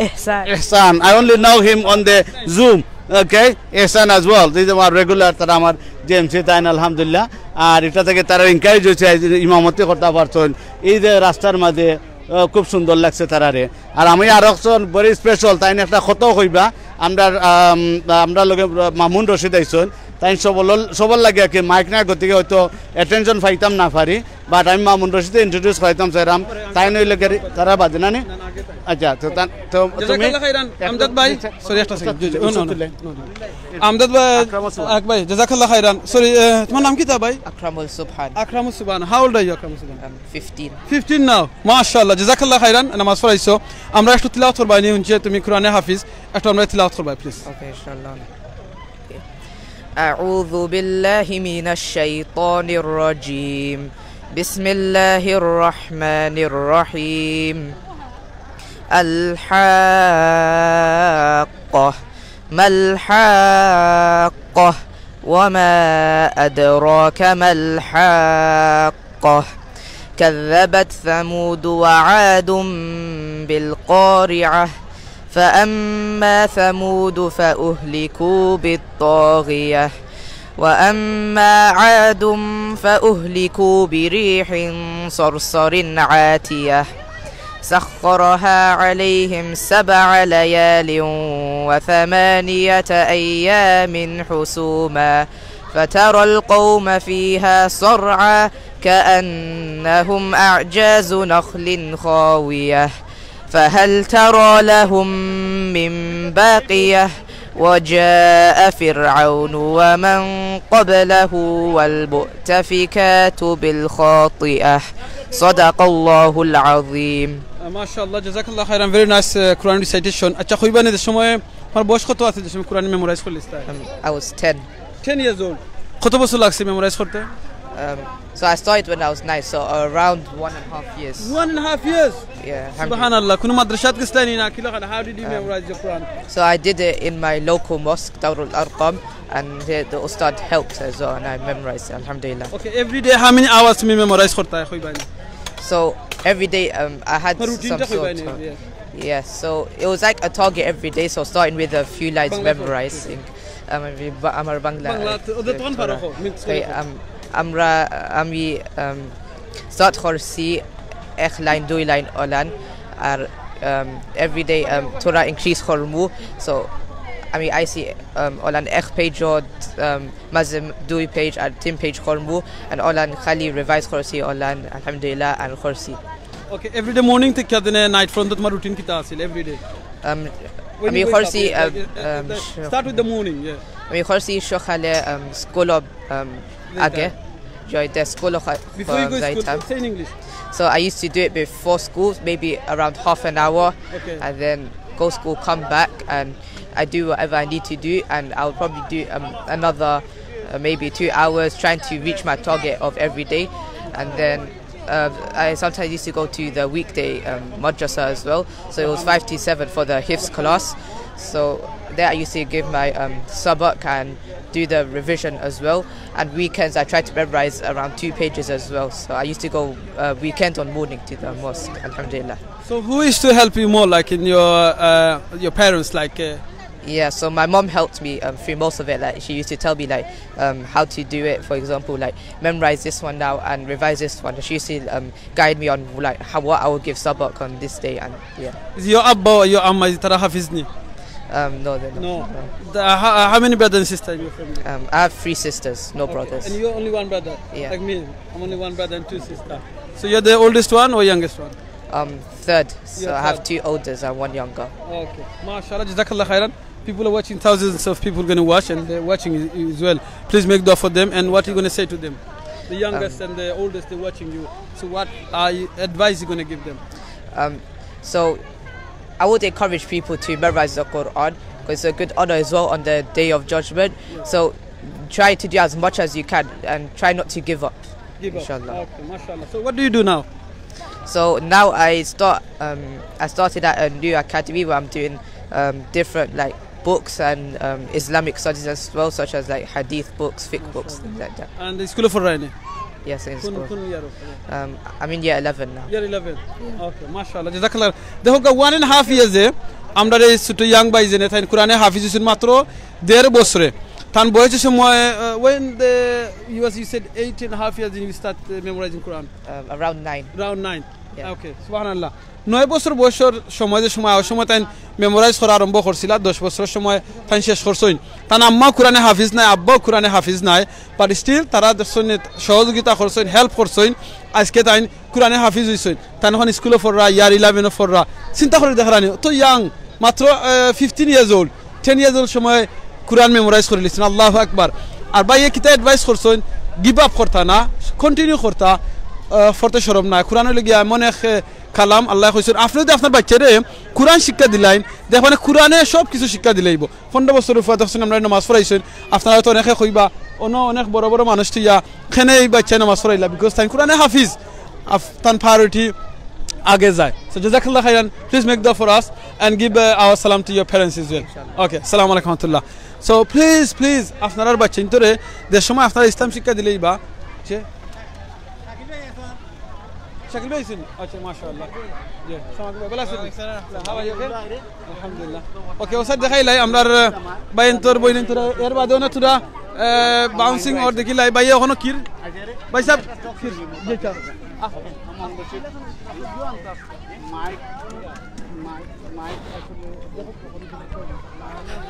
Ehsan. Ehsan, I only know him on the Zoom, okay? Ehsan as well, they are regular, তারা আমার জে এম সি তাইন, আলহামদুলিল্লাহ। আর ইটা থাকি তারা encourage অইছে, এই যে ইমামতি করতা পারছইন, এই যে রাস্তার মাঝে, আহ, খুব সুন্দর লাগছে তারারে। আর আমি আর একজন very special, তাইন একটা কথা কইবা, আমরার, আম, আমরার লগে মামুন রশিদ আইছইন, তাইন সবল, সবল লাগে আর কি, মাইক নাই গতিকে হয়তো attention পাইতাম না পারি, but আমি মামুন রশিদে introduce করাইতাম চাইরাম, তাইন অইলে গেরি, তারা বাদে না নি? আচ্ছা, তো তা-, তো তুমি জাজাকাল্লাহ খাইরান, আমজাদ ভাই। Sorry, একটা second। জি, জি। No, no, no, no, no। Amjad ভাই, আকরামুস সুবহান। আক ভাই, জাজাকাল্লাহ খাইরান। Sorry, আহ, তোমার নাম কিতা ভাই? আকরামুল সুবহান। আকরামুস সুবহান। How old are you, আকরামুস সুবহান? Um, fifteen. Fifteen now? মাশাআল্লাহ, জাজাকাল্লাহ খাইরান, নামাজ পড়াইছো। আমরা একটু তিলাওয়াত করবায় নি, হুনছি তুমি কোরআনে হাফিজ, একটু আমরা তিলাওয়াত করবায়, please। Okay, ইনশাআল্লাহ। أعوذ بالله من الشيطان الرجيم. بسم الله الرحمن الرحيم. الحاقة. ما الحاقة؟ وما أدراك ما الحاقة؟ كذبت ثمود وعاد بالقارعة. فأما ثمود فأهلكوا بالطاغية. وأما عاد فأهلكوا بريح صرصر عاتية. سخرها عليهم سبع ليال وثمانية أيام حسوما فترى القوم فيها صرعى كأنهم أعجاز نخل خاوية. فهل ترى لهم من باقية؟ وجاء فرعون ومن قبله والمؤتفكات بالخاطئة. صدق الله العظيم. আহ, মাশাআল্লাহ, জাজাকাল্লাহ খাইরান, very nice, আহ, কোরআন recitation। আচ্ছা, কইবা নি যে সময়, তোমার বয়স কত আছিল যে সময় কোরআন memorize করলিছলায়? Um, I was ten. Ten years old. কত বছর লাগছে memorize করতে? Um, so I started when I was nine, so around one and a half years. One and a half years? Yeah, আলহামদুলিল্লাহ। সুবহানাল্লাহ। কোনো মাদ্রাসাত গেছলায় নি না? কিলা খান? How did you memorize your Quran? So I did it in my local mosque, Darul Arqam, and the, the ustad helped as well, and I memorized it, alhamdulillah. Okay, every day how many hours তুমি memorize করতায়, কইবা নি? So every day, um, I had তোমার routine some টা কইবা sort নি? Of, yeah, so it was like a target every day, so starting with a few lines Bangla কও। Memorizing. Um, আমি বা-, আমার বাংলা, বাংলা, ওদের তখন পারো, কও, mix করে okay, কও। Um, আমরা, আমি, um, start করছি এক লাইন, দুই লাইন অলান, আর, um, everyday, um, থুড়া increase করমু। So আমি আইছি, um, অলান এক page ও, um, মাঝে দুই page আর তিন page করমু, and অলান খালি revise করছি অলান, আলহামদুলিল্লাহ, and করছি। Okay, everyday morning থাকি দিনে night পর্যন্ত তোমার routine কিতা আছিল everyday? Um, When আমি you wake up, করছি, like, um, like, uh, um, the, saw-, start with the morning, yeah. আমি করছি সকালে, um, স্কুলো, um, যাইতা। আগে যাইতে স্কুলো খা-, Before you go school, যাইতাম। Say in English. So I used to do it before school, maybe around half an hour, okay, and then go school, come back, and I do whatever I need to do, and I'll probably do, um, another, uh, maybe two hours trying to reach my target of every day, and then Uh, I sometimes used to go to the weekday, um, madrasa as well. So it was five to seven for the hifz class. So there I used to give my, um, sabak and do the revision as well. And weekends I tried to memorize around two pages as well. So I used to go, uh, weekend on morning to the mosque, alhamdulillah. So who used to help you more, like, in your, uh, your parents, like, uh, Yeah, so my mom helped me um, through most of it. Like, she used to tell me, like, um, how to do it. For example, like, memorize this one now and revise this one. She used to um, guide me on, like, how, what I would give sabak on this day and, yeah. Is your abba or your amma, is tara hafiz ni? Um, no, they're not. No. The, how, how many brothers and sisters in your family? Um, I have three sisters, no brothers. And you're only one brother? Yeah. Like me, I'm only one brother and two sisters. So you're the oldest one or youngest one? Um, third, so You're I have third. Two elders and one younger. Okay. MashaAllah, jazakallah khairan. People are watching, thousands of people going to watch, and they're watching you as well. Please make dua for them. And what are you going to say to them? The youngest and the oldest, they're watching you. So what are you, advice you going to give them? Um, so I would encourage people to memorize the Quran because it's a good honor as well on the day of judgment. So try to do as much as you can and try not to give up. Give up. Inshallah. Okay, mashallah. So what do you do now? So now I start. Um, I started at a new academy where I'm doing um, different like books and um, Islamic studies as well, such as like hadith books, fiqh books, things like that. And the school for Raine? Yes, in Kun, school. kun year? Um, I'm in year eleven now. Year eleven. Okay, mashallah. Jazakallah. দেখো, one and half years এ আমরা এই ছোট ইয়াং ভাই যেন তাইন কোরআনে হাফিজ হইছইন মাত্র দেড় বছরে। তান বয়সের সময়, uh, when the, you was, you said eight and a half years, you start uh, memorizing Quran. Um, around nine. Around nine. Yeah. Okay, সুবহানাল্লাহ। নয় বছর বয়সের সময়, যে সময়, ওই সময় তাইন মেমোরাইজ করা আরম্ভ করছিলা, দশ বছরের সময় তাইন শেষ করছইন। তান আম্মাও কোরআনে হাফিজ নায়, আব্বাও কোরআনে হাফিজ নায়, but still তারা দেখছইন, সহযোগিতা করছইন, হেল্প করছইন, আজকে তাইন কোরআনে হাফিজ হইছইন। তাইন এখন স্কুলে পড়রা, ইয়ার ইলেভেনে পড়রা। চিন্তা করি দেখরানি, তো ইয়াং, মাত্র fifteen years old, ten years old সময় কোরআন মেমোরাইজ করি লিছইন। আল্লাহু আকবার। আর ভাইয়ে কিতা অ্যাডভাইস করছইন, গিভ আপ করতা না, কন্টিনিউ করতা। আহ, পড়তে শরম নাই। কোরআন অইলো গিয়া এমন এক আহ, কালাম, আল্লায় কইছইন, আপনে যদি আপনার বাচ্চারে কোরআন শিক্ষা দিলাইন, দেখবানে কোরআনে সব কিছু শিক্ষা দিলাইবো। পনেরো বছরর ফুয়া দেখছইন, আমরারে নমাজ পড়াইছইন। আপনারা তো অনেকে কইবা, অনো অনেক বড় বড় মানুষ থইয়া কেনে এই বাচ্চায় নমাজ পড়াইলা, because তাইন কোরআনে হাফিজ। আফ-, তান প্রায়োরিটি আগে যায়। So, jazakallah khairan, please make dua for us and give, uh, our salam to your parents as well. Okay, আসসালামু আলাইকুম ওয়া রাহমাতুল্লাহ। So, please, please, আপনারার বাচ্চাইন্তরে যে সময় আপনারা ইসলাম শিক্ষা দিলাইবা, যে শাকিল ভাই আছেন? আচ্ছা, মাশাআল্লাহ। জি, আসসালামু আলাইকুম। ভালা আছেন? হ্যাঁ ভাই, ওকে? আলহামদুলিল্লাহ। ওকে, ও স্যার দেখাইলাই আমরার, আহ, ভাইয়াইন্তর, বইনাইন্তর, এর বাদে অনো থুড়া, আহ, বাউন্সিং অর দেখিলাই, ভাইয়া অখনো কির? ভাই সাহেব, কির? জি, স্যার। আহ,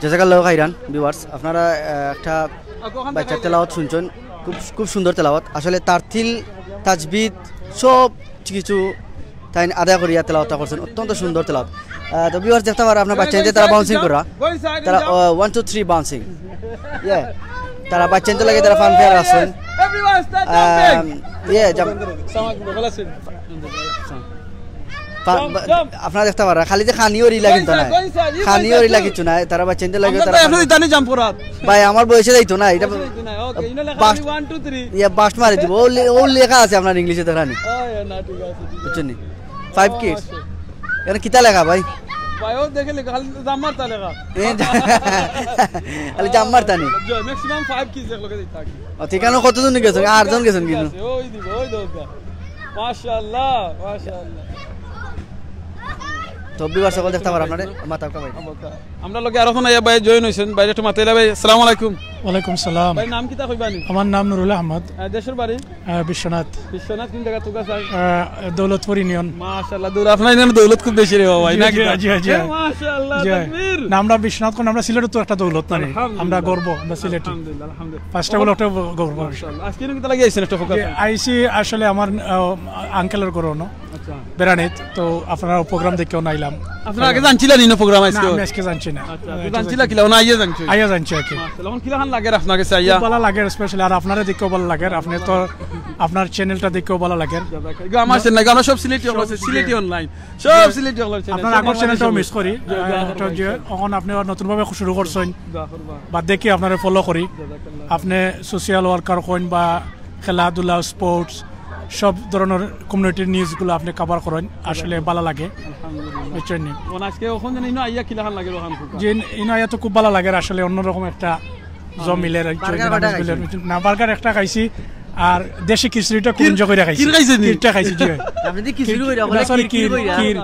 জাযাকাল্লাহু খাইরান। ভিউয়ার্স, আপনারা আহ, একটা বাচ্চার তেলাওয়াত শুনছইন, খুব খুব সুন্দর তেলাওয়াত। আসলে তারতিল, তাজবিদ সব কিছু তাইন আদায় করিয়া তেলাওয়াতটা করছইন, অত্যন্ত সুন্দর তেলাওয়াত। আহ, তো ভিউয়ার্স দেখতা পাররা আপনার বাচ্চাইন্তে তারা বাউন্সিং করা, তারা ওয়ান টু থ্রি বাউন্সিং, ইয়ে, তারা বাচ্চাইন্তে লাগি তারা ফান ফেয়ার আছইন। ইয়ে, জাম- ফা- বা- আপনারা দেখতা পাররা, খালি যে খানি অর ইলা কিন্তু নায়, খানি অর ইলা কিচ্ছু নায়, তারা বাচ্চাইন্তে লাগি তারা ফান- ভাই, আমার বয়সে যাইতো না, ইটা ইয়ে, বাস্ট মারি দিবো। ও লে-, ও লেখা আছে আপনার ইংলিশে, দেখরানি, বুঝছইন নি? Five kids. এখানে কিতা লেখা ভাই? ভাই, ও দেখে লেখা, খালি জাম্মার তা লেখা। এ, খালি জাম্মার তা নি। ম্যাক্সিমাম ফাইভ কিডস এক লগে দিতা। ও, ঠিকানা কতজন গেছইন? আটজন গেছইন কিন্তু। ওই দিব, ওই দরকার। মাশাআল্লাহ, মাশাআল্লাহ। তো ভিউয়ার সকল দেখতা পাররা আপনারে, মাতা ভাই। আমরা লগে আরো কোন আইয়া ভাই জয়েন হইছইন, ভাই একটু মাতাইলা ভাই। আসসালামু আলাইকুম। ওয়ালাইকুম সালাম। ভাই নাম কিতা কইবা নি? আমার নাম নুরুল আহমদ। আহ, দেশের বাড়ি? আহ, বিশ্বনাথ। বিশ্বনাথ কোন জায়গা তোর কাছে? আহ, দৌলতপুর ইউনিয়ন। মাশাআল্লাহ, দৌলত, আপনার ইউনিয়নে দৌলত খুব বেশি রে বাবা, ভাই, জি, নাকি? জি, জি, জি। এ, মাশাআল্লাহ, জি। তাকবীর। না, আমরা বিশ্বনাথ কোন, আমরা সিলেটর তো একটা দৌলত নানি। আলহামদুলিল্লাহ। আমরা গর্ব, আমরা সিলেটি। আলহামদুলিল্লাহ, আলহামদুলিল্লাহ। ফার্স্ট অফ অল একটা গর্ব। মাশাআল্লাহ। আজকে এনে কিতা লাগি আইছইন একটা ফোকাস? জি, আইছি আসলে আমার, আহ, আঙ্কেলর ঘরো অনো। আচ্ছা। বেড়ানিত, তো আপনারার প্রোগ্রাম দেখিয়া অনো আইলাম। আপনারা আগে জানছিলা নি না প্রোগ্রাম আজকে? না, আমি আজকে জানছি না। আচ্ছা, আহ, জানছিলা কিলা? অনো আইয়া জানছো? আইয়া জানছি আর কি। মাশাআল্লাহ, অখন কিলাখান লাগের আপনার কাছে আইয়া? খুব ভালা লাগের, স্পেশালি আর আপনারে দেখিয়াও ভালা লাগের, আপনে তো আপনার চ্যানেলটা দেখিয়াও ভালা লাগের। এগু আমার চ্যানেল, এগু আমরা সব সিলেটি অকল, সিলেটি অনলাইন, সব সিলেটি অনলাইন চ্যানেল, আপনার আগর চ্যানেলটাও মিস করি। জি, জি, আহ, এটা যে অখন আপনে আবার নতুন ভাবে শুরু করছইন, বা দেখি আপনারে ফলো করি। আপনে সোশ্যাল ওয়ার্কার কইন বা খেলাধুলা, স্পোর্টস, সব ধরনের কমিউনিটির নিউজগুলো আপনে কভার করইন, আসলে ভালা লাগে। আলহামদুলিল্লাহ। বুঝছইন নি? অখন আজকে অখন জানি ইনো আইয়া কিলাখান লাগের অখান খুব? জি, ইনো আইয়া তো খুব ভালা লাগের, আসলে অন্যরকম একটা জম মিলের, না, বার্গার একটা খাইছি, আর দেশি খিচুড়িটা খুব এনজয় করিয়া খাইছি। ক্ষীর খাইছেন নি? ক্ষীরটা খাইছি, জি। আপনে যে খিচুড়ি কইরা, না, সরি, ক্ষীর, ক্ষীর।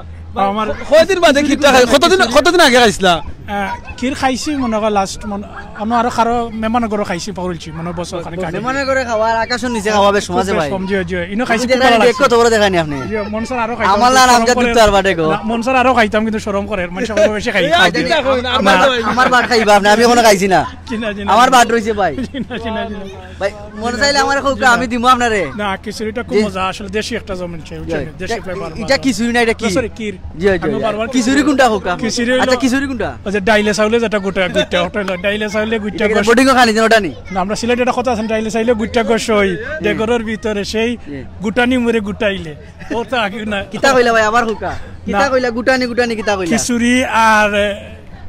আমার কয়দিন বাদে ক্ষীরটা খাই? কতদিন, কতদিন আগে খাইছলা? আহ, ক্ষীর খাইছি মনে হয় লাস্ট, মনে, আমরা আরো কারো মেহমানর ঘরো খাইছি, পাউলছি মনে হয় বছর খানিক আগে। মেহমানর ঘরে খাওয়া আর আকাশর নিচে খাওয়া বেশ মজা ভাই। কম, জি, জি। ইনো খাইছি, খুব ভালা লাগছে। কত বড় দেখানি আপনি। জি, মনসর আরো খাইতাম, আমার কিন্তু লান শরম আমজাদ করে। দুক্তার বাটে গো। না, মনসর আরো খাইতাম, কিন্তু শরম করে। মানে সব বেশি খাই, এই, খাই চিন্তা দিই। করুন, না, আমার ভাই। আমার বাট খাইবা আপনি, আমি কোনো খাইছি না। জি না, জি না, আমার জি না। বাট রইছে ভাই। জি না, জি না, জি না। ভাই, মনে চাইলে আমার কউক্কা, জি না। আমি দিমু আপনারে। না, খিচুড়িটা খুব জি। মজা, আসলে দেশি একটা জমিন চাই, বুঝছেন? জি। দেশি এটা, flavour এটা মজা। খিচুড়ি না, এটা কি? না, sorry, ক্ষীর। জি, জি, আমি জি। বারবার খিচুড়ি কোনটা কউক্কা? খিচুড়ি আচ্ছা, হইলো খিচুড়ি কোনটা? ওই যে ডাইলে চাউলে যেটা গোটা, গুট্টা, ওটা হইলো ডাইলে চাউলে গুট্টা এটা গোশ। Boarding-ও খানি দেন, ওটা নি? না, আমরা সিলেটে একটা কথা আছে না, ডাইলে চাউলে গুট্টা গোশ অই, জি। ডেগরর ভিতরে সেই জি। গুটানি মুড়ে গুটাইলে। ও তো আগে না। কিতা কইলা ভাই, আবার কউক্কা? কিতা না। কইলা, গুটানি, গুটানি কিতা কইলা? খিচুড়ি আর, এ,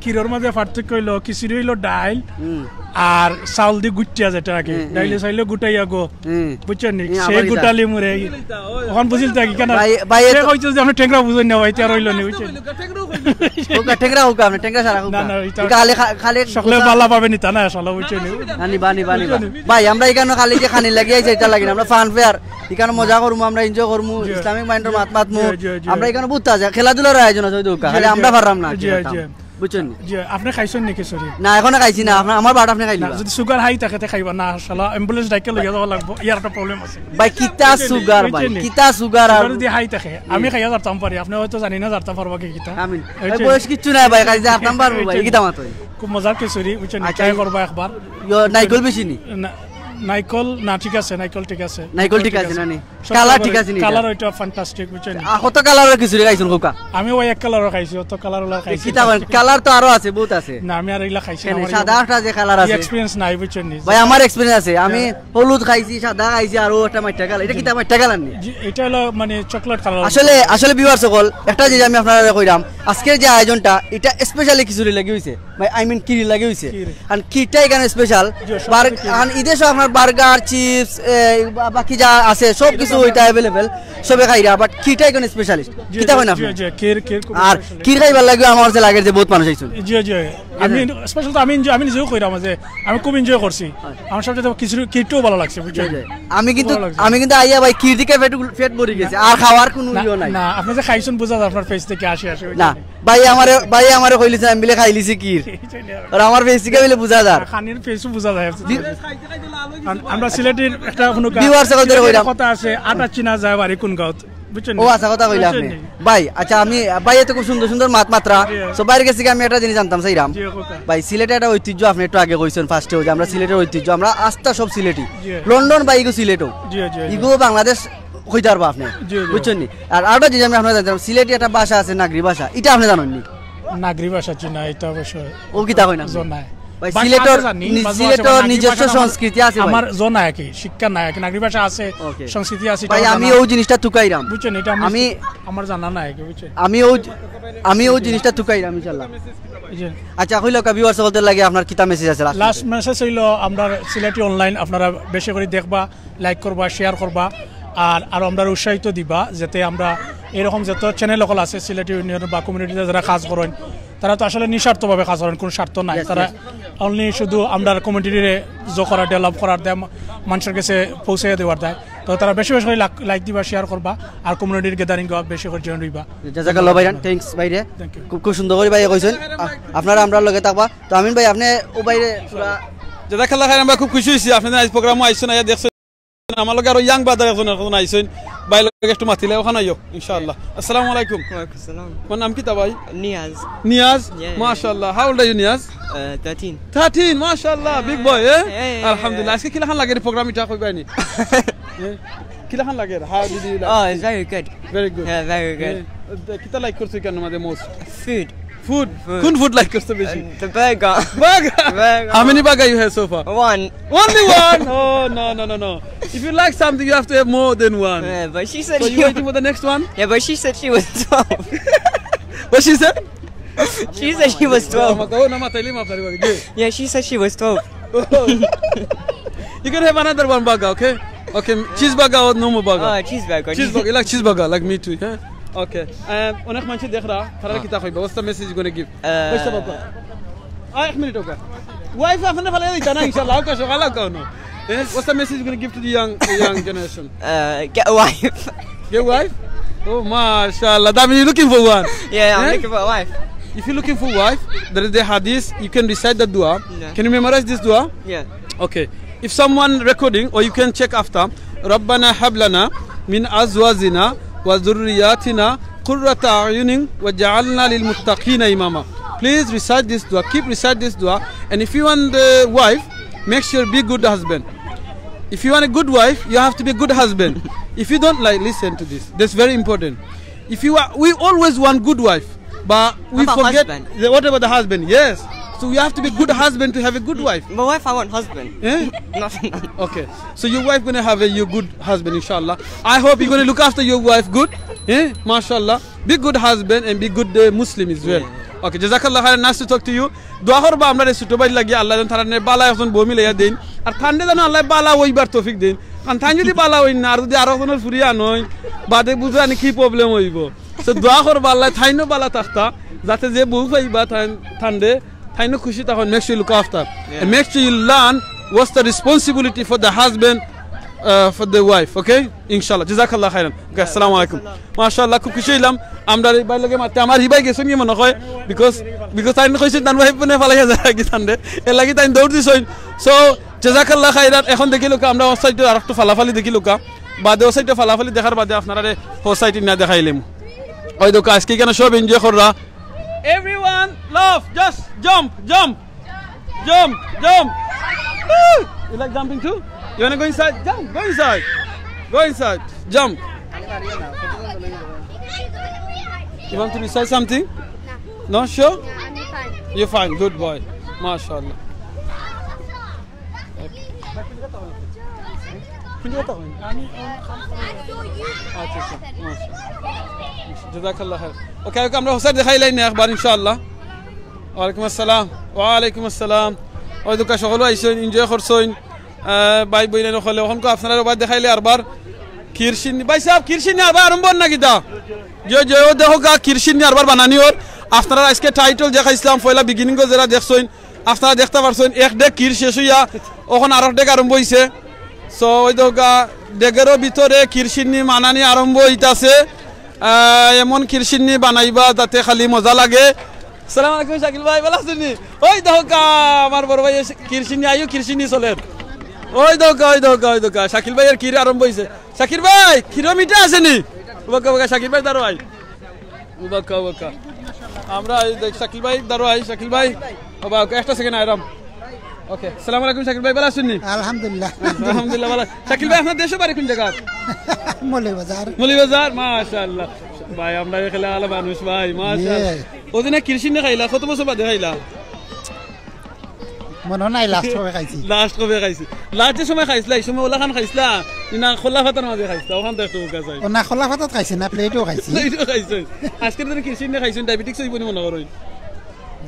ক্ষীরর মাঝে পার্থক্য হইলো, খিচুড়ি হইলো ডাইল, হুম। আর চাউল দি গুটিয়া যেটা আর কি। হুম, হুম। ডাইলে চাইলে গুটাইয়া গো। হুম। বুঝছেন নি? হুম, সেই আবার কিতা? গুটালি মুড়ে। অখন বুঝিল তো কি কেন? ভাই, ভাই, সে এত কইছে যে আপনি টেংরা বুঝেন না, ভাই, তে আর হইলো নি, বুঝছেন? কউক্কা, টেংরা কউক্কা, আপনি টেংরা ছাড়া কউক্কা। না, না, এটা এটা খালি খা-, খালি সকলে বালা পাবে নি, তা না, আসলে, বুঝছেন নি? না, নিবা, নিবা, নিবা। বুঝছেন নি? ভাই, আমরা এখানে খালি যে খানি লাগি আইছি, এটা লাগি না, আমরা fun fair। এখানে মজা করমু, আমরা enjoy করমু, জি। Islamic mind-র মাত মাতমু। জি, জি, জি। আমরা এখানে বহুত আছে, খেলাধুলার আয়োজন আছে, ওই দোকা। জি, খালি জি। আমরা পারলাম না, জি, কি করতাম? জি। বুঝছেন? জি, আপনি খাইছেন নি খিচুড়ি? না, এখনো খাইছি না, আপনার, আমার বাট আপনি খাইলি না, বা? যদি sugar high থাকে, তে খাইবা না, শালা ambulance ডাকিয়া লইয়া যাওয়া লাগবো, ইয়ার একটা problem আছে। ভাই, কিতা বুঝছেন নি? Sugar ভাই? বুঝছেন নি? কিতা sugar আর sugar যদি high থাকে, জি। আমি খাইয়া যারতাম পারি, আপনি হয়তো জানি না যারতা পারবা কি কিতা। আমি, বুঝছেন? ভাই, বয়স কিচ্ছু নাই ভাই, খালি যারতাম পারবো ভাই, বুঝছেন নি? কিতা মাত ভাই? খুব মজার খিচুড়ি, বুঝছেন নি? আচ্ছা, try এই করবা একবার। ইয়ো, নাইকল বেশি নি? না, নাইকল না, ঠিক আছে, নাইকল ঠিক আছে। নাইকল ঠিক আছে না নি? সব কালার ঠিক আছে নি? কালার ওইটা fantastic, বুঝছেন নি? আ, কত কালারর খিচুড়ি খাইছইন কউক্কা? আমি ওই এক কালারর খাইছি, অত কালার ওলা খাইছি। কিতা কইন? কালার তো আরো আছে, বহুত আছে। না, আমি আর এগুলা খাইছি না, না, আমার সাদা একটা যে কালার আছে। Experience নাই, বুঝছেন নি? ভাই, আমার experience আছে। আমি হ্যাঁ। হলুদ খাইছি, সাদা খাইছি, আর ও একটা মাইটা কালার। এটা কিতা মাইটা কালার নি? জি, এটা হলো মানে চকলেট কালার। আসলে, আসলে viewers সকল, একটা জিনিস আমি আপনারারে কইরাম, আজকের যে আয়োজনটা, এটা specially খিচুড়ি লাগি হইছে। ভাই, I mean, ক্ষীর লাগি হইছে। ক্ষীর। আর ক্ষীরটা এখানে special। জি, সব বার্গ-, ক্ষীর। আর ইদেশো আপনার burger, chips, এ, বা-, বাকি যা আছে, সব কিছু ওইটা available, সবে খাইরা, but ক্ষীরটা এখানে specialist। জি, কিতা জি, কইন জি, আপনি? জি, ক্ষীর, ক্ষীর খুব আর special। ক্ষীর খাইবার লাগিও আমার কাছে লাগে যে বহুত মানুষ আইছইন। জি, জি। আমি special তো আমি enjoy, আমি নিজেও কইরাম যে আমি খুব enjoy করছি। হয়। আমার সবচেয়ে খিচুড়ি, ক্ষীরটাও ভালা লাগছে, বুঝছেন? জি, জি। আমি কিন্তু, ভালা লাগছে। আমি কিন্তু আইয়া ভাই ক্ষীর দিকে পেট, পেট ভরি গেছে, না, আর খাওয়ার কোনো না, ইয়ে নাই। না, আপনি যে খাইছইন বুঝা যায় আপনার face থেকে হাসি হাসি, বুঝছেন? না। ভাই আমারে, ভাই আমারে কইলিছে, আমি বলে খাইলিছি ক্ষীর। আর আমার face থেকে বলে বুঝা যার। খানির face-ও বুঝা যায়। দি- আম-, আমরা সিলেটির একটা কোনো গা-, viewers সকল ধরে সিলেটির কইলাম। কথা আছে, "আটা চিনা যায় বাড়ি কোন গাঁওত?" বুঝছেন নি? ও, আচ্ছা কথা কইলা বুঝছেন আপনি। নি? ভাই, আচ্ছা, আমি, ভাই, এত খুব সুন্দর সুন্দর মাত মাতরা। জি। So, ভাইর গেছে কি আমি একটা জিনিস জানতাম চাইরাম। জি, কথা। ভাই, সিলেটে একটা ঐতিহ্য, আপনি একটু আগে কইছেন, first-এ, যে আমরা সিলেটের ঐতিহ্য, আমরা আস্তা সব সিলেটি। জি। লন্ডন বা ইগু সিলেটও। জি, জি, জি। ইগু বাংলাদেশ কইতে পারবা আপনি, জি, জি। বুঝছেন নি? আর আরেকটা জিনিস আমি আপনারে জানতাম, সিলেটি একটা ভাষা আছে, নাগরি ভাষা, এটা আপনি জানেন নি? নাগরি ভাষা চিনা, এটা অবশ্য ও কিতা কইন আপনি? জানা নাই। ভাই, ভাষা সিলেটর আমি জানি, নি-, ভাষা সিলেটর আছে, নাগরি নিজস্ব ভাষা আমার, সংস্কৃতি আছে ভাই। আমার জানা নাই কি, শিক্ষা নাই কি, নাগরি ভাষা আছে, OK। সংস্কৃতি আছে, ভাই, এটা আমি জানা। ওই জিনিসটা তুকাইরাম। বুঝছেন, এটা আমি আমি, আমার জানা নাই কি, বুঝছেন? আমি ওই, আমি ওই জিনিসটা তুকাইরাম, ইনশাআল্লাহ। জি। আচ্ছা, কইলো কা viewers সকলদের লাগি আপনার কিতা message আছে last last message? Message হইলো, আমরা সিলেটি online আপনারা বেশি করে দেখবা, like করবা, share করবা, আর আরো আমরা উৎসাহিত দিবা, যাতে আমরা এরকম যত channel সকল আছে সিলেটি ইউনিয়ন বা community-তে যারা কাজ করেন, তারা তো আসলে নিঃস্বার্থভাবে কাজ করেন, কোনো স্বার্থ নাই। Yes, তারা yes। Only শুধু আমরা community-রে জো করার, develop করার দেয়, মা-, মানুষের কাছে পৌঁছে দেওয়ার দেয়। তো তারা বেশি বেশি করে লাক-, like দিবা, share করবা, আর community-র gathering-ও বেশি করে join হইবা। জাজাকাল্লাহ ভাইজান, thanks ভাইরে। Thank you। খুব, খুব সুন্দর করে ভাইয়ে কইছেন। আ-, আপনারা আমরার লগে থাকবা। তো আমিন ভাই, আপনি ও ভাইরে পুরা জাজাকাল্লাহ খাইরান ভাই, খুব খুশি হইছি আপনি আজ program-ও আইছেন, আইয়া দেখছেন। আমার লগে আরো young brother একজন, একজন আইছেন, ভাই লগে একটু মাতিলে ওখানে আইও, ইনশাআল্লাহ। আসসালামু আলাইকুম। ওয়ালাইকুম আসসালাম। তোমার নাম কিতা ভাই? নিয়াজ। নিয়াজ? Yeah, yeah। মাশাআল্লাহ। How old are you, Niaz? Uh, thirteen। Thirteen, মাশাআল্লাহ, big boy, eh? Yeah, yeah, yeah, আলহামদুলিল্লাহ। Yeah। আজকে কিলাখান লাগে program এটা কইবা নি? Eh? কিলাখান লাগে? How did you like? Oh, it's very good। Very good। Yeah, very good। Eh, কিতা like করছো এখানে মাঝে most? Food। Food? Food। কোন food like করছো বেশি? Uh, the burger। Burger? Burger। How many burger you have so far? One। Only one? Oh, no, no, no, no। If you like something, you have to have more than one। Yeah, but she said So she you waiting for the next one? Yeah, but she said she was twelve। What she said? She said she was twelve। Oh, no, মাতাইলে মাফ করিবা। Yeah, she said she was twelve। You can have another one burger, okay? Okay, cheeseburger or normal burger? Oh, cheeseburger। Cheeseburger, you like cheeseburger, like me too, yeah? Okay. Um, অনেক মানুষ দেখরা, তারা হ্যাঁ। কিতা কইবা? What's the message you gonna give? আহ, কইছে বাবা। আ, এক মিনিট ওকা। Wife আপনার ভালো দিতা না, ইনশাআল্লাহ, ওকা সকালে ওকা হনো। Eh, what's the message you gonna give to the young, the young generation? Uh, get a wife। Get a wife? Oh, mashallah. That means you're looking for one. Yeah, I'm Eh? looking for a wife। If you're looking for wife, there is the hadith. You can recite the dua. Yeah. Can you memorize this dua? Yeah. Okay. If someone recording, or you can check after, ربنا هب لنا من أزواجنا وذرياتنا قرة أعين واجعلنا للمتقين إماما. Please recite this dua. Keep recite this dua. And if you want the wife, make sure be good husband. If you want a good wife, you have to be a good husband. If you don't, like, listen to this. That's very important. If you are, we always want good wife, but we forget the, what about the husband? Yes. So you have to be good husband to have a good wife. My wife, I want husband. Eh? Nothing. Okay. So your wife gonna have a your good husband, inshallah. I hope you're gonna look after your wife good. Eh? Mashallah. Be good husband and be good uh, Muslim as well. Yeah. Okay, jazakallah khairan, nice to talk to you. দোয়া করবা আমরার ছোট ভাইর লাগি, আল্লাহ যেন তারারে বালা একজন বউ মিলাইয়া দেইন। আর তানরে যেন আল্লায় বালা অইবার তৌফিক দেইন। কারণ তাইন যদি বালা অইন না, আর যদি আরো একজনর ফুরি আনইন, বাদে বুঝো আনি কি problem অইবো। So দোয়া করবা আল্লায় তাইনও বালা থাকতা, যাতে যে বউ পাইবা তাইন, তানরে, তাইনও খুশি থাকইন। Make sure you look after. Yeah. And make sure you learn what's the responsibility for the husband, uh, for the wife, okay? ইনশাআল্লাহ। জাযাকাল্লাহ খাইরান। Okay, আসসালামু আলাইকুম। মাশাআল্লাহ, খুব খুশি অইলাম। আমরার ই ভাইর লগে মাততে, আমার ই ভাই গেছইন গি মনে অয়, because, because তাইন কইছইন তান wife বনে ফালাইয়া যাইরা গি তানরে। এর লাগি তাইন দৌড় দিছইন। So, জাযাকাল্লাহ খাইরান। এখন দেখিলাউক্কা আমরা অউ side-এ আরেকটু ফালাফালি দেখিলাউক্কা। বাদে অউ side-এ ফালাফালি দেখার বাদে আপনারারে অউ side-এ নিয়া দেখাইলিমু। ওই দেখো, আজকে ইখানো সব enjoy কররা। Everyone, laugh, just jump, jump, jump, jump. Woo! You like jumping too? You wanna go inside? Jump, go inside. Go inside. Jump. You want to recite something? No, sure? You're fine. Good boy. MashaAllah. আচ্ছা, আচ্ছা। জাযাকাল্লাহ খাইর। Okay, okay, আমরা অউ side দেখাইলাই না একবার ইনশাআল্লাহ। ওয়ালাইকুম আসসালাম। ওয়ালাইকুম আসসালাম। ওই দেখো, সকলে আইছইন, enjoy করছইন। আহ, ভাই বইন অকলে, অখন কো আপনারারে ওবা দেখাইলে আরবার ক্ষীর সিন্নি। ভাই সাব, ক্ষীর সিন্নি আরবার আরম্ভ অর না কিতা? জি, জি, অউ দেখো গা, ক্ষীর সিন্নি আরবার বানানি অর। আপনারার আজকে title দেখাইছলাম, পয়লা beginning-ও যেরা দেখছইন, আপনারা দেখতা পারছইন, এক ডেগ ক্ষীর শেষ অইয়া, অখন আরক ডেগ আরম্ভ অইছে। So, ওই দেখো গা, ডেগেরও ভিতরে ক্ষীর সিন্নি বানানি আরম্ভ অইতাছে। আহ, এমন ক্ষীর সিন্নি বানাইবা যাতে খালি মজা লাগে। আসসালামু আলাইকুম শাকিল ভাই, ভালা আছইন নি? ওই দেখো গা, আমার বড় ভাই এসে ক্ষীর সিন্নি, আইও ক্ষীর সিন্নি চলের। ওই দেখো গা, ওই দেখো গা, ওই দেখো গা, শাকিল ভাইর ক্ষীর আরম্ভ অইছে। শাকিল ভাই, ক্ষীরো মিঠা আছে নি? ওবা কা, ওবা কা, শাকিল ভাই দাঁড়াও আই। ওবা কা, ওবা কা। আমরা এই দেখ, শাকিল ভাই দাঁড়াও আই, শাকিল ভাই। ওবা কা, একটা second আইরাম। Okay, আসসালামু আলাইকুম শাকিল ভাই, ভালা আছইন নি? আলহামদুলিল্লাহ। আলহামদুলিল্লাহ, ভালা। শাকিল ভাই, আপনার দেশর বাড়ি কোন জাগাত? মৌলভীবাজার। মৌলভীবাজার, মাশাআল্লাহ। ভাই, আমরা এখানে আলা মানুষ ভাই, মাশাআল্লাহ। ইয়ে। ওদিন ক্ষীর সিন্নি খাইলা, কত বছর বাদে খাইলা? মনো নাই, last কবে খাইছি। Last কবে খাইছি? Last যে সময় খাইছলা, ই সময় অলাখান খাইছলা? ই না খোলা পাতার মাঝে খাইছলা? অখান তো একটু বুকা চাই। ও না, খোলা পাতাত খাইছি না, plate-ও খাইছি। Plate-ও খাইছইন। আজকের দিনে ক্ষীর সিন্নি খাইছইন, diabetes অইবো নি মনো করইন?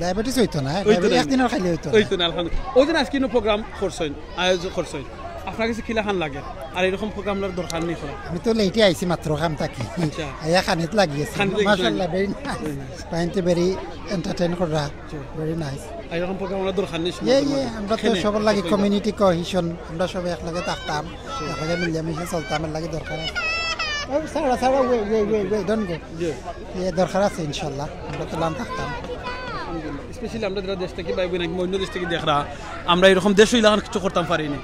Diabetes অইতো না, অইতো diabetes না। একদিনও খাইলে অইতো না। অইতো না, আলহামদুলিল্লাহ। ওদিন আজকে ইনো program করছইন, আয়োজন করছইন। আপনার গেছে কিলাখান লাগে? আর এরকম program অর দরকার নি করা। আমি তো late-এ আইছি মাত্র কাম থাকি। আচ্ছা। আইয়া খানিত লাগি আছি। খানিত লাগি মাশাআল্লাহ, very nice। Very nice। পাইনতে very entertain কররা। জি। Very nice। আর এরকম program অর দরকার নি, ইয়ে, ইয়ে, আমরা তো সবর লাগি community cohesion, আমরা সব একলগে থাকতাম, একলগে মিলিয়া মিশিয়া চলতাম, এর লাগি দরকার আছে। ও, ছাড়া, ছাড়া, wait, wait, wait, wait, don't go। জি। ইয়ে, দরকার আছে ইনশাআল্লাহ, আমরা তো লান থাকতাম। Specially আমরা যেরা দেশ থাকি, ভাই বইন, অন্য দেশ থাকি দেখরা, আমরা এরকম দেশো ইলাখান কিছু করতাম পারি নি।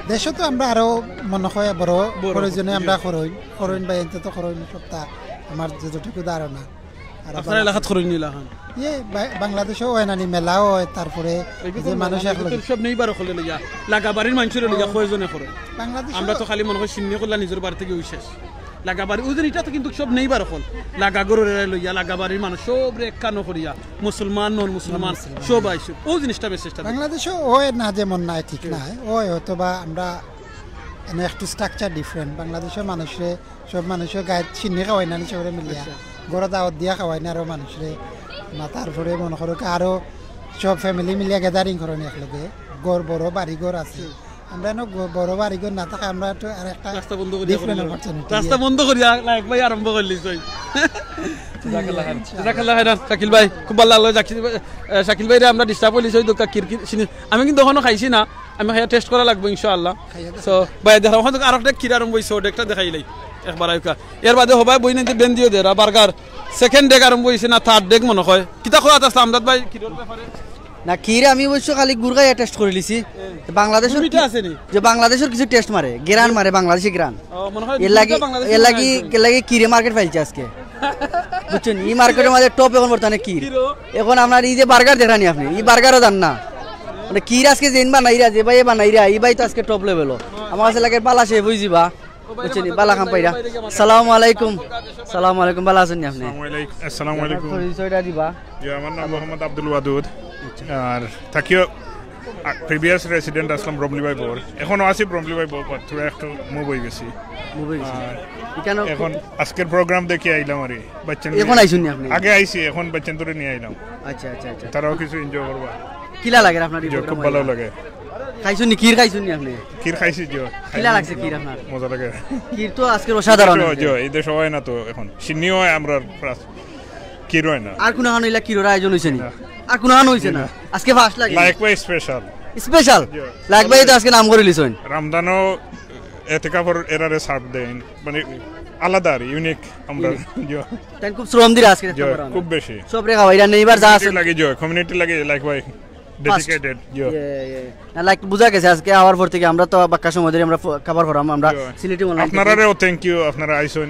দেশো তো আমরা আরো মনে অয় বড় বড় প্রয়োজনে জি। আমরা করইন, করইন বা এনতে তো করইন সবটা আমার যতটুকু ধারণা। আর আপনার বাংলা- এলাকাত করইন নি ইলাখান? ইয়ে, বা-, বাংলাদেশো অয় না নি, মেলাও অয়, তারপরে এই যে মানুষ মেলা একলগে। সব নেইবার অকলে লইয়া, লাগা বাড়ির মানষরে লইয়া কয়জনে করে? বাংলাদেশো আমরা তো খালি মনে অয় সিন্নি করলা নিজর বাড়ি থাকি অউ শেষ। লাগা বাড়ি, অউ যে ইটা তো কিন্তু সব নেইবার অকল। লাগা ঘরর এরা লইয়া, লাগা বাড়ির মানুষ সবরে একখানো করিয়া, মুসলমান, non মুসলমান, non মুসলমান। সব আইছে। অউ জিনিসটা message-টা দেয়। বাংলাদেশো অয় না যেমন নাই, ঠিক ঠিক। না, অয় হয়তো বা আমরা এনে একটু structure different। বাংলাদেশো মানুষরে, সব মানুষর গায়ে সিন্নি খাওয়াই না নি সবরে মিলিয়া। আচ্ছা। ঘরো দাওয়াত দিয়া খাওয়াই না আরো মানুষরে। না, তারপরে মনে করো কি আরো সব family মিলিয়া gathering করইন একলগে। ঘর বড়, বাড়ি ঘর আছে। হুম। আমরা এনো গ-, বড় বাড়ি ঘর না থাকে, আমরা একটু আর একটা রাস্তা বন্ধ করিয়া different করিয়া। Opportunity, রাস্তা ইয়ে। বন্ধ করিয়া লাইক ভাই আরম্ভ করিলিছইন। জাযাকাল্লাহ খাইর। জাযাকাল্লাহ খাইরান, শাকিল ভাই। খুব ভালা লাগলো, জাকির ভাই, আহ, শাকিল ভাইরে আমরা disturb করিলিছি, অউ দোকা কিরকির সিন্নি। আমি কিন্তু অখনো খাইছি না, আমি খাইয়া test করা লাগবো ইনশাআল্লাহ। খাইয়া দেখো। So, ভাই, দেখো, অখান তো আরো একটা ক্ষীর আরম্ভ অইছে, অটা একটা দেখাইলাই। একবার আইউক্কা। এর বাদে হবায় বইনাইন্তে বেন্দিও দেরা, বার্গার। সেকেন্ড ডেগ আরম্ভ অইছে না, থার্ড ডেগ মনো অয়। কিতা কওয়াত আছলা আমজাদ ভাই, কিরর ব্যাপারে? না, কির আমি অবশ্য খালি গুড় খাইয়া টেস্ট করিলিছি। বাংলাদেশর মিঠা আছে নি? যে বাংলাদেশর কিছু টেস্ট মারে, গেরান মারে, বাংলাদেশি গেরান। ও, মনো অয় এর লাগি, দুইটা বাংলাদেশি এর লাগি, মনে অয়। এর লাগি কিরে মার্কেট ফাইলছে আজকে। বুঝছইন? ই মার্কেটর মাঝে টপ এখন বর্তমানে কির। কিরো? এখন আপনার ই যে বার্গার দেখরা নি আপনে, ই বার্গারও জান না। মানে কির আজকে যেইন বানাইরা, যে ভাইয়ে বানাইরা, ই ভাই তো আজকে টপ লেভেলও। আমার কাছে লাগে বালা শেফ অইযিবা। বুঝছইন নি? বালা কাম পাইরা। সালামু আলাইকুম। সালামু আলাইকুম, বালা আছইন নি আপনে? আসসালামু আলাইকুম। আসসালামু আলাইকুম। পরিচয়টা দিবা। জি, আমার নাম মোহাম্মদ আব্দুল ওয়াদুদ। আর থাকিও, আ, প্রিভিয়াস রেসিডেন্ট আছলাম ব্রমলি বাই বোর। এখনো আছি ব্রমলি বাই বোর, but থুড়া একটু মুভ অইগেছি। মুভ অইগেছি। আর এখানে এখন আজকের প্রোগ্রাম দেখি আইলাম আরি। বাচ্চান এখন আইছইন নি আপনে? আগে আইছি, এখন বাচ্চাইন্তরে নিয়া আইলাম। আচ্ছা, আচ্ছা, আচ্ছা। তারাও কিছু এনজয় করবা। কিলা লাগের আপনার ই জি, প্রোগ্রাম খুব ভালা আইয়া? লাগে। খাইছইন নি? কির খাইছইন নি আপনে? কির খাইছি, জি। কিলা লাগছে কির আপনার? মজা লাগে। কির তো আজকের অসাধারণ জি, অইছে। জি, এই দেশো অয় না তো এখন। সিন্নিও অয়, আমরা প্লাস কির অয় না। আর কুনুখানো ইলা কিরর আয়োজন অইছে নি? না। আর কুনুখানো অইছে না? না। আজকে ফার্স্ট লাগে? লাইকবাই স্পেশাল। স্পেশাল? জি। লাইকবাই তো আজকে নাম করিলিছইন। রামদানও এতেকাফর এরারে সার্ভ দেইন। মানে আলাদা আর ইউনিক আমরা। ইউনিক। জি। তাইন খুব শ্রম দিরা আজকে জি, কামরাত। খুব বেশি। সবরে খাওয়াইরা নি, এবার যা আছে। কমিউনিটি লাগি জি, কমিউনিটি লাগি লাইকবাই ফার্স্ট। ডেডিকেটেড, জি। ইয়ে, ইয়ে। না, লাইক, বুঝা গেছে আজকে আওয়ার পর থাকি আমরা তো বাক্কা সময় ধরি আমরা ফ-, খাবার খাইরাম, আমরা জি। সিলেটি মহল্লা আপনারারেও থ্যাংক ইউ, আপনারা আইছইন,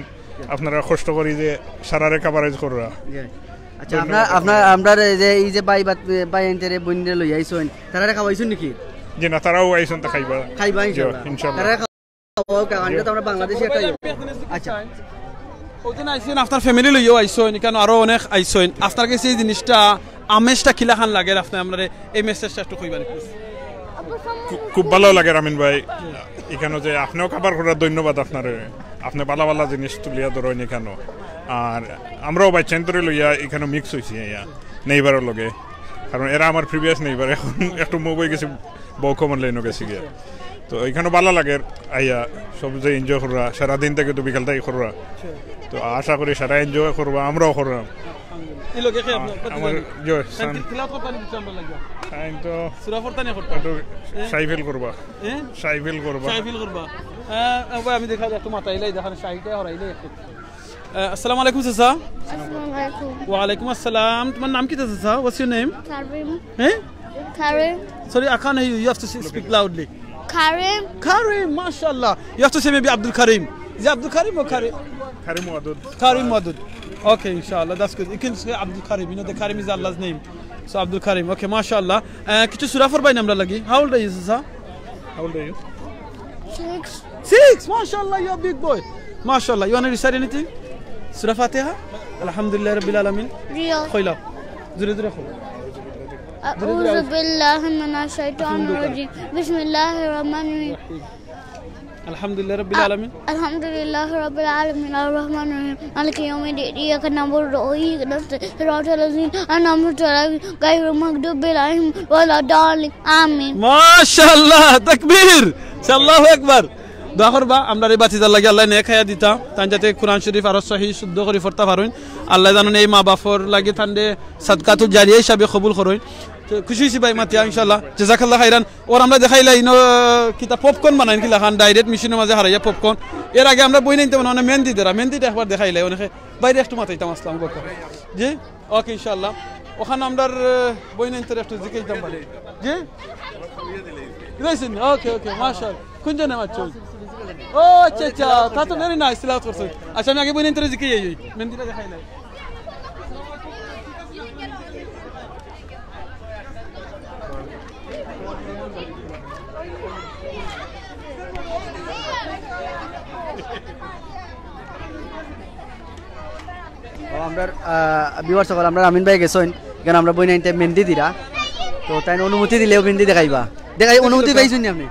আপনারা কষ্ট করি যে সারারে কাভারেজ কররা। জি। আচ্ছা, ধন্যবাদ আপনার, আপনার, আপনারারে। আমরার এই যে, এই যে ভাই বাত-, ভাইয়াইন্তরে বইনরে লইয়া আইছইন, তারারে খাওয়াইছইন নি কির? জি না, তারাও আইছইন তো খাইবা। খাইবা জি, ইনশাআল্লাহ। ইনশাআল্লাহ। তারারে খাওয়াও, কারণ এটা তো আমরা বাংলাদেশি একটা ইয়ে। আচ্ছা। ওদিন আইছইন, আপনার ফ্যামিলি লইয়াও আইছইন, ইখানো আরো অনেক আইছইন। আপনার গেছে এই জিনিসটা, আমেজটা কিলাখান লাগের আপনার, আমরারে এই মেসেজটা একটু কইবা নি, প্লিজ। খু-, খুব ভালা লাগের আমিন ভাই। ইখানো যে আপনেও কাভার করার ধন্যবাদ আপনারে। আপনে ভালা ভালা জিনিস তুলিয়া ধরইন ইখানো। আর আমরাও বাচ্চাইন্তরে লইয়া ইখানো মিক্স অইছি ইয়া, নেইবারর লগে। কারণ এরা আমার প্রিভিয়াস নেইবার, এখন একটু মুভ অইগেছে, বউকমর লাইনো গেছে গিয়া। তো ইখানো ভালা লাগের আইয়া, সব যে এনজয় কররা, সারাদিন থাকি তো বিকাল থাকি কররা। তো আশা করি সারা এনজয় করবা, আমরাও কররাম। এই লগে কে আপনার আমার, প্রতিদ্বন্দ্বী? জি, তাইন সান। তিলাওয়াত করতা নি কিছু আমরার লাগি? তাইন তো সুরা পড়তা নি করতা? একটু হ্যাঁ? শাই ফিল করবা। হ্যাঁ? শাই ফিল করবা। শাই ফিল করবা। হ্যাঁ, আবার আমি দেখাই, একটু মাতাইলাই, দেখান শাইটা হরাইলাই একটু। আহ, আসসালামু আলাইকুম চাচা। আসসালামু আলাইকুম। ওয়ালাইকুম আসসালাম। তোমার নাম কিতা চাচা? What's your name? কারিম। হ্যাঁ? কারিম। Sorry, I can't hear you. You have to say, speak loudly. Karim. Karim, mashallah. You have to say maybe Abdul Karim. Is it Abdul Karim or Karim? Karim Wadud. Karim Wadud. Okay, inshallah. That's good. You can say Abdul Karim. You know, the Karim is Allah's name. So, Abdul Karim. Okay, mashallah. Uh, কিছু সুরা পড়বা নি আমরার লাগি? How old are you, sir? How old are you? Six. Six! Mashallah, you're a big boy. Mashallah. You wanna recite anything? সুরা ফাতিহা? আলহামদুলিল্লাহি রাব্বিল আলামিন। জি। কইলাও। জোরে জোরে কও। أعوذ بالله من الشيطان الرجيم. بسم الله الرحمن الرحيم. আলহামদুলিল্লাহি রাব্বিল আলামিন। الحمد لله رب العالمين الرحمن الرحيم مالك يوم الدين إياك نعبد وإياك نستعين صراط الذين أنعمت عليهم غير المغضوب عليهم ولا الضالين آمين. মাশাআল্লাহ, তাকবীর। আল্লাহু আকবার। দোয়া করবা, আমরার এই ভাতিজার লাগি আল্লায় নেক হায়াত দিতা, তাইন যাতে কোরআন শরীফ আরো সহি শুদ্ধ করি পড়তা পারইন। আল্লায় জানইন এই মা বাপর লাগি তানরে সাদকাতুল জারিয়া হিসাবে কবুল করইন। তো খুশি অইছি ভাই মাতিয়া, ইনশাআল্লাহ। জাযাকাল্লাহ খাইরান। অর আমরা দেখাইলাই ইনো কিতা পপকর্ন বানাইন কিলাখান, ডাইরেক্ট মেশিনর মাঝে হারাইয়া পপকর্ন। এর আগে আমরা বইনাইন্তে মানে মেহেন্দি দেরা, মেহেন্দিটা একবার দেখাইলাই, অনেকে বাইরে একটু মাতাইতাম আসলাম গত। জি? ওকে, ইনশাআল্লাহ। অখান আমরার, আহ, বইনাইন্তরে একটু জিকাইতাম পারি। জি? রইছেন? ওকে, ওকে, মাশাআল্লাহ। কোন জনে মাতছইন? ও, আচ্ছা, আচ্ছা। তা তো very nice, তিলাওয়াত করছইন। আচ্ছা, আমি আগে বইনাইন্তরে জিকাই আই, মেহেন্দিটা দেখাইলাই। ও, আমরার, আহ, viewers সকল, আমরার আমিন ভাই গেছইন, ইখান আমরা বইনাইন্তে মেহেন্দি দিরা, তো তাইন অনুমতি দিলেও মেহেন্দি দেখাইবা। দেখাই, অনুমতি পাইছইন নি আপনে?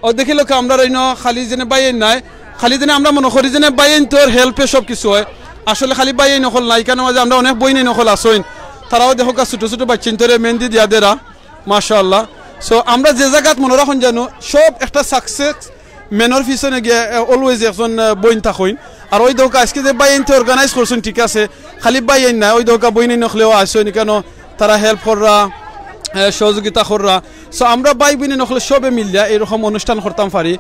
ও, দেখিলাউক্কা, আমরার ইনো খালি যেনে ভাইয়াইন নায়, খালি যেনে আমরা মনো করি যেনে ভাইয়াইন্তর হেল্পে সব কিছু অয়, আসলে খালি ভাইয়াইন অকল নায়, ইখানর মাঝে আমরা অনেক বইনাইন অকল আছইন, তারাও দেখউক্কা ছোট ছোট বাচ্চাইন্তরে মেহেন্দি দিয়া দেরা। মাশাআল্লাহ। So, আমরা যে জাগাত মনো রাখইন জানো, সব একটা সাকসেস ম্যানর পিছনে গিয়া, আহ, always একজন, আহ, বইন থাকইন। আর ওই দেখউক্কা আজকে যে ভাইয়াইন্তে organize করছইন, ঠিক আছে, খালি ভাইয়াইন নায়, ওই দেখউক্কা বইনাইন অকলেও আছইন, ইখানো তারা হেল্প কররা, সহযোগিতা কররা। So আমরা ভাই বইন অকলে সবে মিলিয়া এইরকম অনুষ্ঠান করতাম পারি,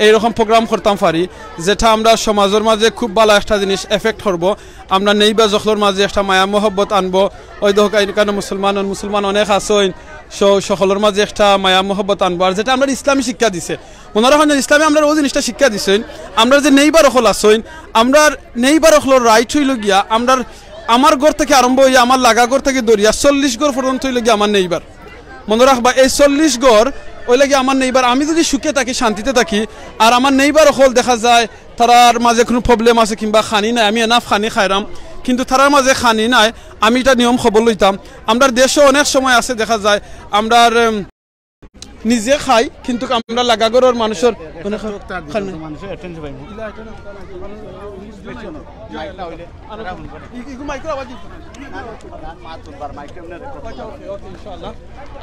এইরকম প্রোগ্রাম করতাম পারি, যেটা আমরা সমাজর মাঝে খুব ভালা একটা জিনিস এফেক্ট করবো। আমরা নেইবার অকলর মাঝে একটা মায়া মহব্বত আনবো। ওই দেখো, এখানো মুসলমান, মুসলমান অনেক আছইন, স-, সকলর মাঝে একটা মায়া মহব্বত আনবো। আর যেটা আমরা ইসলামী শিক্ষা দিছে, মনো রাখইন, ইসলামে আমরারে ওই জিনিসটা শিক্ষা দিছইন। আমরা যে নেইবার অকল আছইন, আমরার নেইবার অকলর রাইট অইলো গিয়া, আমরার, আমার ঘর থাকি আরম্ভ অইয়া আমার লাগা ঘর থাকি ধরিয়া চল্লিশ ঘর পর্যন্ত অইলো গিয়া আমার নেইবার। মনো রাখবা, এই চল্লিশ ঘর অইলো গিয়া আমার নেইবার। আমি যদি সুখে থাকি, শান্তিতে থাকি, আর আমার নেইবার অকল দেখা যায় তারার মাঝে কুনু প্রবলেম আছে কিংবা খানি নাই, আমি এনাফ খানি খাইরাম, কিন্তু তারার মাঝে খানি নাই, আমি ইটা নিয়ম খবর লইতাম। আমরার দেশো অনেক সময় আছে দেখা যায়, আমরার, উম, নিজে খাই, কিন্তু আমরার লাগা ঘরর মানুষর অনেক খান নাই।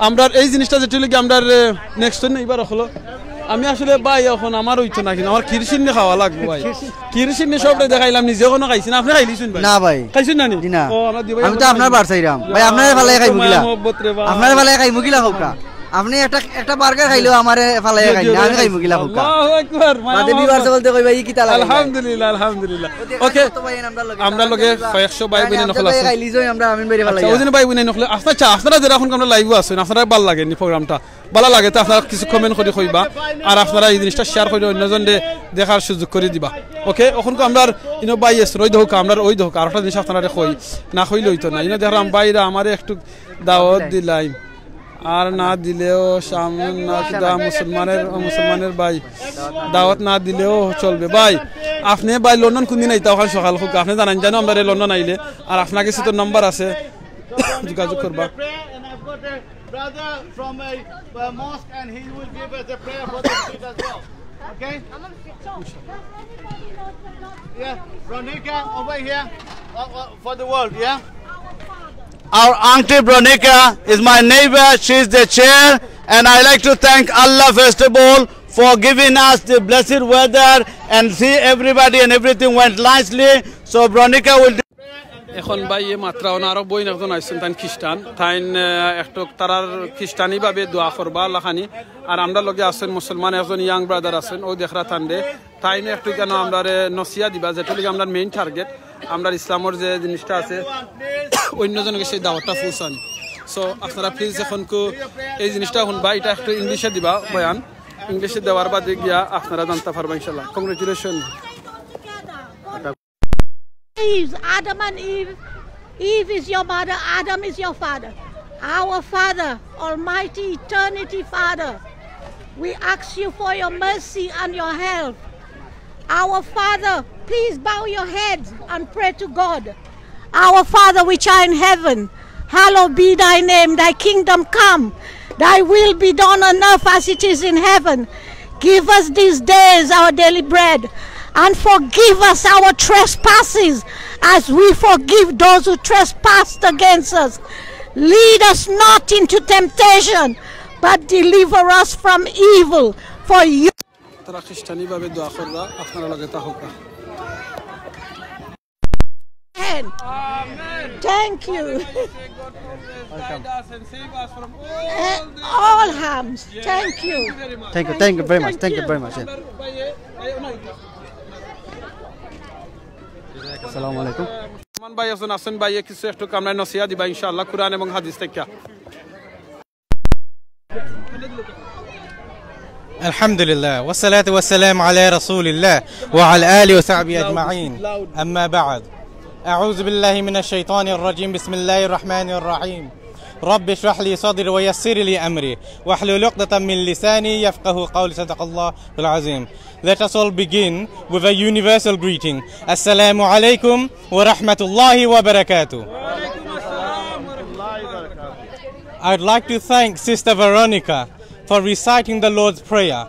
আমরার এই জিনিসটা যেটা অইলো গিয়া আমরার, এ, নেক্সট নেইবার অকল। আমি আসলে ভাই অখন আমার অইতো না, কিন্তু আমার খিরশিন্নি খাওয়া লাগবো ভাই। খিরশিন্নি সবরে দেখাইলাম, নিজে কুনু খাইছি না, আপনে খাইলিছইন ভাই? না ভাই। খাইছইন না নি? জি না। ও, আমরা দুই ভাই আমি তো আপনার বার চাইরাম। ভাই, আপনারে ফালাই খাইমু কিলা? মহব্বত রে ভাই। আপনারে ফালাই খাইমু কিলা কউক্কা? আপনে একটা, একটা বার্গার খাইলেও আমারে ফালাই খাইন না, আমি খাইমু কিলা কউক্কা? আল্লাহু আকবার, মায়া বাদে মহব্বত। ভিউয়ার্স বলতে কইবা, "ই কিতা লাগাইলা?" আলহামদুলিল্লাহ, আলহামদুলিল্লাহ। ওকে, ওকে। আমরার লগে, আমরার লগে কয়েকশো ভাই বইন অকল আছইন। খাইলিছইন আমরা, আমিন ভাইরে ফালাই। আচ্ছা, ওই জন্য ভাই বইন অকল, আচ্ছা, আচ্ছা, আপনারা যারা এখন আমরা লাইভও আছইন, আপনারা ভালা লাগে নি প্রোগ্রামটা? ভালা লাগে তো আপনারা কিছু কমেন্ট করি কইবা, আর আপনারা এই জিনিসটা শেয়ার করি অন্যজনরে দেখার সুযোগ করি দিবা। ওকে, অখন তো আমরার ইনো ভাই আছইন, ওই দেখউক্কা, আমরার ওই দেখউক্কা, আর একটা জিনিস আপনারারে কই, না কইলে অইতো না। ইনো দেখরাম ভাইরা আমারে একটু দাওয়াত দিলাইন, আর না দিলেও সামনে না কিতা মুসলমানের, মুসলমানের ভাই দাওয়াত না দিলেও চলবে। ভাই, আপনে ভাই লন্ডন কুনদিন আইতা অখান সকাল কউক্কা, আপনে জানাইন জানো আমরারে লন্ডন আইলে, আর আপনার গেছে তো নাম্বার আছে, যোগাযোগ করবা। Brother from a, uh, mosque, and he will give us a prayer for the street as well. Okay? Yeah, Ronika, over here, uh, uh, for the world, yeah? Our auntie Bronica is my neighbor. She's the chair, and I like to thank Allah first of all for giving us the blessed weather and see everybody and everything went nicely. So Bronica will do এখন ভাই, এ মাত্র অনো আরো বইন একজন আইছইন, তাইন খ্রিস্টান, তাইন, আহ, একটু তারার খ্রিস্টানি ভাবে দোয়া করবা আল্লাহ খানি। আর আমরার লগে আছইন মুসলমান একজন ইয়াং ব্রাদার আছইন, ও দেখরা তানরে, তাইন একটু কেন আমরারে নসিহত দিবা, যেটা অইলো গিয়া আমরার মেইন টার্গেট, আমরার ইসলামর যে জিনিসটা আছে, অন্যজনকে সেই দাওয়াতটা পৌঁছানি। So আপনারা প্লিজ এখন কু এই জিনিসটা হুনবা, ইটা একটু ইংলিশে দিবা বয়ান, ইংলিশে দেওয়ার বাদে গিয়া আপনারা জানতা পারবা ইনশাআল্লাহ। Congratulation. Eve, Adam and Eve. Eve is your mother, Adam is your father. Our Father, Almighty, Eternity Father, we ask you for your mercy and your help. Our Father, please bow your head and pray to God. Our Father which art in heaven, hallowed be thy name, thy kingdom come, thy will be done on earth as it is in heaven. Give us these days our daily bread, and forgive us our trespasses as we forgive those who trespass against us. Lead us not into temptation, but deliver us from evil. For you তারা খ্রিস্টানি ভাবে দোয়া কররা, আপনারা লগে থাকউক্কা। Amen. Thank you. Guide us and save us from all the all harms. Thank you. Thank you, thank you very much, thank you very much, yeah. আসসালামু আলাইকুম। রহমান ভাই একজন আছইন, ভাইয়ে কিছু একটু কামরায় নসিহত দিবা ইনশাআল্লাহ, কোরআন এবং হাদিস থাকি। الحمد لله والصلاة والسلام على رسول الله وعلى آله وصحبه أجمعين. أما بعد، أعوذ بالله من الشيطان الرجيم. بسم الله الرحمن الرحيم. رب اشرح لي صدري ويسر لي أمري واحلل عقدة من لساني يفقهوا قولي. صدق الله العظيم. Let us all begin with a universal greeting. السلام عليكم ورحمة الله وبركاته. I'd like to thank Sister Veronica for reciting the Lord's Prayer.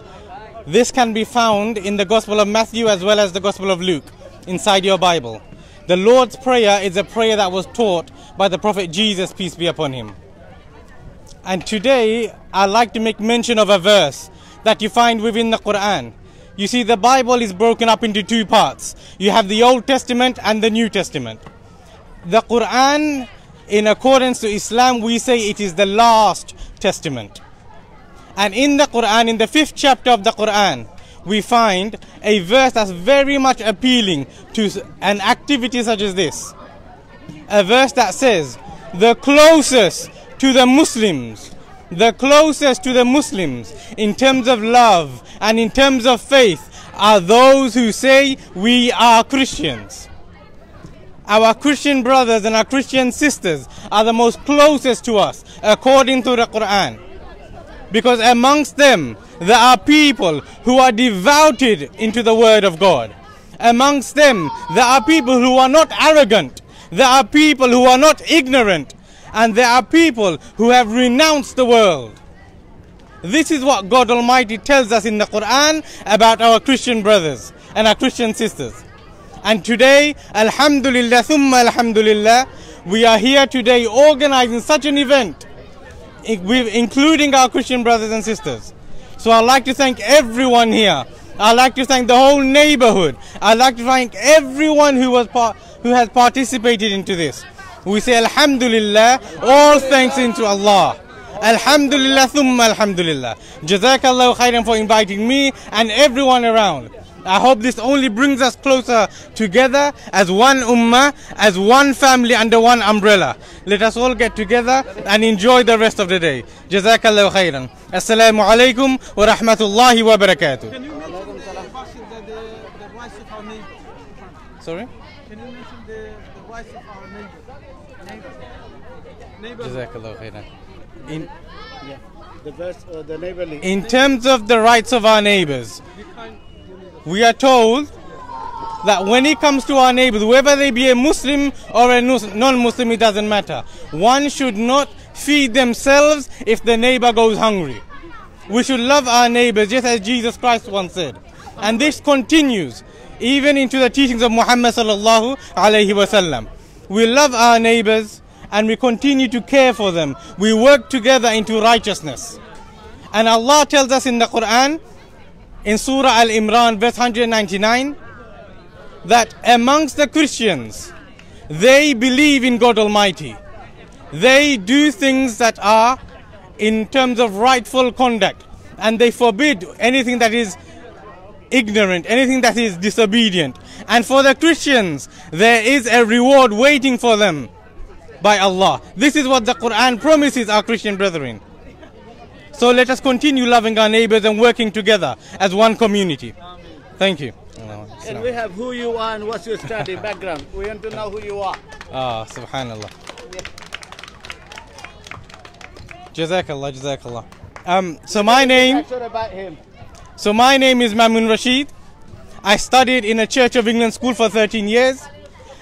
This can be found in the Gospel of Matthew as well as the Gospel of Luke inside your Bible. The Lord's Prayer is a prayer that was taught by the Prophet Jesus, peace be upon him. And today, I like to make mention of a verse that you find within the Quran. You see, the Bible is broken up into two parts. You have the Old Testament and the New Testament. The Quran In accordance to Islam, we say it is the last testament. And in the Quran, in the fifth chapter of the Quran, we find a verse that's very much appealing to s-, an activity such as this. A verse that says, "The closest to the Muslims, the closest to the Muslims in terms of love and in terms of faith are those who say we are Christians." Our Christian brothers and our Christian sisters are the most closest to us, according to the Quran. Because amongst them, there are people who are devoted into the word of God. Amongst them, there are people who are not arrogant. There are people who are not ignorant. And there are people who have renounced the world. This is what God Almighty tells us in the Quran about our Christian brothers and our Christian sisters. And today, alhamdulillah, thumma alhamdulillah, we are here today organizing such an event, i-, with, including our Christian brothers and sisters. So I'd like to thank everyone here. I'd like to thank the whole neighborhood. I'd like to thank everyone who was par-, who has participated into this. We say, "Alhamdulillah, all thanks unto Allah." Alhamdulillah, thumma alhamdulillah. Jazakallah khairan for inviting me and everyone around. I hope this only brings us closer together as one ummah, as one family under one umbrella. Let us all get together and enjoy the rest of the day. Jazakallah khairan. Assalamu alaikum wa rahmatullahi wa barakatuh. Can you mention the, the, the, the rights of our neighbors? Sorry? Can you mention the, the rights of our neighbors? Neighbors. Neighbors. Jazakallah khairan. In, yeah, the best, uh, the neighborly. In terms of the rights of our neighbors, we are told that when it comes to our neighbors, whether they be a Muslim or a nus-, non-Muslim, it doesn't matter. One should not feed themselves if the neighbor goes hungry. We should love our neighbors, just as Jesus Christ once said. And this continues even into the teachings of Muhammad sallallahu alayhi wasallam. We love our neighbors and we continue to care for them. We work together into righteousness. And Allah tells us in the Quran, in Surah Al-Imran, verse hundred ninety-nine, that amongst the Christians, they believe in God Almighty. They do things that are in terms of rightful conduct, and they forbid anything that is ignorant, anything that is disobedient. And for the Christians, there is a reward waiting for them by Allah. This is what the Quran promises our Christian brethren. So let us continue loving our neighbors and working together as one community. Thank you. Can we have who you are and what's your study background? We want to know who you are. Ah, subhanallah. Jazakallah, jazakallah. Um, so my name, Sure about him. so my name is Mamun Rashid. I studied in a Church of England school for thirteen years.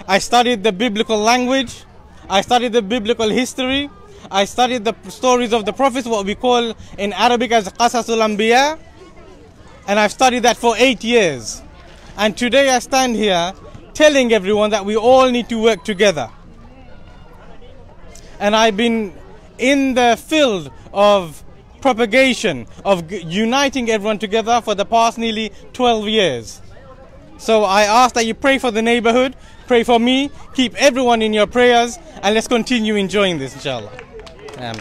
I studied the biblical language. I studied the biblical history. I studied the p-, stories of the prophets, what we call in Arabic as Qasasul Anbiya. And I've studied that for eight years. And today I stand here telling everyone that we all need to work together. And I've been in the field of propagation, of g-, uniting everyone together for the past nearly twelve years. So I ask that you pray for the neighborhood, pray for me, keep everyone in your prayers, and let's continue enjoying this, inshallah. Um,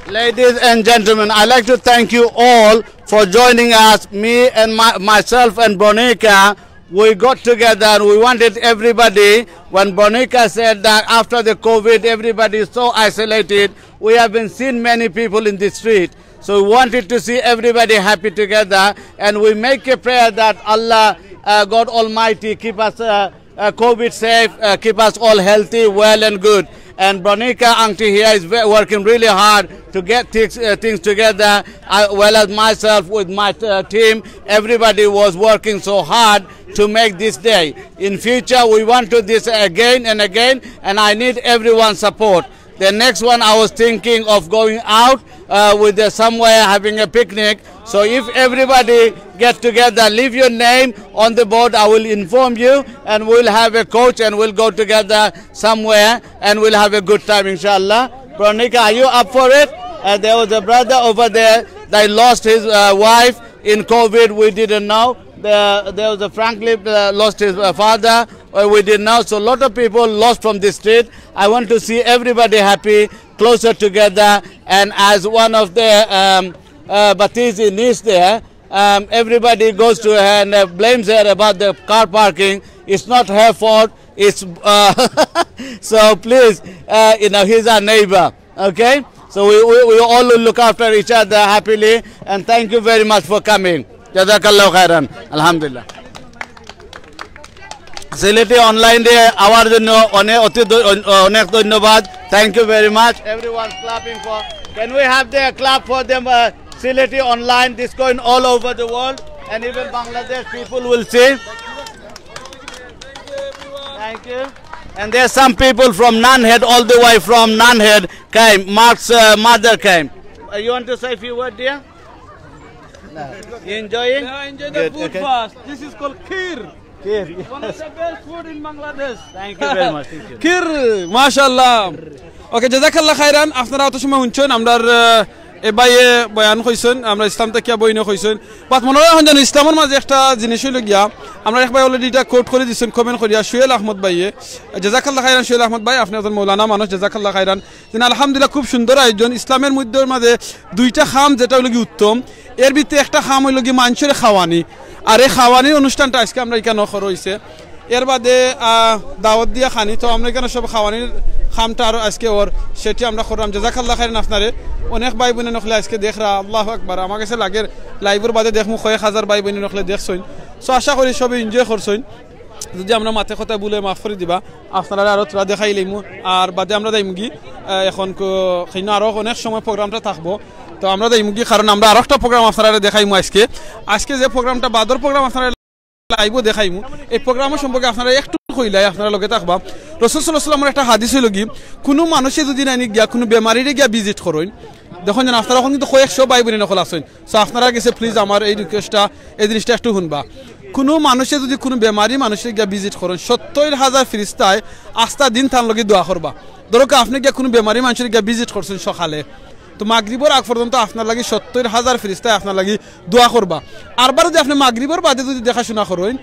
Ladies and gentlemen, I'd like to thank you all for joining us. Me and my, myself and Bonika, we got together and we wanted everybody. When Bonika said that after the COVID, everybody is so isolated, we haven't seen many people in the street. So we wanted to see everybody happy together, and we make a prayer that Allah, uh, God Almighty, keep us, uh, uh, COVID safe, uh, keep us all healthy, well and good. And Bonika Aunty here is ve- working really hard to get things, uh, things together, uh, well as myself with my uh, team. Everybody was working so hard to make this day. In future, we want to do this again and again, and I need everyone's support. The next one, I was thinking of going out uh, with the, somewhere having a picnic. So if everybody get together, leave your name on the board, I will inform you, and we'll have a coach and we'll go together somewhere and we'll have a good time, inshallah. Bonika, are you up for it? Uh, there was a brother over there that lost his uh, wife in COVID. We didn't know. The, there was a Franklin uh, lost his uh, father. uh, we did now. So a lot of people lost from this street. I want to see everybody happy, closer together. And as one of the um, uh, Batizi niece there, um, everybody goes to her and uh, blames her about the car parking. It's not her fault. It's uh, so please, uh, you know, he's our neighbor. Okay, so we, we, we all look after each other happily, and thank you very much for coming. Jazakallah khairan. Alhamdulillah. Sylheti অনলাইনে আওয়ার জন্য অনেক অতি ধ- অন- অনেক ধন্যবাদ। Thank you very much. Everyone clapping for. Can we have the clap for them? Uh, Sileti online, this going all over the world, and even Bangladesh people will see. Thank you. And there's some people from Nanhead, all the way from Nanhead came. Mark's uh, mother came. Uh, you want to say a few words, dear? You enjoying? Yeah, enjoy the Good, food okay. First. This is called kheer. Kheer. One of the best food in Bangladesh. Thank you very much. Thank you. Kheer, mashallah. Okay, jazakallah khairan. আপনারা অত সময় শুনছেন, আমরার, আহ, এ ভাইয়ে বয়ান কইছেন, আমরা ইসলাম তাকিয়া বইনে কইছেন। বাত মনে হয় এখন যেন ইসলামের মাঝে একটা জিনিস হইল গিয়া, আমরা এক ভাই already এটা কোট করে দিচ্ছেন কমেন্ট করিয়া, সুয়েল আহমদ ভাইয়ে। জাজাকাল্লাহ খাইরান সুয়েল আহমদ ভাই, আপনি একজন মৌলানা মানুষ, জাজাকাল্লাহ খাইরান। যেন আলহামদুলিল্লাহ খুব সুন্দর আয়োজন। ইসলামের মধ্যে মাঝে দুইটা খাম যেটা হইল কি উত্তম, এর ভিতরে একটা খাম হইল কি মানুষের খাওয়ানি, আর এই খাওয়ানির অনুষ্ঠানটা আজকে আমরা এখানে করা হইছে। এর বাদে, আহ, দাওয়াত দিয়া খানি, তো আমরা এখানে সব খাওয়ানির খামটা আরো আজকে ওর, সেটি আমরা করলাম। জাজাকাল্লাহ খাইরান আপনারে। অনেক ভাই বোনে নখলে আজকে দেখরা, আল্লাহু আকবার। আমার কাছে লাগের live-র বাদে দেখমু কয়েক হাজার ভাই বোনে নখলে দেখছইন। So আশা করি সবে enjoy করছইন। যদি আমরা মাতে কথা ভুলে মাফ করি দিবা, আপনারা আরো তোরা দেখাই লইমু। আর বাদে আমরা যাইমুগি, আহ, এখন ক-, কেন আরো অনেক সময় program-টা থাকবো, তো আমরা যাইমুগি, কারণ আমরা আরো একটা program আপনারা দেখাইমু আজকে। আজকে যে program-টা বাদর program আপনারা live-ও দেখাইমু। এই program-ও সম্পর্কে আপনারা একটু কইলাই, আপনারা লগে থাকবা। রাসূল সাল্লাল্লাহু আলাইহি ওয়াসাল্লামর একটা হাদিস হইল কি, কোনো মানুষে যদি নাইনি গিয়া কোনো বেমারিরে গিয়া visit করইন, দেখুন যেন আপনারা এখন কিন্তু কয়েকশো ভাই বোনে নখল আছইন। So আপনারা গেছে please আমার এই request-টা, এই জিনিসটা একটু শুনবা। কোনো মানুষে যদি কোনো বেমারি মানুষরে গিয়া visit করইন, সত্তর হাজার ফিরিস্তায় আস্তা দিন তার লগে দোয়া করবা। ধরো কি আপনি গিয়া কোনো বেমারি মানুষরে গিয়া visit করছেন সকালে, তো মাগরিবর আগ পর্যন্ত আপনার লাগি সত্তর হাজার ফিরিস্তায় আপনার লাগি দোয়া করবা। আরবার যদি আপনি মাগরিবর বাদে যদি দেখাশোনা করইন,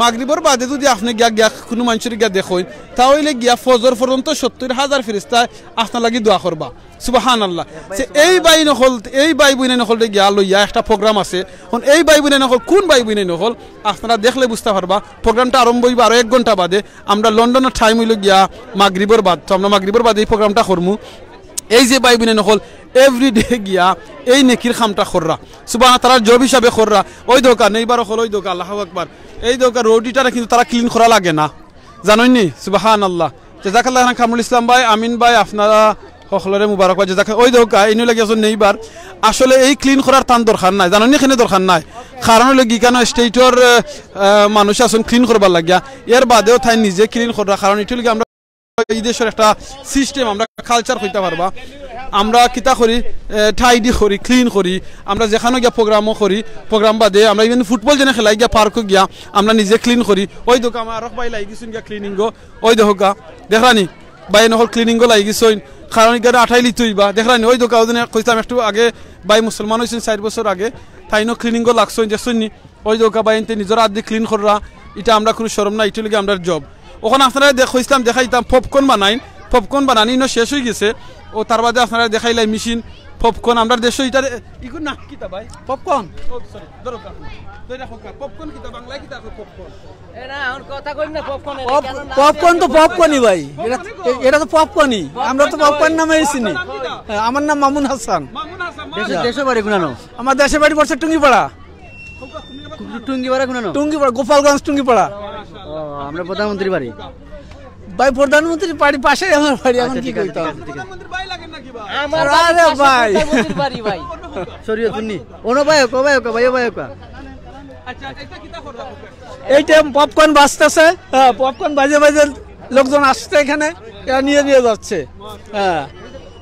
মাগরিবর বাদে যদি আপনি গিয়া, গিয়া কোনো মানুষরে গিয়া দেখইন, তাহলে গিয়া ফজর পর্যন্ত সত্তর হাজার ফিরিস্তায় আপনার লাগি দোয়া করবা। সুবহানাল্লাহ। সে এই ভাই নখল, এই ভাই বোনে নখলরে গিয়া লইয়া একটা program আছে। এখন এই ভাই বোনে নখল, কোন ভাই বোনে নখল, আপনারা দেখলে বুঝতে পারবা। Program-টা আরম্ভ হইবা আরো এক ঘন্টা বাদে। আমরা লন্ডনের time হইল গিয়া মাগরিবর বাদ, তো আমরা মাগরিবর বাদে এই program-টা করমু। এই যে ভাই বোনে নখল everyday গিয়া এই নেকির কামটা কররা, সুবহান, তারা job হিসাবে কররা। ওই দোকা neighbour হল, ওই দোকা, আল্লাহু আকবার। এই দোকা road ইটারে কিন্তু তারা clean করা লাগে না, জানইননি? সুবহানাল্লাহ। জাজাকাল্লাহ খান কামরুল ইসলাম ভাই, আমিন ভাই, আপনারা হকলরে মুবারকবাদ। জাজাক-, ওই দোকা, ইনু লাগি একজন neighbour। আসলে এই clean করার তান দরকার নাই, জানইননি? কেনে দরকার নাই? কারণ হইল কি, কেন state-র, আহ, আহ, মানুষ আছইন clean করবার লাগিয়া, এর বাদেও তাই নিজে clean কররা। কারণ এটা হইল কি, আমরা এই দেশের একটা system, আমরা culture কইতা পারবা। আমরা কিতা করি, এ, tidy করি, clean করি। আমরা যেখানো গিয়া program-ও করি, program বাদে আমরা even football যেন খেলাই গিয়া park-ও গিয়া আমরা নিজে clean করি। ওই দোকা আমার আরক ভাই লাগি গেছইন গিয়া cleaning-ও। ওই দেখো গা, দেখরানি? ভাই নখল cleaning-ও লাগি গেছইন। কারণ এখানে আঠাই লিতে হইবা। দেখরানি? ওই দোকা ওদিনে কইতাম একটু আগে, ভাই মুসলমান হইছইন চার বছর আগে, তাইনও cleaning-ও লাগছইন, দেখছইননি? ওই যে ওকা ভাই এনতে নিজর হাত দি clean কররা, ইটা আমরা কুনু শরম না, ইটা লাগি আমরার job। অখন আপনারারে দেখ-, কইছলাম দেখাইতাম popcorn বানাইন, popcorn বানানি ইনো শেষ অইগেছে। ও তার বাদে আপনারারে দেখাইলাই machine, popcorn, আমরার দেশো ইটারে, ইগুর নাম কিতা ভাই? Popcorn? ও, sorry, ধরো কা, ধরো রাখো কা। Popcorn কিতা, বাংলায় কিতা কয় popcorn? এরা এখন কথা কইন না, popcorn এর পপ-, কেন নাম popcorn তো দিয়েছে? Popcorn-ই ভাই। এটা, এটা তো popcorn-ই। আমরা তো popcorn নামেই চিনি। হ্যাঁ, আমার নাম মামুন হাসান। মামুন হাসান, দেশে, মামুন। দেশে বাড়ি কুনানো? আমার দেশে বাড়ি পড়ছে টুঙ্গিপাড়া। টুঙ্গিপাড়া কুনানো? টুঙ্গিপাড়া, গোপালগঞ্জ টুঙ্গিপাড়া। ও, আমরা প্রধানমন্ত্রী বাড়ি। ভাই, প্রধানমন্ত্রী বাড়ি পাশেই আমার বাড়ি, এখন আচ্ছা, কি ঠিক আছে, কইতাম? ঠিক আছে, ঠিক আছে। আমার আরে বাড়ি পাশে ভাই। প্রধানমন্ত্রীর বাড়ি, ভাই। শরীয়তুন্নি। ওনো ভাই, কো ভাই, কো ভাই, ও ভাই, কো। এইটা popcorn বাজতেছে, হ্যাঁ, popcorn বাজে বাজে লোকজন আসছে এখানে, এরা নিয়ে নিয়ে যাচ্ছে। হ্যাঁ,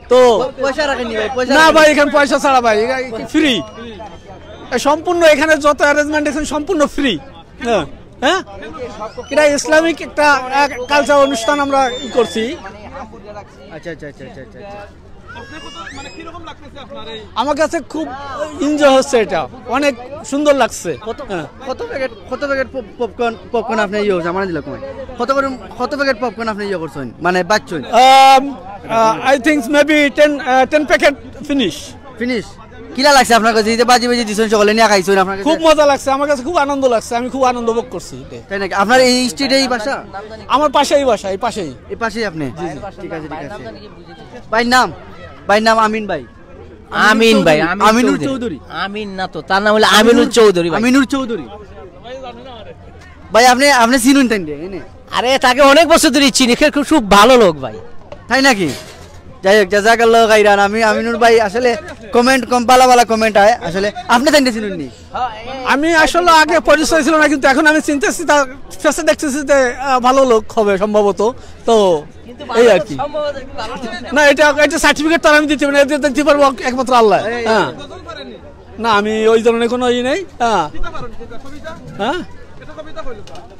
তো পয়সা রাখেননি ভাই, পয়সা না রাখেননি। ভাই, এখানে পয়সা ছাড়া ভাই, এটা free। এ সম্পূর্ণ এখানে যত arrangement এখানে সম্পূর্ণ free। হ্যাঁ, হ্যাঁ, এটা ইসলামিক একটা, আহ, culture অনুষ্ঠান আমরা ই করছি। আচ্ছা, আচ্ছা, আচ্ছা, আচ্ছা, আচ্ছা, আচ্ছা। আপনি কত, মানে, কিরকম লাগতেছে আপনার এই? আমার কাছে খুব এনজয় হচ্ছে এটা, অনেক সুন্দর লাগছে। কত হ্যাঁ। কত প্যাকেট, কত প্যাকেট পপ-, পপকর্ন, পপকর্ন আপনি ইয়ে হচ্ছে আমার দিলে কমাই? কত করে, কত প্যাকেট পপকর্ন আপনি ইয়ে করছেন, মানে বাজছেন? I think maybe ten, ten packet finish. Finish. কিলা লাগছে আপনার কাছে, এই যে বাজি বাজি দিছেন, সকলে নিয়ে খাইছেন আপনার কাছে? খুব মজা লাগছে, আমার কাছে খুব আনন্দ লাগছে, আমি খুব আনন্দ ভোগ করছি এটা। তাই নাকি? আপনার এই স্ট্রিটে এই বাসা? আমার পাশেই বাসা, এই পাশেই। এই পাশেই আপনি? জি, জি। ঠিক আছে, ঠিক আছে। ভাইর নাম? ভাইর নাম আমিন ভাই। আমিন ভাই, আমিন আমিনুর চৌধুরী। চৌধুরী। আমিন না তো, তার নাম হলো আমিনুর চৌধুরী ভাই। আমিনুর চৌধুরী। ভাই, আপনি, আপনি চিনুন তাই না, এই নে? আরে, তাকে অনেক বছর ধরে চিনি, সে খুব, খুব ভালো লোক ভাই। তাই নাকি? যাই হোক, জাজাকাল্লাহ খাইরান। আমি আমিনুর ভাই আসলে কমেন্ট কম, ভালা ভালা কমেন্ট আয় আসলে। আপনি তাই না চিনুন নি? আমি আসলে আগে পরিচয় ছিল না, কিন্তু এখন আমি চিনতেছি, তার ফেসে দেখতেছি যে আহ, ভালো লোক হবে সম্ভবত। তো এই আর কি। না, এটা, এটা সার্টিফিকেট তো আর আমি দিতে পারি না, এটা দিতে পারবো একমাত্র আল্লাহ। হ্যাঁ। না, আমি ওই ধরনের কোনো ই নেই। হ্যাঁ। হ্যাঁ।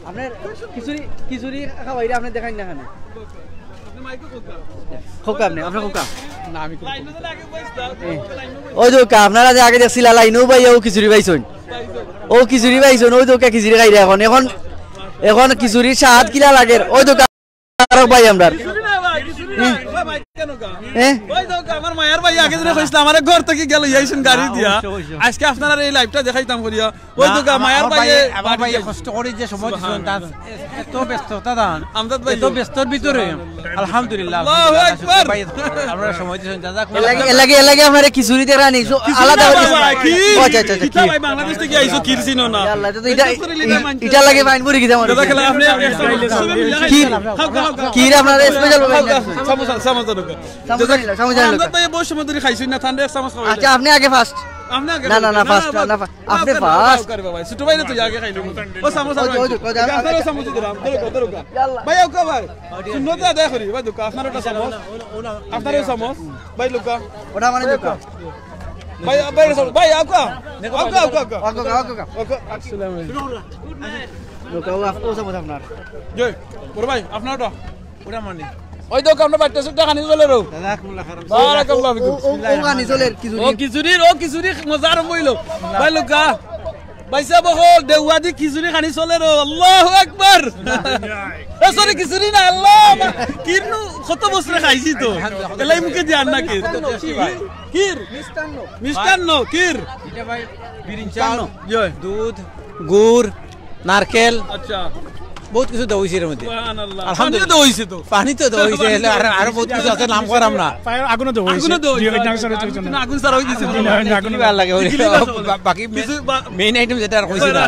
আপনার খিচুড়ি, খিচুড়ি খাওয়াইরা আপনি দেখাইন না কেন? খোকা আপনি, আপনার খোকা। না, আমি কোনো এই, ওই যে ওকা, আপনারা যে আগে দেখছিলা লাইনও ভাই, ও খিচুড়ি পাইছইন। ও খিচুড়ি পাইছইন, ওই যে ওকা খিচুড়ি খাইরা এখন। এখন, এখন খিচুড়ির স্বাদ কিলা লাগের, ওই যে ওকা আরো ভাই আমরার। খিচুড়ি না ভাই, খিচুড়ি না। ওই ভাই, কেন গা? হ্যাঁ? ওই তো ওকা, আমার মায়ার ভাই আগে দিনে কইছিল, আমার ঘর থেকে গেল, ইয়াইছইন গাড়ি দিয়া। অবশ্যই, অবশ্যই। আজকে আপনারা এই লাইভটা দেখাইতাম করিয়া। ওই না, তো গা, আমার, মায়ার আমার ভাইয়ে ভাইয়ে, আমার বাড়ি ভাইয়ে গেছে। কষ্ট করে যে সময় দিছেন, সুবহানাল্লাহ। তার এত ব্যস্ততা দান, আমজাদ ভাই। এত ব্যস্তর ভিতরে, আলহামদুলিল্লাহ, আল্লাহু আলহামদুলিল্লাহ, আকবার। ভাই, আপনারা সময় দিছেন, জাজাকুমুল্লাহ। এর লাগি, এর লাগি, এর লাগি আপনারা খিচুড়ি দেখানি, সো খিচুড়ি আলাদা না করে ভাই, খিচুড়ি। ক্ষীর। ও, আচ্ছা, আচ্ছা, আচ্ছা, খিচুড়ি ক্ষীর। ভাই, বাংলাদেশ থেকে আইছো, ক্ষীর চিনো না। ইয়া আল্লাহ, এটা তো এটা, এটা লাগে ফাইন পড়ে গেছে আমার। জাজাকাল্লাহ, আপনি এক চামচ, ক্ষীর। খাও, খাও, খাও। ক্ষীর আপনারা স্পেশাল ভাবে খাও, খাও। সামোসা, সামোসা ঢুকে। সামোসা নিলাম, সামোসা নিলাম। আমজাদ ভাই বহুত সময় ধরে খাইছইন না, ঠান্ডা এক চামচ খাওয়াইলে। আচ্ছা, আপনি আগে ফার্স্ট। আপনি আগে না, না, না, খাইলেন। ফার্স্ট, না, না, না, ফার্স্ট। আপনি না, ফার্স্ট। আগে, আগে খাইলেন। ও সামোসা ওই যে, ভাই। ওই যে, ওই যে, আচ্ছা, ওই সামোসা দিলাম। ধরো, ধরো, ধরো। ভাই, ওকে ভাই। সুন্নতে আদায় করি। ভাই, দুকা, আপনার ওটা চামচ। আপনার ওই চামচ। ভাই, লুকা। ওটা মানে লুকা। ভাই, ভাই, ভাই, আউকা। আউকা, আউকা, আউকা। ওকে, ওকে, ওকে। ওকে। আসসালামু আলাইকুম। লুকা, ও আপ-, ও চামচ আপনার। জয়, বড় ভাই, আপনার ওটা। ওটা মানে। ওই দেখো, আমরা বাইট্টা সুট্টা খানি চলে রো। জাযাকুমুল্লাহ খাইরান। বারাকাল্লাহু ফিকুম। ও, ও, ও খানি চলে, খিচুড়ি। ও খিচুড়ির, ও খিচুড়ি মজা আরম্ভ হইলো। ভাই লুকা। ভাই সাহেব, ও দেওয়াদি খিচুড়ি খানি চলে রো। আল্লাহু আকবার। এ, সরি, খিচুড়ি না, আল্লাহ। কিরনু কত বছরে খাইছি তো। এলাই মুখে দিয়ে আর না কি? ক্ষীর। মিষ্টান্ন। মিষ্টান্ন, ক্ষীর। এটা ভাই, বিরিঞ্চা, মিষ্টান্ন। জয়। দুধ, গুড়, নারকেল, আচ্ছা। বহুত কিছু দেওয়া হইছে এর মধ্যে। সুবহানাল্লাহ। আলহামদুলিল্লাহ। পানিও দেওয়া হইছে তো। পানি তো দেওয়া হইছে, এলে আর, আরো বহুত কিছু আছে, নাম করাম না। আগুনও দেওয়া হইছে। আগুনও দেওয়া হইছে। জি, ওই ডান্সার হইছে। আগুন ছাড়া হইছে না। আগুন ছাড়া হইছে। কিচ্ছু ভালো লাগে ওই। বা-, বাকি কিছু বা-, মেইন আইটেম যেটা আর কইছি না।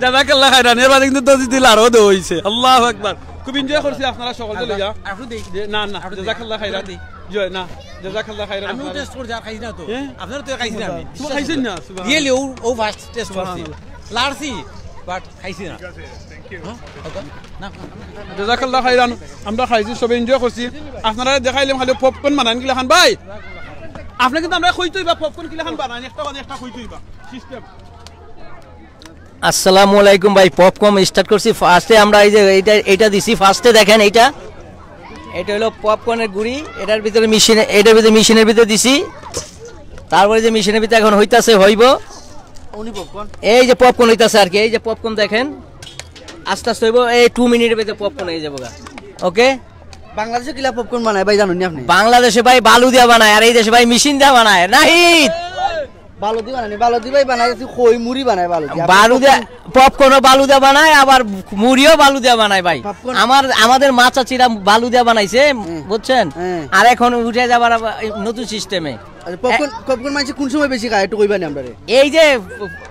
জাযাকাল্লাহ খাইরান, এবার কিন্তু দশ দিন আরো দেওয়া হইছে। আল্লাহু আকবার। খুব এনজয় করছি আপনারা সকল লইয়া। আপনি দেই। যে, না, না, আপনি দেই। জাযাকাল্লাহ খাইরান। আপনি দেই। জয়, না, জাযাকাল্লাহ খাইরান। আমিও টেস্ট করছি, আর খাইছি না তো। হ্যাঁ? আপনারা তো খাইছি না আমি। তুমি খাইছেন না? সুবহানাল্লাহ। রিয়েলি ও, ও ফার্স্ট টেস্ট করছি। সুবহানাল্লাহ। লাড়ছি, বাট খাইছি না। হ্যাঁ? ওকে। না, না, না। জাযাকাল্লাহ খাইরান। আমরা খাইছি, সবে এনজয় করছি। আপনারা দেখাইলাম খালি পপকর্ন বানাইন কিলা খান ভাই। আপনি কিন্তু আমরা কইতে হইবা পপকর্ন কিলা খান বানাইন, একটা বাদে একটা কইতে হইবা। সিস্টেম। আসসালামু আলাইকুম ভাই, পপকর্ন স্টার্ট করছি। ফার্স্টে আমরা এই যে এইটা, এইটা দিছি, ফার্স্টে দেখেন এইটা, এটা হলো পপকর্নের গুঁড়ি, এটার ভিতরে মেশিনে, এটার ভিতরে মেশিনের ভিতরে দিছি। তারপরে যে মেশিনের ভিতরে এখন হইতাছে, হইব। উনি পপকর্ন। এই যে পপকর্ন হইতাছে আর কি, এই যে পপকর্ন দেখেন, আস্তে আস্তে হইব, এই টু মিনিটের ভিতরে পপকর্ন হয়ে যাবো গা। ওকে। বাংলাদেশে কিলা পপকর্ন বানায় ভাই, জানেন নি আপনি? বাংলাদেশে ভাই বালু দিয়া বানায়, আর এই দেশে ভাই মেশিন দিয়া বানায়। নাহিদ! বালু দিয়া বানায় নি, বালু দিয়া ভাই বানায়, তুই কই মুড়ি বানায় বালু দিয়া। বালু দিয়া, পপকর্নও বালু দিয়া বানায়, আবার মুড়িও বালু দিয়া বানায় ভাই। পপকর্ন। আমার, আমাদের মা চাচিরা বালু দিয়া বানাইছে, হুম। বুঝছেন? হ্যাঁ। আর এখন উঠে যাবার আবার এই নতুন সিস্টেমে। আচ্ছা, পপকর্ন, এ- পপকর্ন মানষে কোন সময় বেশি খায়, একটু কইবা নি আমরারে? এই যে,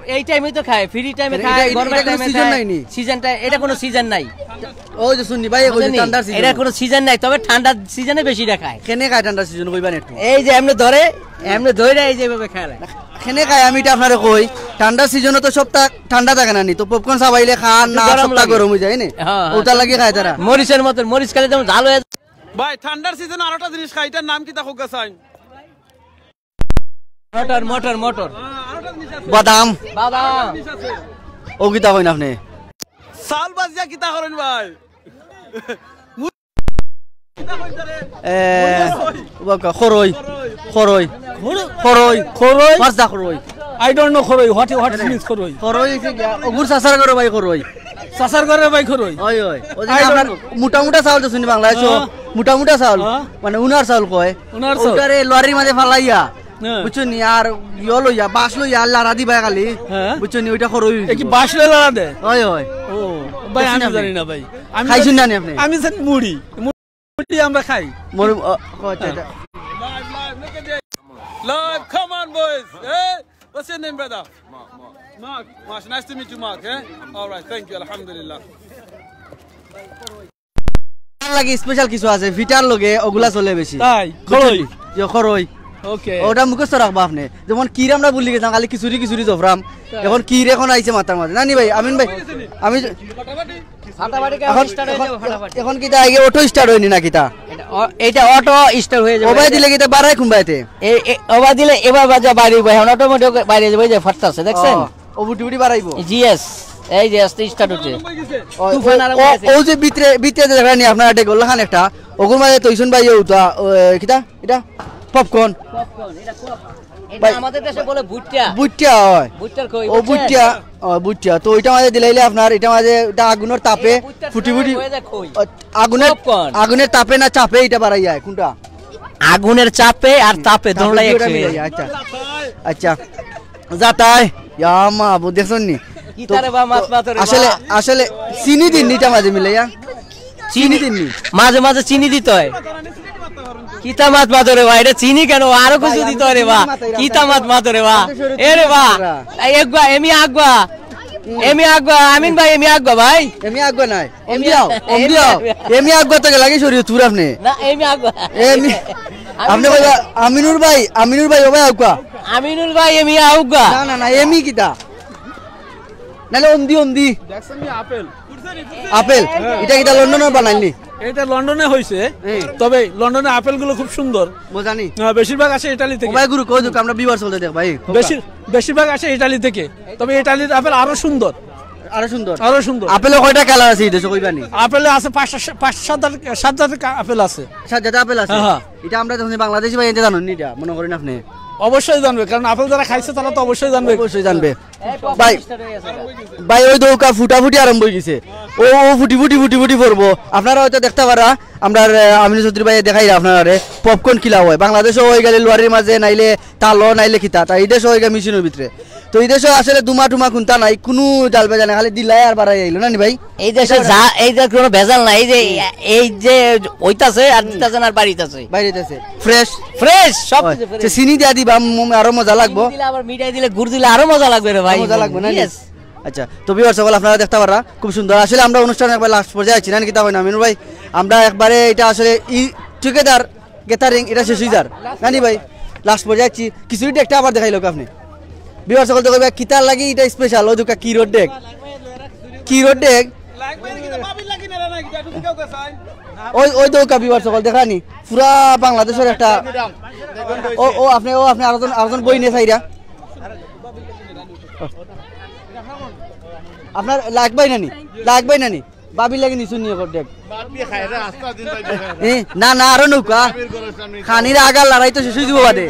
এই টাইমে তো খায়, ফ্রি টাইমে এটা, খায়, এটা, গরমের এটা কোনো টাইমে সিজন খায়। নাই নি? সিজনটা, এটা কোনো সিজন নাই। ওই যে শুননি ভাই, ওই যে বুঝলেন নি? ঠান্ডার সিজন। এটা কোনো সিজন নাই, তবে ঠান্ডার সিজনে বেশি এটা খায়। কেনে খায় ঠান্ডার সিজন, কইবা নি একটু? এই যে এমনি ধরে, এমনি ধরে এই যে এভাবে খায়। কেনে খায় আমি এটা আপনারে কই, ঠান্ডার সিজনে তো সবটা ঠান্ডা থাকে না নি, তো পপকর্ন চাবাইলে খান একটু না, গরম সবটা লাগে। গরম হয়ে যায় নি। হ্যাঁ, হ্যাঁ। ওটা লাগি খায় তারা। মরিচের মতন, মরিচ খেলে যেমন ঝাল হয়ে যায়। ভাই, ঠান্ডার সিজনে আরেকটা জিনিস খাই, এটার নাম কিতা কউক্কা চাইন? মটর, মটর, মটর। বাদাম। বাদাম। ও কিতা কইন আপনি? চাউল ভাজিয়া কিতা করেন ভাই? এ, খরই। খরই। খরই। খরই। What's the খরই? I don't know খরই। What, what is means খরই? খরই অইছে গিয়া, অগুর চাচার ঘরর ভাই খরই। চাচার ঘরর ভাই খরই। অয়, অয়। অউ যে I don't আপনার know। মোটা মোটা চাউল দেখছইন নি বাংলাদেশো? হ্যাঁ। মোটা মোটা চাউল। হ্যাঁ। মানে উনার চাউল কয়। উনার চাউল। ওটারে লরির মাঝে ফালাইয়া, হ্যাঁ। বুঝছইন নি? আর ইয়ো লইয়া, বাঁশ লইয়া, আর লাড়া দিবা খালি। হ্যাঁ। বুঝছইন নি? ওইটা খরই অইছে। এ কি বাঁশ লইয়া লাড়া দেয়? অয়, অয়। ও, ভাই, বুঝছইন আমি আপনি? জানি না, ভাই। আমি খাইছইন জানি, না নি আপনি? আমি জানি মুড়ি। মুড়ি আমরা খাই। মুড়ি, ও, ও, আচ্ছা, আচ্ছা। Live, live, look at this. Live, come on, boys. Hey, what's your name, brother? Mark. Mark. Mark. Nice to meet you, Mark. Eh? All right, thank you. Alhamdulillah. তার লাগি special কিছু আছে, পিঠার লগে ওগুলা চলে বেশি। তাই? বুঝছইন খরই? নি? যে খরই। Okay. ওটা মুখস্থ রাখবা আপনি। যেমন কির আমরা ভুলি গেছিলাম, খালি খিচুড়ি খিচুড়ি জফরাম। তাই। এখন কির এখন আইছে মাথার মাঝে। না নি ভাই, আমিন ভাই, আমি ফাটাফাটি এখন, start হয়ে এখন, যাবে, ফাটাফাটি। এখন কিতা আগে auto start অয়নি না কিতা? এটা অ-, এটা auto start হয়ে যাবে। ওবায় দিলে কিতা বাড়ায় কুনবায়তে? এ, এ, ওবায় দিলে এবার বাজা বাইরে হইবো, এখন automatic বাইরে যাবে, এই যে ফাটতাছে, দেখছেন? ও, ও বুটি বুটি বাড়াইবো? Yes, এই যে আস্তে start হচ্ছে। ও, তুফান ও, আরম্ভ ও, হয়েছে। ও যে ভিতরে, ভিতরে যে দেখরা নি আপনার একটা গোল্লা খান একটা, ওগুর মাঝে তৈছুন ভাই, ও তা, ও, এ, কিতা? এটা? Popcorn। Popcorn, এটা pop-, এটা ভাই, আমাদের দেশে বলে ভুট্টা। ভুট্টা অয়। ভুট্টার খই, ও বুঝছেন? ভুট্টা, ও ভুট্টা। তো ওইটা মাঝে দিলাইলে আপনার, এটা মাঝে, এটা আগুনের তাপে এই ভুট্টার ফুটি ফুটি, হয়ে যায় খই। ও, আগুনের, Popcorn। আগুনের তাপে না চাপে এটা বাড়াই যায়, কোনটা? আগুনের চাপে আর তাপে তাপে দুটোটাই দুটোটা একসাথে। মিলে যায়, আচ্ছা। আচ্ছা। যাতায়, ইয়া মা, বু-, দেখছইন নি? কিতা রে বা, মাত মাতো রে বা। আসলে, আসলে চিনি দিন নি এটা মাঝে মিলাইয়া। চিনি চিনি দিন নি? মাঝে মাঝে চিনি দিতে হয়। কিতা মাত মাতো রে বা, এটা চিনি কেন? আরো কিছু দিতে হয় রে বা। কিতা মাত মাতো রে বা। এ রে বা, এই এগুয়া, এমি আগুয়া। এমি আগুয়া, আমিন ভাই, এমি আগুয়া ভাই। এমি আগুয়া নাই। এমি অন্দিয়াও, আগুয়া। অন্দিয়াও। এমি আগুয়া তো লাগে শরীয়তপুর আপনি। না, এমি আগুয়া। এমি, আমি আপনি কইবা, আমিনুর ভাই, আমিনুর ভাই, ও ভাই আগুয়া। আমিনুল ভাই, এমি আগুয়া। না, না, না, এমি কিতা? নালে অন্দি, অন্দি। দেখছেন নি আপেল? আপেল? হ্যাঁ। এটা কিতা লন্ডনে বানাইনি? এটা লন্ডনে হইছে। হ্যাঁ। তবে লন্ডনের আপেলগুলো খুব সুন্দর। মজা নি? হ্যাঁ, বেশিরভাগ আসে ইটালি থেকে। ও ভাই গুরু, কই দুকা, আমরা viewers হকলরে দেখ ভাই। বেশি-, বেশিরভাগ আসে ইটালি থেকে। তবে ইটালির আপেল আরো সুন্দর। আরো সুন্দর? আরো সুন্দর। আপেলে কয়টা colour আছে এই দেশো, কইবা নি? আপেলে আছে পাঁচ, সাত, সাত জাতের, সাত জাতের কা-, আপেল আছে। সাত জাতের আপেল আছে? হ্যাঁ, হ্যাঁ। এটা আমরা যখন বাংলাদেশি ভাই, এটা জানেন নি এটা? মনে করেন আপনি? অবশ্যই জানবে, কারণ আপেল যারা খাইছে তারা তো অবশ্যই জানবে। অবশ্যই জানবে। ভাই, ভাই, ওই দৌকা ফুটাফুটি আরম্ভ হয়ে গেছে। ও, ও ফুটি ফুটি ফুটি ফুটি পড়বো। আপনারা হয়তো দেখতা পারা, আমরা, আহ, আমিনুল চৌধুরী ভাই দেখাইরা আপনারারে popcorn কিলা হয়। বাংলাদেশো হয়ে গেলে লরির মাঝে, নাইলে তালো, নাইলে কিতা। তা এই দেশো হয়ে গেলে মেশিনের ভিতরে। তো এই দেশো আসলে দুমা টুমা কুন্তা নাই, কুনু জাল বেজা নাই, খালি দিলাই আর বাড়াই আইলো, না নি ভাই? এই দেশে যা, এই যে কোনো ভেজাল নাই, এই যে, এই যে হইতাছে আর দিতাছে না আর বাড়িতাছে। বাইরে আছে। Fresh? Fresh, সব হয়। কিছু fresh। সে চিনি দিয়া দিবা, ম-, আরো মজা লাগবো। চিনি দিলে আবার মিঠাই দিলে গুড় দিলে আরো মজা লাগবে রে ভাই। মজা লাগবে না নি? Yes। আচ্ছা, তো viewers সকল আপনারা দেখতা পারা, খুব সুন্দর। আসলে আমরা অনুষ্ঠান একবার last পর্যায়ে আছি, না নি কিতা হয় না, আমিনুর ভাই? আমরা একবারে এটা আসলে ই together gathering, এটা শেষ হয়ে যার, না নি ভাই? Last পর্যায়ে আছি, কিছু একটা আবার দেখাইলো আপনি। Viewers সকল দেখো ভাই, কিতার লাগি এটা special, ওই দুকা কি রোড ডেক, কি রোড ডেক, ওই, ওই দৌকা viewers সকল দেখরা নি, পুরা বাংলাদেশর একটা, ও, ও আপনি, ও আপনি আরোজন, আরোজন বই নিয়ে চাইরা। আপনার লাগবাই না নি? লাগবাই না নি? ভাবির লাগি নিছুন নি অখন ডেক? এ, না, না, আরো নৌকা। খানির আগার লড়াই তো শেষ হয়ে যাবো বাদে।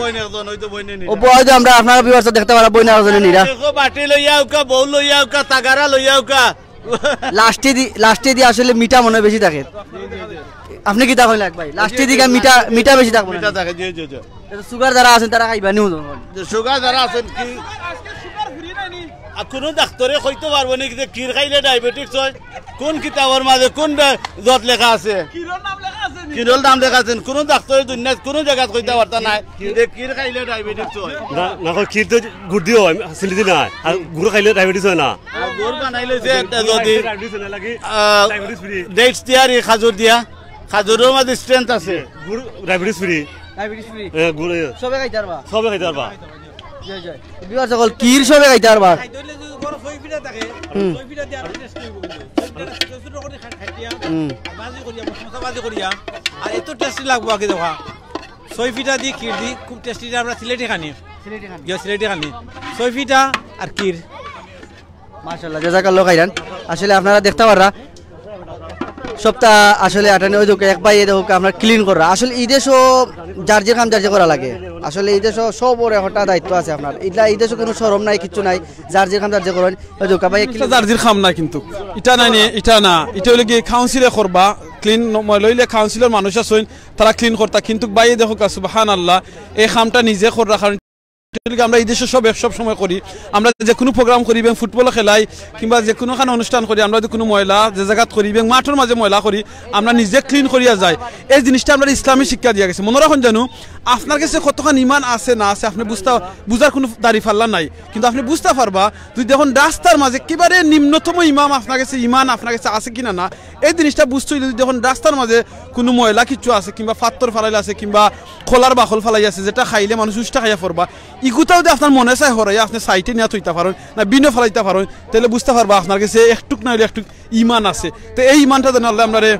ও বয় যে আমরা আপনারা viewers দেখতা পারা, বইন আরোজনে নিরা। দেখো, বাটি লইয়া উকা, বউ লইয়া উকা, তাগারা লইয়া উকা। Last এ দি, last এ দি আসলে মিঠা মনে হয় বেশি থাকে। আপনি কিতা কইলা ভাই? Last এ দিকে মিঠা, মিঠা বেশি থাকবো না? মিঠা থাকে, জি, জি, জি। এটা sugar যারা আছেন তারা খাইবা নি হুজুর। যে sugar যারা আছেন কি? আর কোনো ডাক্তারে কইতে পারবো নি যে কির খাইলে diabetics হয়? কোন কিতাবর মাঝে কোন ডা-, জত লেখা আছে? কিরর নাম লেখা আছে নি? কিরর নাম লেখা আছে নি? কোনো ডাক্তারে দুনিয়াত কোনো জায়গাত কইতে পারতা নাই যে কির খাইলে diabetics হয়। না, না, কই কির তো গুড় দিও হয়, চিনি দি না। আর গুড় খাইলে diabetics হয় না। আর গুড় বানাইলে যে একটা যদি, diabetics হয় না, লাগি আহ, diabetics free। Dates দিয়া আর এই খাজুর দিয়া, খাজুরর মাঝে strength আছে। গুড় diabetics free। Diabetics free। এ, গুড়, এ। সবে খাইতে পারবা? সবে খাইতে পারবা। জি, জি। Viewers সকল, কির সবে খাইতে পারবা? খাইতে হইলে যদি বড় ছয় ফিটা থাকে, হুম। ছয় ফিটা দিয়ে আরো tasty হইব কিন্তু। ছয় ফিটা ছোট ছোট করে খা-, খাইয়া, হুম। ভাজি করিয়া, মশলা ভাজি করিয়া, আর এত tasty লাগবো আগে দেখা। ছয় ফিটা দি, কির দি, খুব tasty, আমরা সিলেটি খানি। সিলেটি খানি। জি, সিলেটি খানি। ছয় ফিটা আর কির। মাশাআল্লাহ, জাযাকাল্লাহু খাইরান। আসলে আপনারা দেখতা পাররা। সপ্তাহ আসলে আটানি ওই দেখো, এক ভাই এই দেখো, আপনার ক্লিন করা। আসলে এই দেশও যার যে কাম যার যে করা লাগে। আসলে এই দেশও সবর একটা দায়িত্ব আছে আপনার। এটা এই দেশে কোনো শরম নাই, কিচ্ছু নাই। যার যে কাম যার যে করেন। ওই দেখো, ভাই, এটা ক্লিন। জার্জির কাম না কিন্তু। এটা নাই নি, এটা না। এটা হইলে কি কাউন্সিলে করবা, ক্লিন ময়লা হইলে কাউন্সিলর মানুষ আছইন, তারা ক্লিন করতা। কিন্তু ভাই, এই দেখো কা, সুবহানাল্লাহ, এই কামটা নিজে কররা, কারণ এটা হইলে কি আমরা এই দেশে সব, সব সময় করি। আমরা যে কোনো প্রোগ্রাম করি, এবং ফুটবল খেলাই, কিংবা যে কোনো খান অনুষ্ঠান করি, আমরা যে কোনো ময়লা, যে জায়গাত করি, এবং মাঠর মাঝে ময়লা করি, আমরা নিজে ক্লিন করিয়া যাই। এই জিনিসটা আমরা ইসলামী শিক্ষা দিয়া গেছে। মনে রাখুন জানো, আপনার কাছে কতখান ইমান আছে না আছে, আপনি বুঝতা, বুঝার কোনো দাড়ি ফাল্লা নাই, কিন্তু আপনি বুঝতা পারবা যদি দেখুন রাস্তার মাঝে একেবারে নিম্নতম ইমাম আপনার কাছে, ইমান আপনার কাছে আছে কিনা না, এই জিনিসটা বুঝতে হইলে যদি দেখুন রাস্তার মাঝে কোনো ময়লা কিছু আছে, কিংবা ফাত্তর ফালাইল আছে, কিংবা খোলার বাকল ফালাই আছে, যেটা খাইলে মানুষ উষ্টা খাইয়া পড়বা, ইগুতাও যদি আপনার মনে চায় হরাইয়া আপনি সাইডে নিয়া থইতা পারেন না, বিনো ফালাইতা পারেন, তাহলে বুঝতে পারবা আপনার কাছে একটুক না হইলে একটুক ইমান আছে। তো এই ইমানটা যেন আল্লাহ আমরারে,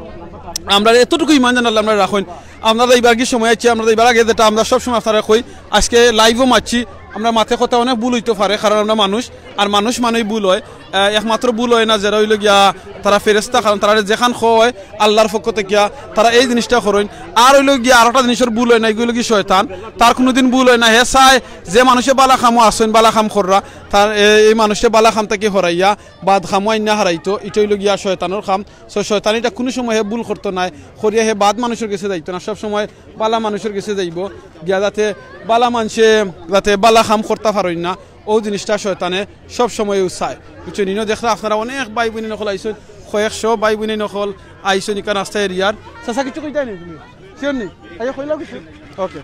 আমরা এতটুকু ইমান যেন আল্লাহ আমরা রাখইন। আমরা তো এবার কি সময় আছে, আমরা তো এবার আগে যেটা আমরা সব সময় আপনারা কই, আজকে লাইভও মারছি, আমরা মাতে কথা অনেক ভুল হইতে পারে, কারণ আমরা মানুষ, আর মানুষ মানেই ভুল হয়। আহ, একমাত্র ভুল হয় না যারা হইল গিয়া তারা ফেরেস্তা, কারণ তারা যেখান হয় আল্লাহর পক্ষ থেকে, তারা এই জিনিসটা করইন। আর হইল গিয়া আরোটা জিনিসের ভুল হয় না, এগুলো কি শয়তান, তার কোনোদিন ভুল হয় না। হে চায় যে মানুষে বালা খামও আসইন, বালা খাম কররা, তার এ-, এই মানুষে বালা খাম থেকে হরাইয়া বাদ খামও আইন্না হারাইতো, এটা হইল গিয়া শয়তানের খাম। সো শয়তানিটা কোনো সময় হে ভুল করতো নাই, করিয়া হে বাদ মানুষের গেছে যাইতো না, সব সময় বালা মানুষের গেছে যাইব, গিয়া যাতে বালা মানুষে যাতে বালা খাম করতা পারইন না, ও জিনিসটা শয়তানে সব সময় চায়। বুঝছো নি? ইনো দেখরা আপনারা অনেক ভাই বইন নকল আইসইন, কয়েকশো ভাই বইন নকল আইসইন ইকান আস্তা এরিয়ার। চাচা, কিছু কইতায় নি তুমি? শিওর নি? আইয়া কইলাও কিছু? ওকে।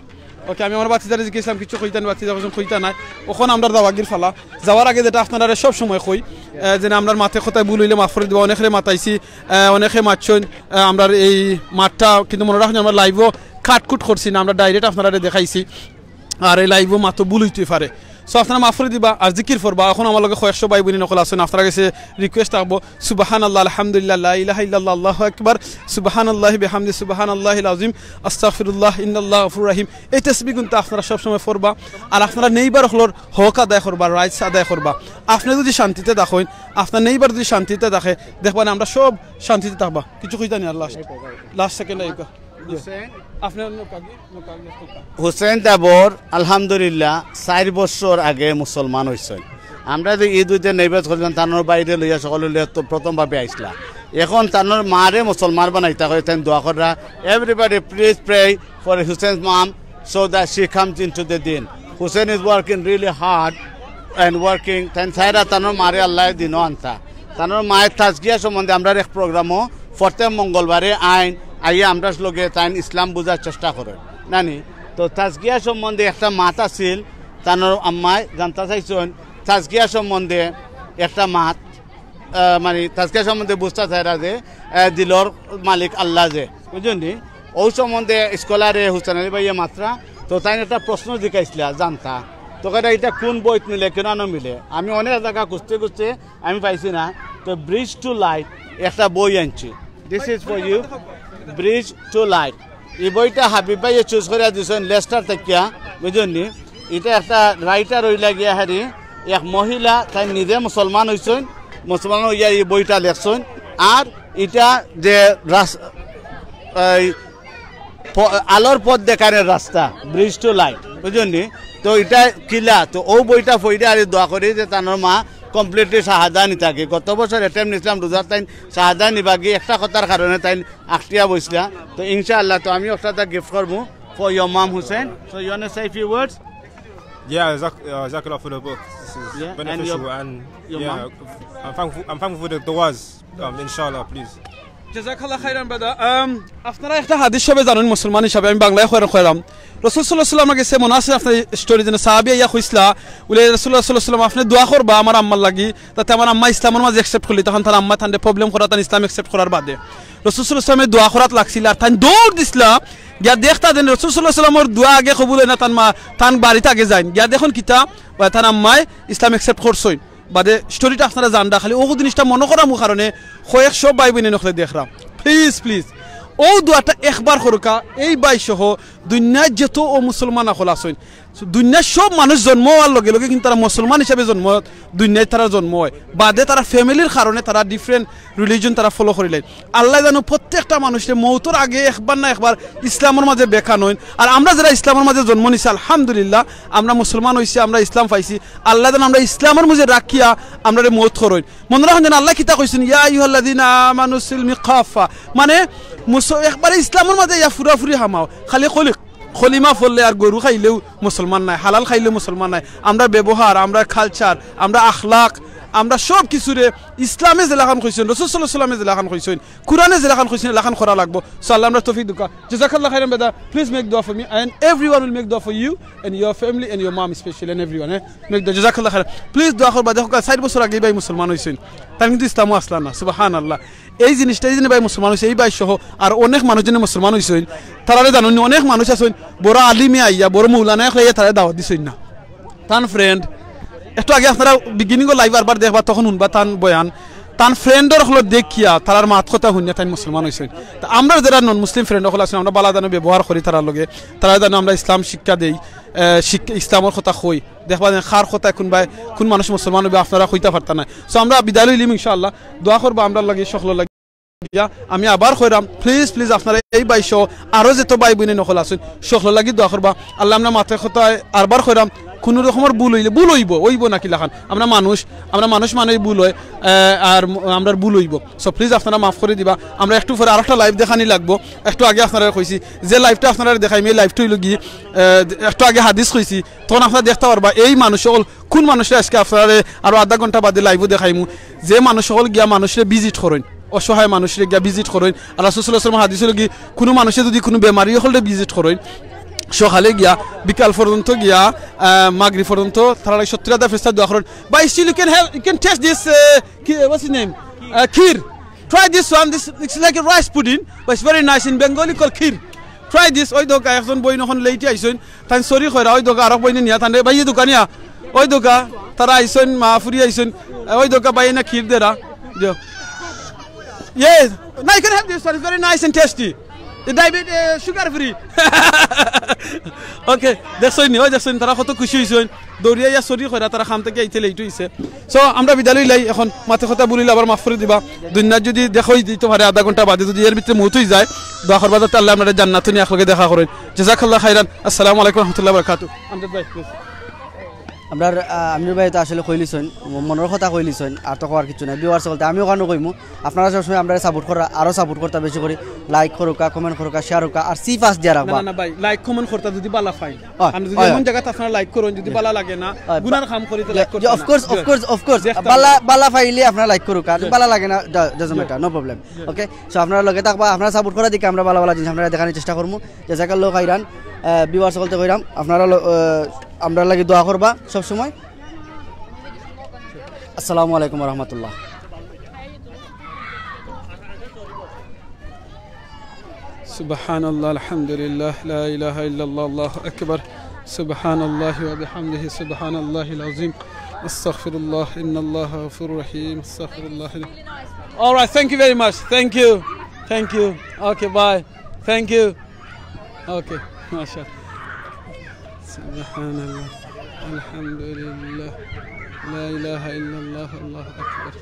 ওকে, আমি আমার বাতিজারে জিজ্ঞেসলাম কিছু কইতা নি, বাতিজা কইছইন কইতা নায়। অখন আমরা যাওয়াগির ফালা। যাওয়ার আগে যেটা আপনারারে সব সময় কই, আহ, যেন আমরার মাতে কথায় ভুল হইলে মাফ করি দিবা। অনেকরে মাতাইছি, আহ, অনেকে মাতছইন, আহ, আমরার এই মাতটা কিন্তু মনে রাখুন, আমরা লাইভও কাটকুট করছি না, আমরা ডাইরেক্ট আপনারারে দেখাইছি। আর এই লাইভও মাতো ভুল হইতে পারে, সো আপনারা মাফ করি দিবা। আর জিকির পড়বা। অখন আমার লগে কয়েকশো ভাই বইন নকল আছইন, আপনারা গেছে রিকোয়েস্ট থাকবো, সুবহানাল্লাহ, আলহামদুলিল্লাহ, লা ইলাহা ইল্লাল্লাহ, আল্লাহু আকবার, সুবহানাল্লাহি বিহামদি, সুবহানাল্লাহিল আযীম, আস্তাগফিরুল্লাহ, ইন্নাল্লাহু গাফুরুর রাহিম। এই তসবি কিন্তু আপনারা সব সময় পড়বা। আর আপনারা নেইবার অকলর হক আদায় করবা, রাইটস আদায় করবা। আপনি যদি শান্তিতে থাকইন, আপনার নেইবার যদি শান্তিতে থাকে, দেখবা না আমরা সব শান্তিতে থাকবা। কিছু কইতা নি আর লাস্ট, লাস্ট সেকেন্ড আইকা। হুসেন। আপনি অন্য কাকি, অন্য কাকি, অন্য কাকি। হুসেন দেবর আলহামদুলিল্লাহ চার বছর আগে মুসলমান হইছইন। আমরা যে ঈদ উইদে নৈবেদ করলাম, তানোর বাইরে লইয়া সকলে লইয়া তো প্রথমভাবে আইসলা। এখন তানোর মারে মুসলমান বানাইতা করে তাই দোয়া কররা। Everybody please pray for Hussein's mom so that she comes into the deen. Hussein is working really hard and working. তাই সাইরা তানোর মারে আল্লাহ দিনও আনতা। তানোর মায়ের তাজকিয়া সম্বন্ধে আমরা এক প্রোগ্রামও প্রত্যেক মঙ্গলবারে আইন, আইয়া আমরা লগে তাইন ইসলাম বুঝার চেষ্টা করে। নানি, তো তাজকিয়া সম্বন্ধে একটা মাত আছিল, তানোর আম্মায় জানতা চাইছইন, তাজকিয়া সম্বন্ধে একটা মাত, আহ, মানে তাজকিয়া সম্বন্ধে বুঝতা চাইরা যে, আহ, দিলর মালিক আল্লাহ যে, বুঝছইন নি? ও সম্বন্ধে স্কলারে হুসেন আলী ভাইয়ে মাতরা, তো তাইন একটা প্রশ্ন জিকাইছলা, জানতা। তো কইরা, "এটা কোন বইত মিলে, কেন না মিলে?" আমি অনেক জায়গা খুঁজতে খুঁজতে আমি পাইছি না। তো Bridge to Light একটা বই আনছি, this is for you, Bridge to Light। এই বইটা হাবিব ভাইয়ে চুজ করিয়া দিছইন লেস্টার থাকিয়া, বুঝছইন নি? এটা একটা রাইটার অইলা গিয়া হারি, এক মহিলা, তাই নিজে মুসলমান হইছইন, মুসলমান হইয়া এই বইটা লেখছইন। আর এটা যে রাস-, এই প-, আলোর পথ দেখানোর রাস্তা, Bridge to Light, বুঝছইন নি? তো এটা কিলা, তো ও বইটা পড়িয়া আর দোয়া করি যে তানোর মা কমপ্লিটলি শাহাদা নিতাগি। গত বছর অ্যাটেম্প নিছিলাম রোজার তাইন শাহাদা নিবাগি, একটা কথার কারণে তাইন আখটিয়া বইছিলা। তো ইনশাআল্লাহ, তো আমি একটা গিফট করবো for your mom, Hussein. So you wanna say a few words? Yeah, Zak-, uh, Zakillah for the book. This is Yeah, and beneficial your, and your yeah, mom? I'm thankful, I'm thankful for the duas. Um, inshallah, please. জাযাকাল্লাহ খাইরান, ব্রাদার। আম, আপনারা একটা হাদিস সবে জানইন, মুসলমান হিসাবে আমি বাংলায় কইরাম, কইরাম। রাসূল সাল্লাল্লাহু আলাইহি ওয়াসাল্লামর গেছে মনে আছে আপনার স্টোরি, যেন সাহাবী আইয়া কইছলা, বলে, "রাসূলুল্লাহ সাল্লাল্লাহু আলাইহি ওয়াসাল্লাম, আপনি দোয়া করবা আমার আম্মার লাগি, যাতে আমার আম্মা ইসলামর মাঝে অ্যাকসেপ্ট করলি।" তখন তার আম্মা তানরে প্রবলেম করা, তান ইসলাম অ্যাকসেপ্ট করার বাদে। রাসূল সাল্লাল্লাহু আলাইহি ওয়াসাল্লামে দোয়া করাত লাগছিল, আর তান দৌড় দিছলা, গিয়া দেখতা যেন রাসূল সাল্লাল্লাহু আলাইহি ওয়াসাল্লামর দোয়া আগে কবুল হয় না, তান মা, তান বাড়িত আগে যাইন, গিয়া দেখইন কিতা, বা তান আম্মায় ইসলাম অ্যাকসেপ্ট করছইন। বাদে স্টোরিটা আপনারা জানরা, খালি ও জিনিসটা মনে করার কারণে কয়েকশো ভাই বইন নকলে দেখরা। প্লিজ, প্লিজ, অউ দোয়াটা একবার করউক্কা, এই ভাই সহ দুনিয়ার যত অমুসলমান অকল আছইন, দুনিয়ার সব মানুষ জন্ম অওয়ার লগে লগে কিন্তু তারা মুসলমান হিসাবে জন্ম, দুনিয়াত তারা জন্ম অয়, বাদে তারা ফ্যামিলির কারণে তারা different religion তারা follow করিলাইন। আল্লায় জানো প্রত্যেকটা মানুষরে মউতর আগে একবার না একবার ইসলামর মাঝে বেখান অইন। আর আমরা যেরা ইসলামর মাঝে জন্ম নিছি, আলহামদুলিল্লাহ, আমরা মুসলমান অইছি, আমরা ইসলাম পাইছি। আল্লায় জানো আমরা ইসলামর মাঝে রাখিয়া আমরারে মউত করইন। মনো রাখইন যেন আল্লায় কিতা কইছইন, "ইয়া আইয়ুহাল্লাযীনা আমানু ইসলিমু কাফফা।" মানে, মুস-, একবারে ইসলামর মাঝে ইয়া পুরাপুরি হামাও। খালি কলি-, কলিমা পড়লে আর গরু খাইলেউ মুসলমান নায়, হালাল খাইলেউ মুসলমান নায়। আমরার ব্যবহার, আমরার culture, আমরার আখলাক, আমরা সব কিছুরে ইসলামে যেলাখান কইছইন, রাসূল সাল্লাল্লাহু আলাইহি ওয়াসাল্লামে যেলাখান কইছইন, কুরআনে যেলাখান কইছইন, এলাখান করা লাগবো। So আল্লায় আমরারে তৌফিক দেউক্কা। জাযাকাল্লাহু খাইরান brother, please make dua for me and everyone will make dua for you and your family and your mom especially and everyone, eh? Make dua, জাযাকাল্লাহু খাইরান। Please দোয়া করবা। দেখউক্কা, চাইর বছর আগে ই ভাই মুসলমান অইছইন, তাইন কিন্তু ইসলামো আছলা না। সুবহানাল্লাহ। এই জিনিসটা, এই জন্য ভাই মুসলমান অইছে, এই ভাই সহ আর অনেক মানুষ যেন মুসলমান অইছইন। তারারে জানইন নি, অনেক মানুষ আছইন, বড় আলিমে আইয়া, বড় মৌলানা অকলে আইয়া তারারে দাওয়াত দিছইন না। তান friend, একটু আগে আপনারা beginning of live আরবার দেখবা, তখন হুনবা তান বয়ান। তান friend অকলর দেখিয়া, তারার মাত কথা হুনিয়া তাইন মুসলমান অইছইন। তা আমরা যেরা non Muslim friend অকল আছইন, আমরা বালা জানো ব্যবহার করি তারার লগে, তারারে জানো আমরা ইসলাম শিক্ষা দেই, আহ, শিক্ষা, ইসলামর কথা কই। দেখবা যে কার কথায় কুনবায়, কুন মানুষ মুসলমান অইবা, আপনারা কইতা পারতা নায়। So আমরা বিদায় লইলিমু ইনশাআল্লাহ। দোয়া করবা আমরার লাগি, সকলর লাগি। আমি আবার কইরাম, please, please, আপনারা এই ভাই সহ আরো যত ভাই বইন অকল আছইন, সকলর লাগি দোয়া করবা। আল্লায় আমরার মাতে কথায় আরবার কইরাম, কুনু রকমর ভুল অইলে, ভুল অইবো, অইবো নাকি লাখান? আমরা মানুষ, আমরা মানুষ মানেউ ভুল অয়, আহ, আর ম-, আমরার ভুল অইবো। So please আপনারা মাফ করি দিবা। আমরা একটু পরে আরোকটা live দেখানি লাগবো। একটু আগে আপনারারে কইছি যে liveটা আপনারারে দেখাইমু, এই liveটা অইলো গি, আহ, একটু আগে হাদিস কইছি, তখন আপনারা দেখতা পারবা এই মানুষ অকল কুন মানুষরে আইজকে আপনারারে আরো আধা ঘন্টা বাদে liveও দেখাইমু, যে মানুষ অকল গিয়া মানুষরে visit করইন, অসহায় মানুষরে গিয়া visit করইন। আর রাসূল সাল্লাল্লাহু আলাইহি ওয়াসাল্লামর হাদিস অইলো গি, কুনু মানুষে যুদি কুনু বেমারি অকলরে visit করইন, সকালে গিয়া, বিকাল পর্যন্ত গিয়া, আহ, মাগরিব পর্যন্ত তারার লাগি সত্তর হাজার ফেরেশতা দোয়া করইন। But still you can have, you can taste this, uh, কি, what's his name? Uh, kheer. Try this one. This, it's like a rice pudding, but it's very nice. In Bengali called kheer. Try this. ওই দেখউক্কা, একজন বইন অখন late আইছইন, তাইন sorry কইরা, ওই দেখউক্কা, আরক বইনে নিয়া তানরে, ভাই, এই দোকানিয়া, ওই দেখউক্কা, তারা আইছইন, মা ফুরি আইছইন, ওই দেখউক্কা, ভাই, না kheer দেরা, দিও। Yes, no, you can have this one, it's very nice and tasty. The diabetes, uh, sugar free. Okay, দেখছইন নি, ওই দেখছইন, তারা কত খুশি অইছইন। দৌড়িয়া ইয়া sorry কইরা তারা কাম থাকি আইতে late অইছে। So, আমরা বিদায় লইলাই, অখন মাতে কথা ভুল অইলে আবার মাফ করি দিবা। দুনিয়াত যুদি দেখা অই দিতো পারে আধা ঘন্টা বাদে, যুদি এর ভিতরে মউত অই যায়, দোয়া করবা যাতে আল্লায় আমরারে জান্নাতো নিয়া একলগে দেখা করইন। জাযাকাল্লাহু খাইরান। আসসালামু আলাইকুম ওয়া রাহমাতুল্লাহি ওয়া বারাকাতুহু। আমজাদ ভাই, please। আমরার, আহ, আমির ভাই তো আসলে কইলিছইন, ম-, মনর কথা কইলিছইন, আর তো কওয়ার কিচ্ছু নাই। Viewers অকলতে আমিও অখানো কইমু, আপনারা সবসময় আমরারে support কররা, আরো support করতা বেশি করি, like করউক্কা, comment করউক্কা, share করউক্কা, আর see first দিয়া না, রাখবা। না, না ভাই, like comment করতা যুদি বালা পাইন। অয়, আর যুদি অয়, এমন অয়। জাগাত আপনারা like করইন, যুদি বালা লাগে না, অয়, গুনার কাম করি তো like করতা of না। course, of course, of course। দেখতা বালা, না। বালা পাইলে আপনারা like করউক্কা, আর জি। বালা লাগে না, ডা-, doesn't জি। matter, no problem। জি। Okay, so আপনারা লগে থাকবা, আপনারা support করার দিকে আমরা বালা বালা জিনিস আপনারারে দেখানির চেষ্টা করমু। জাযাকাল্লাহু খাইরান, আহ, viewers অকলতে কইরাম, আপনারা ল-, আহ, আমরার লাগি দোয়া করবা সব সময়। আসসালামু আলাইকুম ওয়া রাহমাতুল্লাহ। سبحان الله، الحمد لله، لا إله إلا الله، الله أكبر. سبحان الله وبحمده، سبحان الله العظيم. أستغفر الله، إن الله غفور رحيم. أستغفر الله. All right, thank you very much. Thank you. Thank you. Okay, bye. Thank you. Okay, ما شاء الله. سبحان الله. الحمد لله. لا إله إلا الله. الله أكبر.